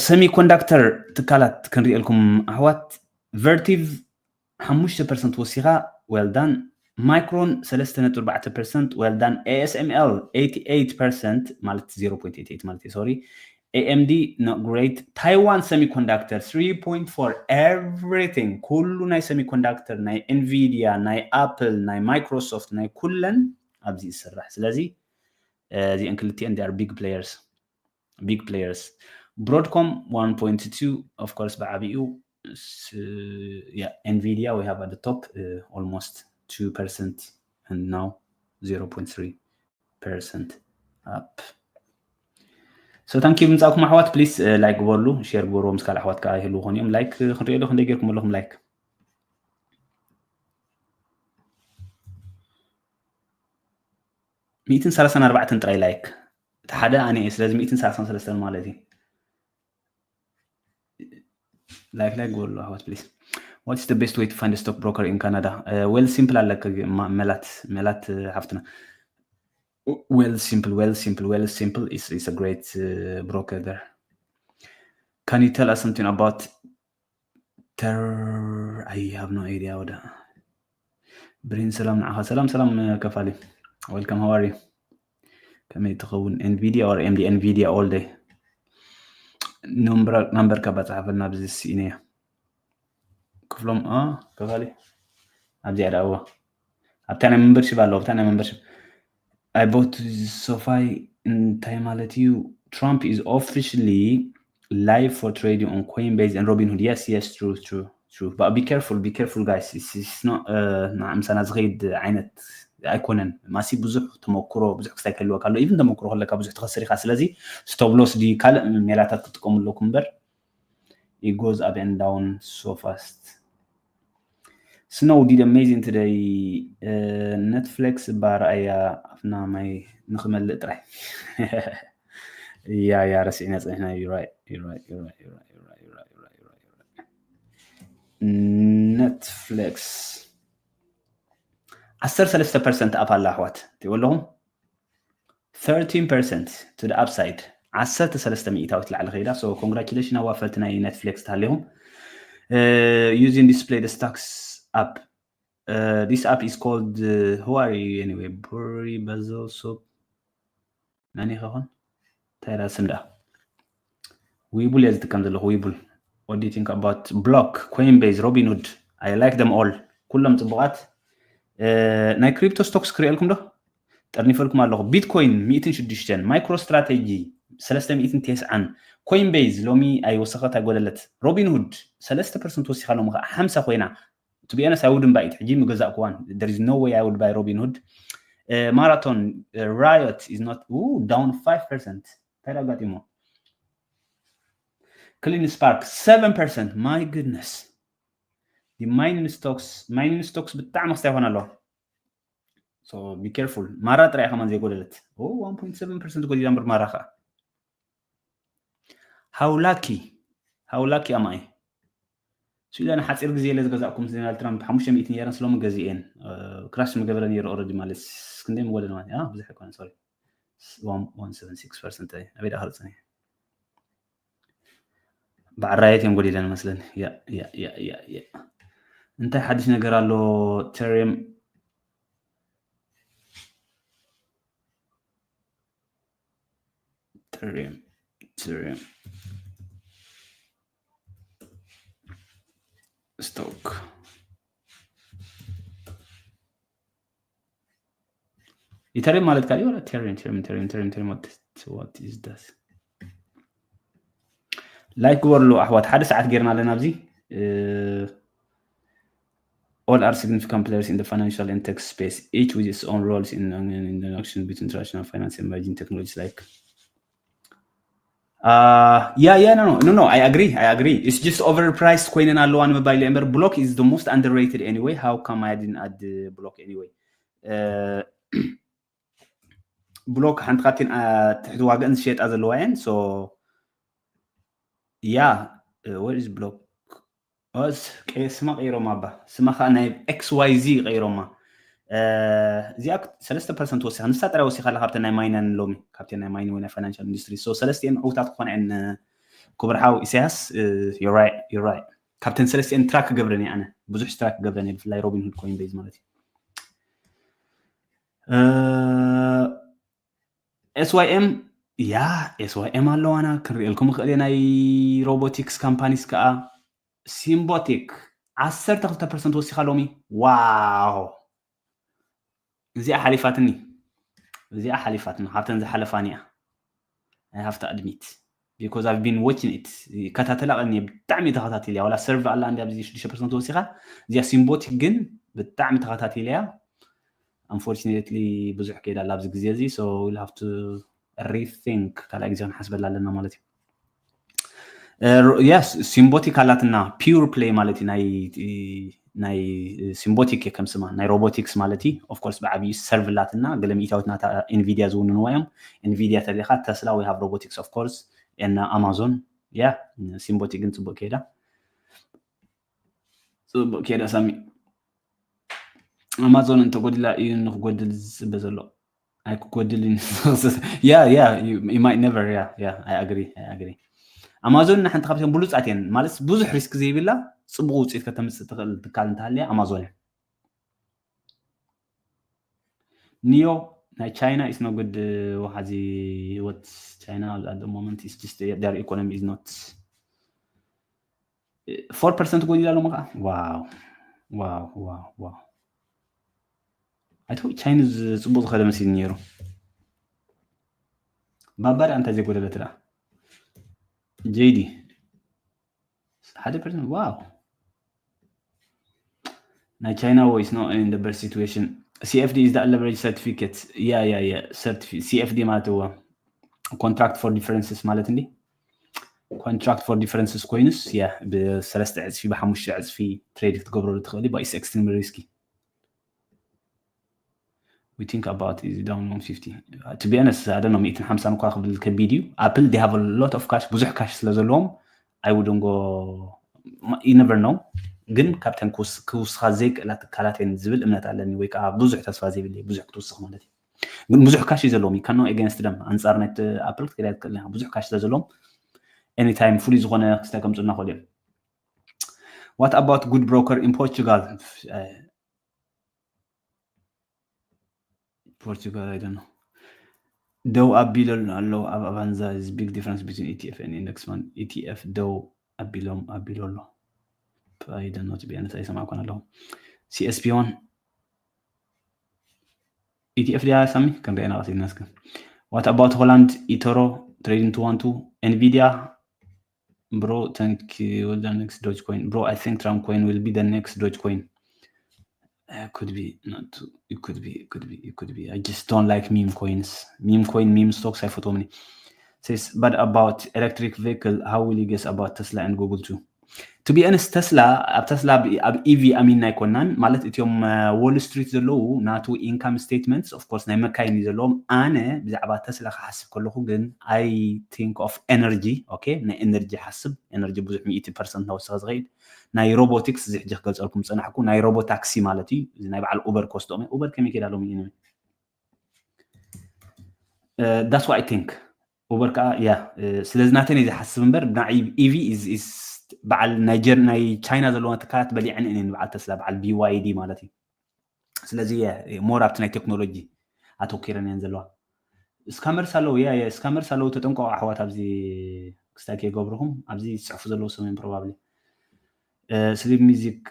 semiconductor ትካላት ክንሪእልኩም ኣሕዋት። Vertiv ሓሙሽተ percent ወሲኻ well done። Micron ሰለስተ ነጥቢ ኣርባዕተ percent well done። ASML eighty eight percent ማለት zero point eight eight ማለት እዩ። Sorry. AMD not great. Taiwan Semiconductor three point four everything ኩሉ ናይ semiconductor ናይ Nvidia ናይ Apple ናይ Microsoft ናይ ኩለን ኣብዚ ይስራሕ። ስለዚ እዚአን ክልቲአን they are big players. Big players. Broadcom one point two of course ብዓቢኡ yeah, Nvidia we have at the top uh, almost two percent and now zero point three percent up. So thank you ብምጻእኩም ኣሕዋት። Please like ግበርሉ፣ share ግበርዎ ምስ ካልእ ኣሕዋት ከዓ ይህልው ኾን እዮም። Like ክንሪኦ ዶ ክንደይ ጌርኩም ኣለኹም like? ሚእትን ሰላሳን ኣርባዕተን ጥራይ like። እቲ ሓደ ኣነ እየ። ስለዚ ሚእትን ሰላሳን ሰለስተን ማለት እዩ። Like like ግበርሉ ኣሕዋት please. What is the best way to find a stock broker in Canada? Well simple ኣለካ መላት መላት ሓፍትና። Well simple, well simple, well simple is is a great broker there. Can you tell us something about Ter I have no idea ወደ ብሪን ሰላም ንዓኻ። ሰላም ሰላም ከፋሊ። Welcome, how are you? ከመይ ትኸውን? Nvidia or AMD? Nvidia all day። Number number ከባ ጻሓፈልና ኣብዚ ስኢነያ። ክፍሎም አ ከፋሊ ኣብዚኣ ደኣዋ ኣብታ ናይ membership ኣለዎ ኣብታ ናይ membership I bought SoFi እንታይ ማለት እዩ? Trump is officially live for trading on Coinbase and Robinhood. Yes, yes, true, true, true. But be careful, be careful, guys. It's, it's not uh, ምሳና ዝኸይድ ዓይነት ኣይኮነን። ማሲ ብዙሕ ተመክሮ ብዙሕ ክስታይ ክህልወካ ኣሎ። Even ተመክሮ ከለካ ብዙሕ ትኸስር ኢኻ። ስለዚ stop loss ድዩ ካልእ ሜላታት ክትጥቀሙ ኣለኩም እምበር it goes up and down so fast. Snow did amazing today. Netflix ባርኣያ ኣፍና ማይ ንክመልእ ጥራይ። ያ ያ ረሲዕና ጸኒሕና። Netflix ዓሰርተ ሰለስተ percent up ኣላ ኣሕዋት ትብሉ ኣለኹም። Thirteen percent to the upside. ዓሰርተ ሰለስተ ሚእታዊት ላዕሊ ከይዳ። So congratulation ኣዋፈርቲ ናይ Netflix ተሃሊኹም። Using display the stocks app. This app is called who are you anyway? Buri Basil Soup. መን ይኸውን? እንታይ ዳ ስም ደኣ? ዊቡል እየ ዝጥቀም ዘለኹ ዊቡል። What do you think about Block, Coinbase, Robinhood? I like them all. ኩሎም ፅቡቃት። ናይ crypto stocks ክሪኤልኩም ዶ? ጠርኒፈልኩም ኣለኹ። ቢትኮይን ሚእትን ሽዱሽተን፣ ማይክሮ ስትራቴጂ ሰለስተ ሚእትን ተስዓን፣ ኮይንቤዝ ሎሚ ኣይወሰኸት ኣይጎደለት። ሮቢንሁድ ሰለስተ ፐርሰንት ወሲኻ ሎሚ ከዓ ሓምሳ ኮይና። To be honest, I wouldn't buy it. ሕጂ ምገዛእኩዋን። There is no way I would buy Robinhood. Marathon, Riot is not, down five percent። እንታይ ኣጋጢሞ? Clean Spark seven percent. My goodness. Mining stocks, mining stocks ብጣዕሚ ክስታይ ይኾን ኣለዋ። So be careful. ማራ ጥራይ ከማን ዘይጎደለት። Oh, one point seven percent ጎዲላ እምበር ማራ ከዓ። How lucky. How lucky am I? ስዊዳን ሓፂር ግዜ ኢለ ዝገዛእኩም ዶናልድ ትራምፕ ሓሙሽተ ሚእቲ ነይረን፣ ስሎሚ ገዚኤን። ክራሽ ምገበረ ነይሩ already ማለት ክንደይ ምጎደለ ማለት ብዙሕ ኣይኮነ። Sorry, one seven six percent። ኣበይ ደኣ ክርፅን እየ? ብዕራየት እዮም ጎዲለን መስለኒ። እንታይ ሓድሽ ነገር ኣሎ? ተሪም ተሪም ተሪም ስቶክ ኢተሪም ማለት ካልእ ወላ? ተሪም ተሪም ተሪም ተሪም ተሪም what is that? ላይክ ግበርሉ ኣሕዋት፣ ሓደ ሰዓት ጌርና ኣለና ኣብዚ። All are significant players in the financial and tech space, each with its own roles in, in the action between traditional finance and emerging technologies like. Uh, yeah, yeah, no, no, no, no, I agree, I agree. It's just overpriced ኮይነን ኣለዋ ንምባል እየ እምበር፣ Block is the most underrated anyway. How come I didn't add Block anyway? Block ሓንቲ ካብተን ትሕቲ ዋጋን ዝሸጣ ዘለዋ እየን። So yeah, what is Block? ስማ ቀይሮማ፣ ባ ስማ ከዓ ናይ XYZ ቀይሮማ። እዚኣ ሰለስተ ፐርሰንት ወሲኻ፣ ንሳ ጥራይ ወሲኻ ኣላ ካብተን ናይ ማይነን ሎሚ፣ ካብተን ናይ ማይነን ወይ ናይ ፋይናንሻል ኢንዱስትሪ። So ሰለስቲኤን ዕውታት ክኾና እየን። ክቡር ሓው ኢሳያስ፣ you're right, you're right። ካብተን ሰለስቲኤን ትራክ ክገብረን እየ ኣነ፣ ብዙሕ ትራክ ክገብረን እየ፣ ብፍላይ ሮቢንሁድ፣ ኮይንቤዝ ማለት እዩ። SYM፣ ያ SYM ኣለዋና፣ ክንሪኤልኩም ይኽእል እየ። ናይ ሮቦቲክስ ካምፓኒስ ከዓ ሲምቦቲክ ዓሰርተ ክልተ ፐርሰንት ወሲኻ ሎሚ። ዋው፣ እዚኣ ሓሊፋትኒ፣ እዚኣ ሓሊፋትኒ፣ ካብተን ዝሓለፋኒ እያ። I have to admit, because I've been watching it። ይከታተላ ቀኒ፣ ብጣዕሚ ተኸታቲል እያ። ዋላ ሰርቭ ኣላ እንዲ ኣብዚ ሽዱሽተ ፐርሰንት ወሲኻ፣ እዚኣ ሲምቦቲክ ግን ብጣዕሚ ተኸታቲል እያ። Unfortunately ብዙሕ ከይዳ ኣላ ኣብዚ ግዜ እዚ። So we'll have to rethink፣ ካልኣይ ግዜ ክንሓስበላ ኣለና ማለት እዩ። Yes, ሲምቦቲክ ኣላትና፣ ፒውር ፕሌይ ማለት እዩ። ናይ ናይ ሲምቦቲክ እየ ከም ስማ፣ ናይ ሮቦቲክስ ማለት እዩ። Of course ብዓብዩ ሰርቭ ኣላትና፣ ገለ ሚእታዊት ናታ ኤንቪዲያ ዝውንንዋ እዮም። ኤንቪዲያ ተሊኻ፣ ተስላ፣ we have robotics of course፣ and ኣማዞን። ያ ሲምቦቲክ ግን ፅቡቅ ከይዳ፣ ፅቡቅ ከይዳ ሳሚ። ኣማዞን እንተጎዲላ እዩ ንክጎድል ዝፅበ ዘሎ። ኣይክጎድልን። Yeah, yeah, you, you might never, yeah, yeah, I agree, I agree። ኣማዞን ንሓንቲ ካብቶም ብሉፃት እየን፣ ማለት ብዙሕ ሪስክ ዘይብላ፣ ፅቡቅ ውፅኢት ከተምፅእ ትኽእል ትካል እንተሃልያ ኣማዞን እያ። ኒዮ ናይ ቻይና is no good። ወሓዚ ህይወት ቻይና at the moment is just, their economy is not። Four percent ጎዲላ ኣለሞ ከዓ። ዋው፣ ዋው፣ ዋው፣ ዋው። I thought ቻይና ጽቡቅ ዝኸደ መሲል ነይሩ። ባባ ደኣ እንታይ ዘይጎደለት ደኣ? ጄዲ ሓደ ፐርሰንት። ዋው። ናይ ቻይና ወይ is not in the best situation. CFD is the leverage certificate. Yeah, yeah, yeah. CFD ማለት እዋ contract for differences ማለት እንዲ። Contract for differences ኮይኑስ፣ yeah፣ ብሰለስተ ዕጽፊ፣ ብሓሙሽተ ዕጽፊ ትሬድ ክትገብረሉ ትኽእል፣ but it's extremely risky. We think about is down one fifty. To be honest, I don't know, ሚእትን ሓምሳን እኳ ክብል ከቢድ እዩ። ኣፕል they have a lot of cash፣ ብዙሕ ካሽ ስለ ዘለዎም I wouldn't go. You never know። ግን ካብተን ክውስኻ ዘይክእላ ትካላት እየን ዝብል እምነት ኣለኒ፣ ወይ ከዓ ብዙሕ ተስፋ ዘይብለይ፣ ብዙሕ ክትውስኽ ማለት እዩ። ግን ብዙሕ ካሽ እዩ ዘለዎም፣ you cannot against them። ኣንፃር ናይ ኣፕል ክትከይድ ኣይትክእልን ኢኻ። ብዙሕ ካሽ ስለ ዘለዎም anytime ፍሉይ ዝኾነ ክስታይ ከምፁልና ክእሉ እዮም። What about good broker in Portugal? Portugal, I don't know. ደው ኣቢሉ ኣሎ ኣብ ኣቫንዛ። Is big difference between ETF and index fund። ETF ደው ኣቢሎም ኣቢሎ ኣሎ። I don't know, to be honest, ኣይሰማዕኩን ኣለኹ። C S P one E T F ድያ ሳሚ? ክንሪአና ቀስ ኢልና እስከ። What about Holland, eToro, trading two one two, Nvidia? Bro, thank you. The next Dogecoin. Bro, I think Trump coin will be the next Dogecoin. Uh, could be, not to, it could be, it could be, it could be. I just don't like meme coins. Meme coin, meme stocks, I photo money. Says, but about electric vehicle, how will you guess about Tesla and Google too? To be honest, ተስላ ኣብ ተስላ ኣብ ኢቪ ኣሚንና ኣይኮናን። ማለት እቲኦም ዎል ስትሪት ዘለዉ ናቱ ኢንካም ስቴትመንትስ ኦፍኮርስ ናይ መካይን እዩ ዘለዎም። ኣነ ብዛዕባ ተስላ ክሓስብ ከለኹ ግን I think of energy. ኦኬ፣ ናይ ኤነርጂ ሓስብ። ኤነርጂ ብዙሕ ሚእቲ ፐርሰንት ናወሰኸ ዝኸይድ ናይ ሮቦቲክስ እዚ ሕጂ ክገልፀልኩም ዝፀናሕኩ ናይ ሮቦ ታክሲ ማለት እዩ። እዚ ናይ በዓል ኡበር ክወስዶም እየ። ኡበር ከመይ ከይዳ ሎሚ እዩ? That's what I think. ኡበር ከዓ ያ ስለዚ ናተን እዩ ዝሓስብ እምበር ናይ ኢቪ በዓል ናይ ቻይና ዘለዋ ትካላት በሊዐን እኔን በዓል ተስላ በዓል ቢዋይዲ ማለት እዩ። ስለዚ ሞር ኣብቲ ናይ ቴክኖሎጂ ኣተኪረን እየን ዘለዋ። ስካመርስ ኣለዉ ያ ስካመርስ ኣለዉ። ተጠንቀቑ ኣሕዋት። ኣብዚ ክስታይ ከይገብርኹም ኣብዚ ዝፅሕፉ ዘለዉ ሰሜን ፕሮባብሊ ስሊፕ ሚዚክ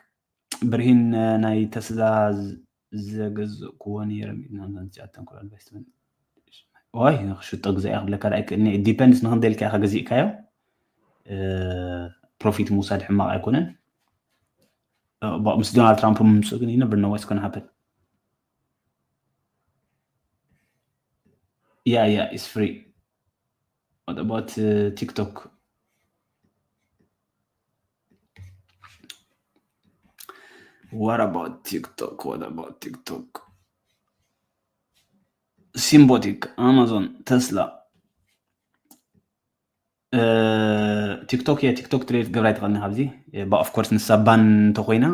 ብርሂን ናይ ተስላ ዘገዝእክዎ ነይረ። ኦይ ንክሽጦ ግዛእ ክብለካ ዳ ኣይክእልኒ። ዲፐንድስ ንክንደይ ኢልካ ኢካ ገዚእካዮ። ፕሮፊት ምውሳድ ሕማቕ ኣይኮነን። ምስ ዶናልድ ትራምፕ ምምፅኡ ግን you never know what's gonna happen. Yeah, yeah, it's free. What about uh, TikTok? What about TikTok? What about TikTok? Symbotic, Amazon, Tesla. ቲክቶክ የ ቲክቶክ ትሬድ ገብራ ይትኽእልኒ ካብዚ ኦፍኮርስ ንሳ ባን እንተኮይና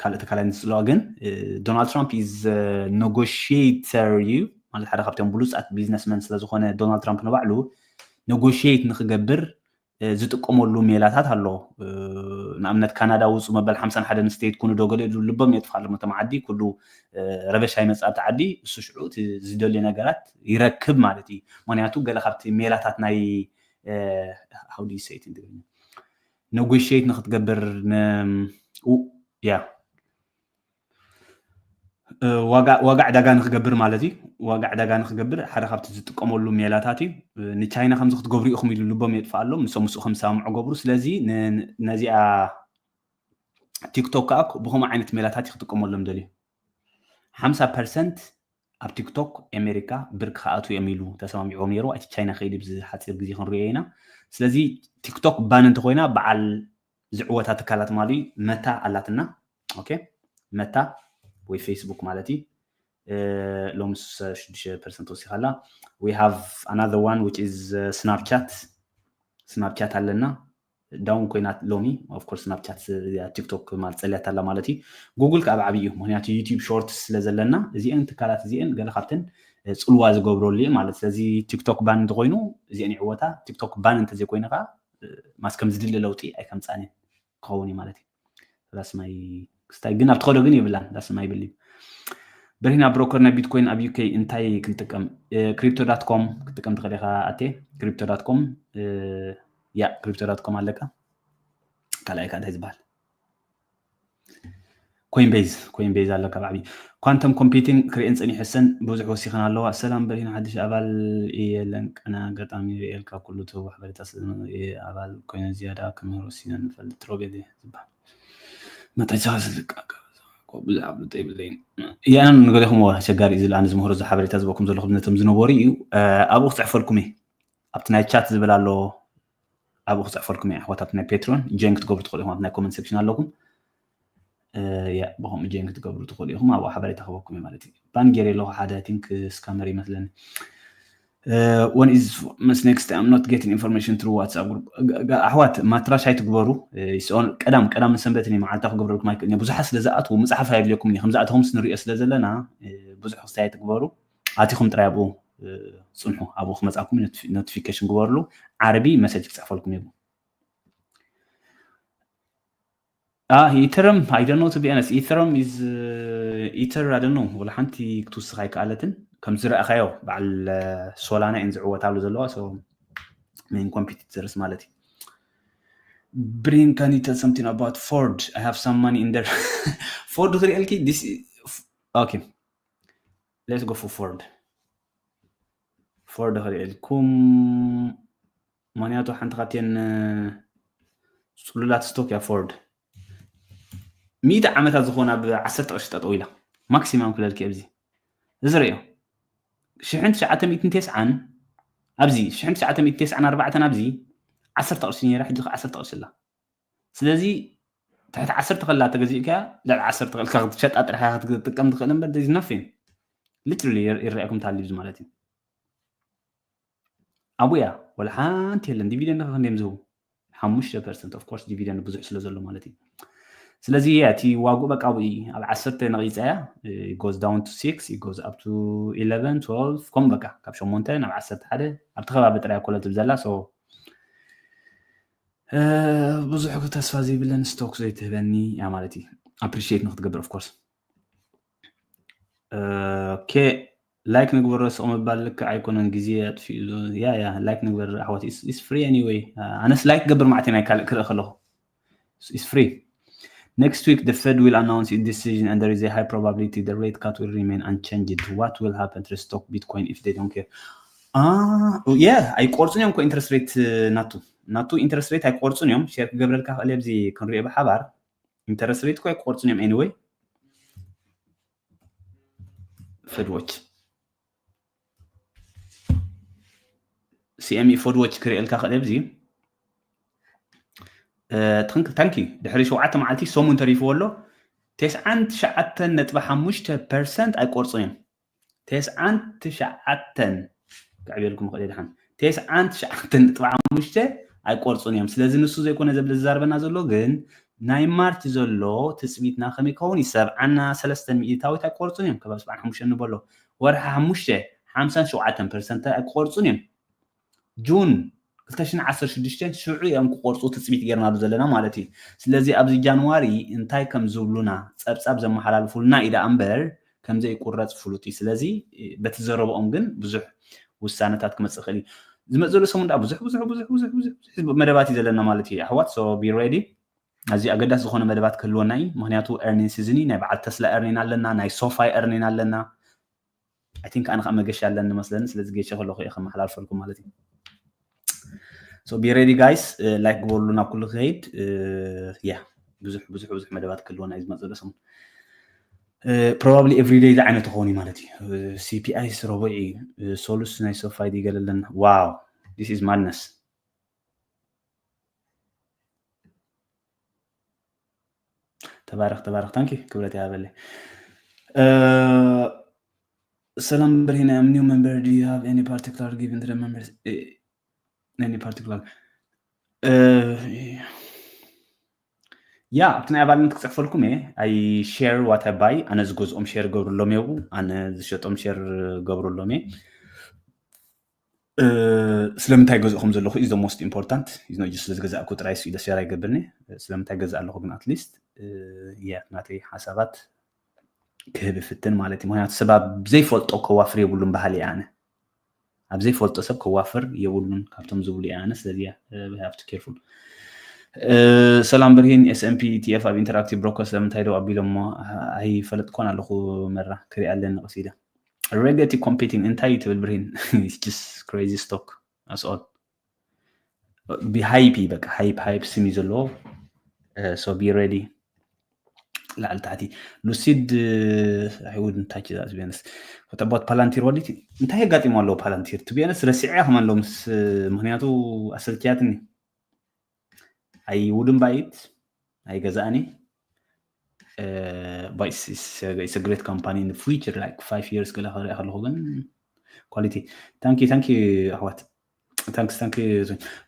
ካልእ ተካላይ ንፅልዋ ግን ዶናልድ ትራምፕ is negotiator እዩ ማለት ሓደ ካብቶም ብሉፃት ቢዝነስመን ስለዝኮነ ዶናልድ ትራምፕ ንባዕሉ ኔጎሽት ንክገብር ዝጥቀመሉ ሜላታት ኣሎ። ንኣብነት ካናዳ ውፁ መበል ሓምሳን ሓደን ስቴት ኩኑ ዶ ገለ ኢሉ ልቦም የጥፍኣሎም እቶም ዓዲ ኩሉ ረበሻ ይመፅእ ኣብቲ ዓዲ እሱ ሽዑ ዝደልዮ ነገራት ይረክብ ማለት እዩ። ምክንያቱ ገለ ካብቲ ሜላታት ናይ how do you say it in ትግርኛ ኔጎሽት ንክትገብር ያ ዋጋ ዕዳጋ ንክገብር ማለት እዩ። ዋጋ ዕዳጋ ንክገብር ሓደ ካብቲ ዝጥቀመሉ ሜላታት እዩ። ንቻይና ከምዚ ክትገብሩ ኢኹም ኢሉ ልቦም የጥፍኣሎም። ንሶም ምስኡ ከም ዝሰማምዑ ገብሩ። ስለዚ ነዚኣ ቲክቶክ ከዓ ብከምኡ ዓይነት ሜላታት እዩ ክጥቀመሎም ደልዩ። ሓምሳ ፐርሰንት ኣብ ቲክቶክ ኣሜሪካ ብር ክኣቱ እዮም ኢሉ ተሰማሚዕዎም ነይሩ። እቲ ቻይና ከይዲ ብዚ ሓፂር ግዜ ክንሪኦ ኢና። ስለዚ ቲክቶክ ባን እንተኮይና በዓል ዝዕወታ ትካላት ማለት እዩ መታ ኣላትና። ኦኬ መታ ወይ ፌስቡክ ማለት እዩ። ሎሚ ሽዱሽተ ፐርሰንት ወሲኻ ኣላ። We have another one which is ስናፕቻት። ስናፕቻት ኣለና ዳውን ኮይና ሎሚ ኦፍኮርስ ስናፕቻት ቲክቶክ ማለት ፀልያት ኣላ ማለት እዩ። ጉግል ከዓ ብዓብዩ ምክንያቱ ዩቲብ ሾርት ስለ ዘለና እዚአን ትካላት እዚአን ገለ ካብተን ፅልዋ ዝገብረሉ ማለት ስለዚ ቲክቶክ ባን እንተኮይኑ እዚአን ይዕወታ። ቲክቶክ ባን እንተዘይኮይኑ ከዓ ማስ ከም ዝድሊ ለውጢ ኣይከምፃን ክኸውን እዩ ማለት እዩ። ዳስማይ ክስታይ ግን ኣብቲ ከዶ ግን ይብላን ዳስማይ ይብል እዩ። በርሂና ብሮከር ናይ ቢትኮይን ኣብ ዩኬ እንታይ ክንጥቀም? ክሪፕቶ ዳት ኮም ክትጥቀም ትኽእል ኢኻ ኣቴ። ክሪፕቶ ዳት ኮም ያ ክሪፕቶ ዳት ኮም ኣለካ። ካልኣይ ከዓ እንታይ ዝበሃል ኮይንቤዝ ኮይንቤዝ ኣለካ ብዓብዪ ኳንተም ኮምፒቲንግ ክሪኤን ፀኒሑ ሰን ብዙሕ ወሲኸን ኣለዋ። ሰላም በርሂና ሓድሽ ኣባል እየ ለንቀና ኣጋጣሚ ሪኤልካ ኩሉ ትህቦ ሓበሬታ ስለ እየ ኣባል ኮይነ ዝያዳ ክምህር ወሲነ ንፈልጥ ሮቤል እየ ዝበሃል መጠቻ ስልቃ ብዙሕ ኣብልጦ የብለይን። ያንን ንገሌኹም ኣሸጋሪ እዩ ዝለኣነ ዝምህሮ ዝሓበሬታ ዝበኩም ዘለኹም ነቶም ዝነበሩ እዩ። ኣብኡ ክፅሕፈልኩም እየ ኣብቲ ናይ ቻት ዝብል ኣሎ ኣብኡ ክፅሕፈልኩም እየ ኣሕዋት ኣብቲ ናይ ፔትሮን ጆይን ክትገብሩ ትኽእሉ ኢኹም ኣብቲ ናይ ኮመንት ሴክሽን ኣለኩም። ብከምኡ ጆይን ክትገብሩ ትኽእሉ ኢኹም ኣብኡ ሓበሬታ ክበኩም እዩ ማለት እዩ። ባን ገይረ ኣለኹ ሓደ ቲንክ ስካመር ይመስለኒ። When is ምስ next I'm not getting information through WhatsApp group ኣሕዋት ማትራሽ ኣይትግበሩ። ቀዳም ቀዳምን ሰንበትን መዓልታ ክገብረልኩም ኣይክእልን ብዙሓት ስለ ዝኣትዉ ምፅሓፍ ኣየድልየኩም እዩ ከምዝኣተኹምስ ንሪኦ ስለ ዘለና ብዙሕ ክስታይ ኣይትግበሩ። ኣቲኹም ጥራይ ኣብኡ ፅንሑ ኣብኡ ክመፃኩም ኖቲፊኬሽን ግበርሉ። ዓርቢ መሰጅ ክፅሕፈልኩም እዩ። ኢተረም I don't know to be honest ኢተረም is ኢተር I don't know ወላ ሓንቲ ክትውስኽ ኣይከኣለትን ከም ዝረእኻዮ በዓል ሶላና እየን ዝዕወታሉ ዘለዋ main competitors ማለት እዩ። Brin, can you tell something about Ford? I have some money in there. Ford ክሪኤልኪ this okay, let's go for Ford. Ford ክሪኤልኩም። ምክንያቱ ሓንቲ ካብተን ጽሉላት ስቶክ እያ ፎርድ። ሚእቲ ዓመታት ዝኾና ብ ዓሰርተ ቅርሺ ጠጠው ኢላ ማክሲማም ክለልኪ ኣብዚ እዚ ርእዮ ሽሕን ትሽዓተ ሚእትን ተስዓን ኣብዚ ሽሕን ትሽዓተ ሚእትን ተስዓን ኣርባዕተን ኣብዚ ዓሰርተ ቅርሺ ነይራ፣ ሕጂ ዓሰርተ ቅርሺ ኣላ። ስለዚ ትሕቲ ዓሰርተ ከላ ተገዚእካ ልዕሊ ዓሰርተ ከልካ ክትሸጣ ጥራሕ ክትጥቀም ትኽእል እምበር there's nothing literally ይረኣኩም ታሊብዚ ማለት እዩ። ኣብኡ እያ ወላ ሓንቲ የለን። ዲቪደንድ ከ ክንደዮም ዝህቡ ሓሙሽተ ፐርሰንት of course ዲቪደንድ ብዙሕ ስለ ዘሎ ማለት እዩ። ስለዚ እቲ ዋግኡ በቃ ኣብኡ እዩ። ኣብ ዓሰርተ ነቒፃ እያ goes down to six, it goes up to eleven, twelve ከም በቃ ካብ ሸሞንተ ናብ ዓሰርተ ሓደ ኣብቲ ከባቢ ጥራይ ኮለል ትብል ዘላ። So ብዙሕ ተስፋ ዘይብለን ስቶክ ዘይትህበኒ እያ ማለት እዩ። Appreciate ንክትገብር of course okay like ንግበሮ ስቕ ምባል ልክዕ ኣይኮነን ግዜ ኣጥፊኡ። ያ ያ like ንግበር ኣሕዋት is free anyway። ኣነስ like ገብር ማዕተይ ናይ ካልእ ክርኢ ከለኹ is free. Next week the Fed will announce its decision and there is a high probability the rate cut will remain unchanged. What will happen to the stock Bitcoin if they don't care? Ah, yeah ኣይቆርጹን እዮም እኮ interest rate ናቱ ናቱ interest rate ኣይቆርጹን እዮም። ሼር ክገብረልካ ክእል ኣብዚ ክንሪኦ ብሓባር interest rate እኮ ኣይቆርጹን እዮም። Anyway Fed Watch CME Fed Watch ክርእየልካ ክእል ኣብዚ ታንኪ ድሕሪ ሸውዓተ መዓልቲ ሰሙን ተሪፍዎ ኣሎ። ተስዓን ትሽዓተን ነጥቢ ሓሙሽተ ፐርሰንት ኣይቆርጹን እዮም። ተስዓን ትሽዓተን ክዕብየልኩም ክእል ድሓን ተስዓን ትሽዓተን ነጥቢ ሓሙሽተ ኣይቆርጹን እዮም። ስለዚ ንሱ ዘይኮነ ዘብል ዝዛርበና ዘሎ ግን ናይ ማርች ዘሎ ትፅቢትና ከመይ ከውን እዩ? ሰብዓና ሰለስተን ሚእታዊት ኣይቆርጹን እዮም። ከባቢ ሰብዓን ሓሙሽተን ንበሎ ወርሒ ሓሙሽተ ሓምሳን ሸውዓተን ፐርሰንት ኣይቆርጹን እዮም። ጁን ክልተ ሽሕን ዓሰርተ ሽዱሽተን ሽዑ እዮም ክቆርጹ ትፅቢት ጌርናሉ ዘለና ማለት እዩ። ስለዚ ኣብዚ ጃንዋሪ እንታይ ከም ዝብሉና ፀብፃብ ዘመሓላልፉልና ኢዳ እምበር ከም ዘይቁረፅ ፍሉጥ እዩ። ስለዚ በቲ ዘረብኦም ግን ብዙሕ ውሳነታት ክመፅእ ክእል እዩ። ዝመፅእ ዘሎ ሰሙን ዳ ብዙሕ ብዙሕ ብዙሕ ብዙሕ ብዙሕ ብዙሕ መደባት እዩ ዘለና ማለት እዩ ኣሕዋት። So be ready። ኣዝዩ ኣገዳሲ ዝኾነ መደባት ክህልወና እዩ። ምክንያቱ earning season እዩ። ናይ በዓል ተስላ earning ኣለና፣ ናይ ሶፋይ earning ኣለና። I think ኣነ ከዓ መገሻ ኣለኒ መስለኒ። ስለዚ ገይሸ ከለኹ እየ ከመሓላልፈልኩም ማለት እዩ። So be ready guys. Like ግበሩሉ ናብ ኩሉ ክኸይድ። Yeah ብዙሕ ብዙሕ ብዙሕ መደባት ክህልወና እዩ ዝመፅእ ዘሎ ሰሙን። Probably everyday ዝዓይነቱ ክኸውን እዩ ማለት እዩ። CPI ስ ረቡዕ እዩ። ሶሉስ ናይ ሶፋይ ድዩ ገለ ኣለና። Wow this is madness። ተባረኽ ተባረኽ ታንኪ ክብረት ይሃበለይ። ሰላም ብርሂን፣ I am new member, do you have any particular given to the members? Any particular? ያ ኣብቲ ናይ ኣባልነት ክፅሕፈልኩም እየ። I share what I buy። ኣነ ዝገዝኦም ሼር ገብርሎም እየ። ኣነ ዝሸጦም ሼር ገብርሎም እየ። ስለምንታይ ገዝእኹም ዘለኹ is the most important። Is not just ስለዝገዛእኩ ጥራይ ስኢለ ሸር ኣይገብርኒ። ስለምንታይ ገዝእ ኣለኹ ግን at least ናተይ ሓሳባት ክህብ ይፍትን ማለት እዩ። ምክንያቱ ሰብ ኣብ ዘይፈልጦ ከዋፍር የብሉን ባህሊ እየ ኣነ። ኣብ ዘይፈልጦ ሰብ ከዋፍር የብሉን ካብቶም ዝብሉ እየ ኣነ። ስለዚ have to careful። ሰላም ብርሂን፣ S&P E T F ኣብ interactive brokers ስለምንታይ ደው ኣቢሎሞ? ኣይፈለጥኮን ኣለኹ መራ ክሪኣ ኣለኒ ቀስ ኢለ። Reggae competing እንታይ እዩ ትብል ብርሂን? It's just crazy stock that's all። ብሃይፕ እዩ በቃ ሃይፕ ሃይፕ ስም እዩ ዘለዎ። So be ready። ላዕሊ ታሕቲ ሉሲድ ኣይሁድ እንታይ ችዛዝ ቢያንስ ከጠቦት ፓላንቲር ወዲት እንታይ የጋጢሞ ኣለዎ ፓላንቲር ትቢያንስ ረሲዐ ከማን ሎምስ ምክንያቱ ኣሰልችያትኒ። I wouldn't buy it. ኣይገዛእኒ። But it's a great company in the future like five years ገለ ክሪኣ ከለኹ ግን quality. Thank you, thank you ኣሕዋት። Thanks, thank you.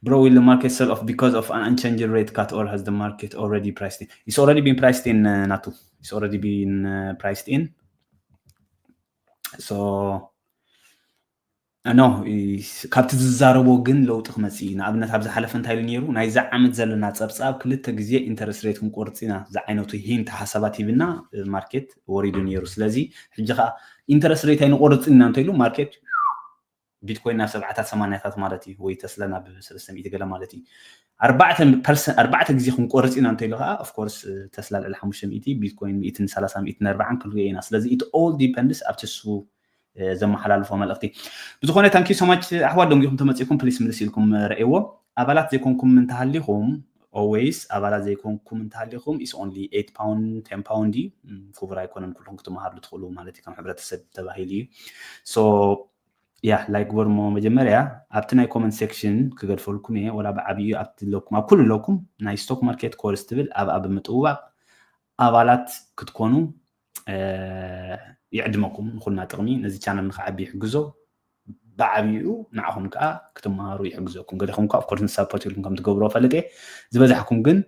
Bro, will the market sell off because of an unchanged rate cut or has the market already priced in? It's already been priced in, uh, ናቱ. It's already been uh, priced in. So no ካብቲ ዝዛረቦ ግን ለውጢ ክመፅእ እዩ። ንኣብነት ኣብ ዝሓለፈ እንታይ ኢሉ ነይሩ? ናይዚ ዓመት ዘለና ፀብፃብ ክልተ ግዜ interest rate ክንቆርፅ ኢና ዝዓይነቱ ሂንት ሓሳባት ሂብና ማርኬት ወሪዱ ነይሩ። ስለዚ ሕጂ ከዓ interest rate ኣይንቆርፅን ኢና እንተኢሉ ማርኬት ቢትኮይን ናብ ሰብዓታት ሰማንያታት ማለት እዩ ወይ ተስላ ናብ ሰለስተ ሚእቲ ገለ ማለት እዩ። ኣርባዕተ ግዜ ክንቆርፅ ኢና እንተኢሉ ከዓ ኦፍኮርስ ተስላ ልዕሊ ሓሙሽተ ሚእቲ፣ ቢትኮይን ሚእትን ሰላሳ ሚእትን ኣርባዓን ክንሪኦ ኢና። ስለዚ it all depends ኣብቲ እሱ ዘመሓላልፎ መልእክቲ። ብዝኮነ thank you so much ኣሕዋት፣ ደንጊኹም ተመፂእኩም ፕሊስ ምልስ ኢልኩም ረእይዎ። ኣባላት ዘይኮንኩም እንተሃሊኹም always ኣባላት ዘይኮንኩም እንተሃሊኹም is only eight pound ten pound እዩ። ክቡር ኣይኮነን፣ ኩልኩም ክትመሃርሉ ትኽእሉ ማለት እዩ። ከም ሕብረተሰብ ተባሂሉ እዩ። So yeah like ግበሩ እሞ መጀመርያ ኣብቲ ናይ comment section ክገድፈልኩም እየ። ወላ ብዓብዩ ኣብቲ ኣለኩም ኣብ ኩሉ ኣለኩም ናይ stock market course ትብል ኣብኣ ብምጥውዋቅ ኣባላት ክትኮኑ ይዕድመኩም። ንኩልና ጥቕሚ ነዚ ቻነል ንክዓቢ ይሕግዞ፣ ብዓብዩ ንዓኹም ከዓ ክትመሃሩ ይሕግዘኩም። ገሊኹም ከዓ ኦፍኮርስ ንሳፖርት ኢልኩም ከም ትገብርዎ ፈልጥ እየ። ዝበዛሕኩም ግን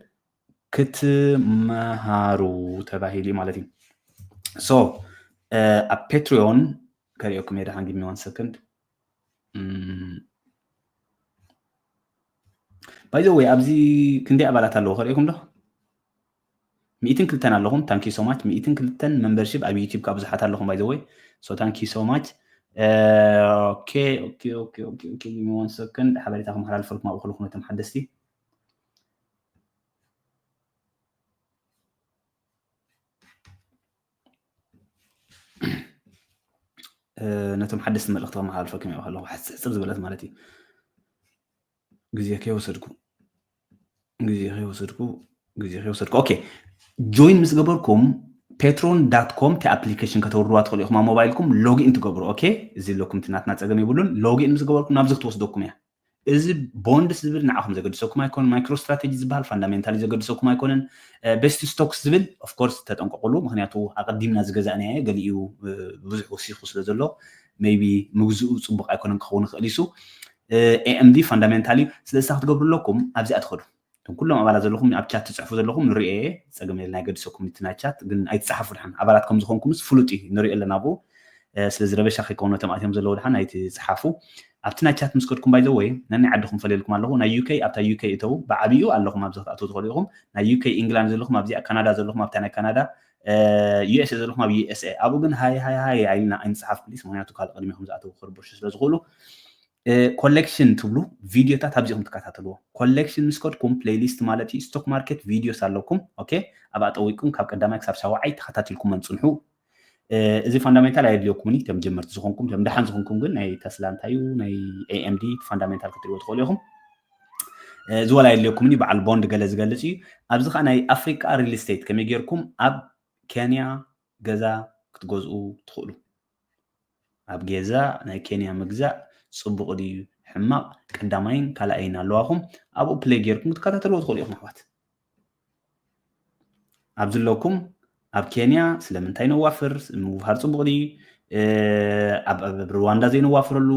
ክትመሃሩ ተባሂሉ እዩ ማለት እዩ። So ኣብ ፔትሪዮን ከሪኦኩም እየ። ደሓን give me one second። By the way ኣብዚ ክንደይ ኣባላት ኣለዎ ከሪኦኩም ዶ? ሚእትን ክልተን ኣለኹም። Thank you so much። ሚእትን ክልተን membership ኣብ ዩቲብ ካብ ብዙሓት ኣለኹም by the way። So thank you so much። Okay okay okay okay okay give me one second። ሓበሬታ ከመሓላልፈልኩም ኣብኡ ከለኹ ነቶም ሓደስቲ ነቶም ሓደስቲ መልእክቲ ከመሓላልፈኩም እየ ከለኹ ሕፅብ ዝበለት ማለት እዩ። ግዜ ከይወሰድኩ ግዜ ከይወሰድኩ ግዜ ከይወሰድኩ okay join ምስ ገበርኩም patreon dot com ቲ application ከተውርድዋ ትኽእሉ ኢኹም ኣብ ሞባይልኩም login ትገብሩ። Okay እዚ ኣለኩም እቲ ናትና ፀገም የብሉን። Login ምስ ገበርኩም ናብዚ ክትወስደኩም እያ። እዚ ቦንድስ ዝብል ንዓኹም ዘገድሰኩም ኣይኮነን። Micro Strategy ዝበሃል fundamentally ዘገድሰኩም ኣይኮነን። Best Stocks ዝብል ኦፍኮርስ ተጠንቀቕሉ፣ ምክንያቱ ኣቐዲምና ዝገዛእናዮ ገሊኡ ብዙሕ ወሲኹ ስለ ዘሎ maybe ምግዝኡ ፅቡቕ ኣይኮነን ክኸውን ይኽእል እዩ። AMD fundamentally ስለዚ ክትገብሩ ኣለኩም ኣብዚኣ ትኸዱ። እቶም ኩሎም ኣባላት ዘለኹም ኣብ ቻት ትፅሕፉ ዘለኹም ንሪኦ እየ። ፀገም የለን ኣይገድሰኩም እቲ ናይ ቻት ግን ኣይትፅሓፉ ድሓን ኣባላት ከም ዝኾንኩምስ ፍሉጥ እዩ ንሪኦ ኣለና ኣብኡ። ስለዚ ረበሻ ከይከውን ነቶም ኣትዮም ዘለዉ ድሓን ኣይትፅሓፉ። ኣብቲ ናይ ቻት ምስ ከድኩም by the way ነናይ ዓድኹም ፈልየልኩም ኣለኹ። ናይ UK ኣብታ UK እተዉ ብዓብዩ ኣለኹም ኣብዚ ክትኣትዉ ትኽእሉ ኢኹም። ናይ UK ኢንግላንድ ዘለኹም ኣብዚኣ ካናዳ ዘለኹም ኣብታ ናይ ካናዳ USA ዘለኹም ኣብ USA ኣብኡ ግን ሃይ ሃይ ሃይ ኣይልና ኣይንፅሓፍ ፕሊስ ምክንያቱ ካልእ ቅድሚኹም ዝኣተዉ ክርበሹ ስለ ዝኽእሉ። ኮሌክሽን ትብሉ ቪድዮታት ኣብዚኹም ትከታተልዎ። ኮሌክሽን ምስ ከድኩም ፕሌይሊስት ማለት እዩ stock market videos ኣለኩም። Okay ኣብኣ ጠዊቅኩም ካብ ቀዳማይ ክሳብ ሻውዓይ ተኸታቲልኩም መን ፅንሑ። እዚ ፋንዳሜንታል ኣየድልየኩምን እዩ። ከም ጀመርቲ ዝኾንኩም ከም ደሓን ዝኾንኩም ግን ናይ ተስላ እንታይ እዩ ናይ AMD ፋንዳሜንታል ክትሪእዎ ትኽእሉ ኢኹም። እዚ ወላ የድልየኩምን እዩ። በዓል ቦንድ ገለ ዝገልፅ እዩ። ኣብዚ ከዓ ናይ ኣፍሪቃ ሪል ስቴት ከመይ ጌርኩም ኣብ ኬንያ ገዛ ክትገዝኡ ትኽእሉ። ኣብ ገዛ ናይ ኬንያ ምግዛእ ፅቡቕ ድዩ ሕማቕ? ቀዳማይን ካልኣይን ኣለዋኹም። ኣብኡ ፕሌይ ጌርኩም ክትከታተልዎ ትኽእሉ ኢኹም ኣሕዋት። ኣብዚ ኣለኩም ኣብ ኬንያ ስለምንታይ ነዋፍር? ምውፋር ፅቡቕ ድዩ? ኣብ ሩዋንዳ ዘይነዋፍረሉ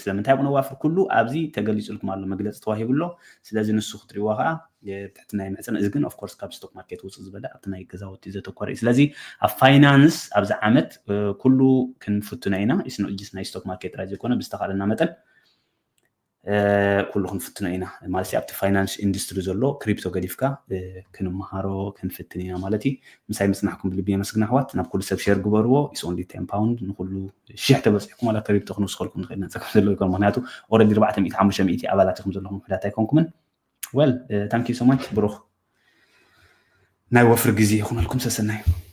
ስለምንታይ ኣብኡ ነዋፍር? ኩሉ ኣብዚ ተገሊፁልኩም ኣሎ፣ መግለፂ ተዋሂቡ ኣሎ። ስለዚ ንሱ ክትሪእዎ ከዓ ብትሕትና ይምሕፀን። እዚ ግን ኦፍኮርስ ካብ ስቶክ ማርኬት ውፅእ ዝበለ ኣብቲ ናይ ገዛውቲ ዘተኮረ እዩ። ስለዚ ኣብ ፋይናንስ ኣብዚ ዓመት ኩሉ ክንፍትኖ ኢና። ኢስኖ እጅስ ናይ ስቶክ ማርኬት ጥራይ ዘይኮነ ብዝተኻለና መጠን ኩሉ ክንፍትኖ ኢና ማለት ኣብቲ ፋይናንስ ኢንዱስትሪ ዘሎ ክሪፕቶ ገዲፍካ ክንመሃሮ ክንፍትን ኢና ማለት እዩ። ምሳይ ምፅናሕኩም ብልቢ የመስግን ኣሕዋት። ናብ ኩሉ ሰብ ሼር ግበርዎ። ኢስ ኦንሊ ቴን ፓውንድ ንኩሉ ሽሕ ተበፂሕኩም ዋላ ክሪፕቶ ክንውስኸልኩም ንኽእል ኢና ፀገም ዘለዎ ይኮን። ምክንያቱ ኦረዲ ኣርባዕተ ሚእቲ ሓሙሽተ ሚእቲ ኣባላት ኢኹም ዘለኹም ውሕዳት ኣይኮንኩምን። Well thank you so much ብሩኽ ናይ ወፍሪ ግዜ ይኹነልኩም። ሰሰናዩ።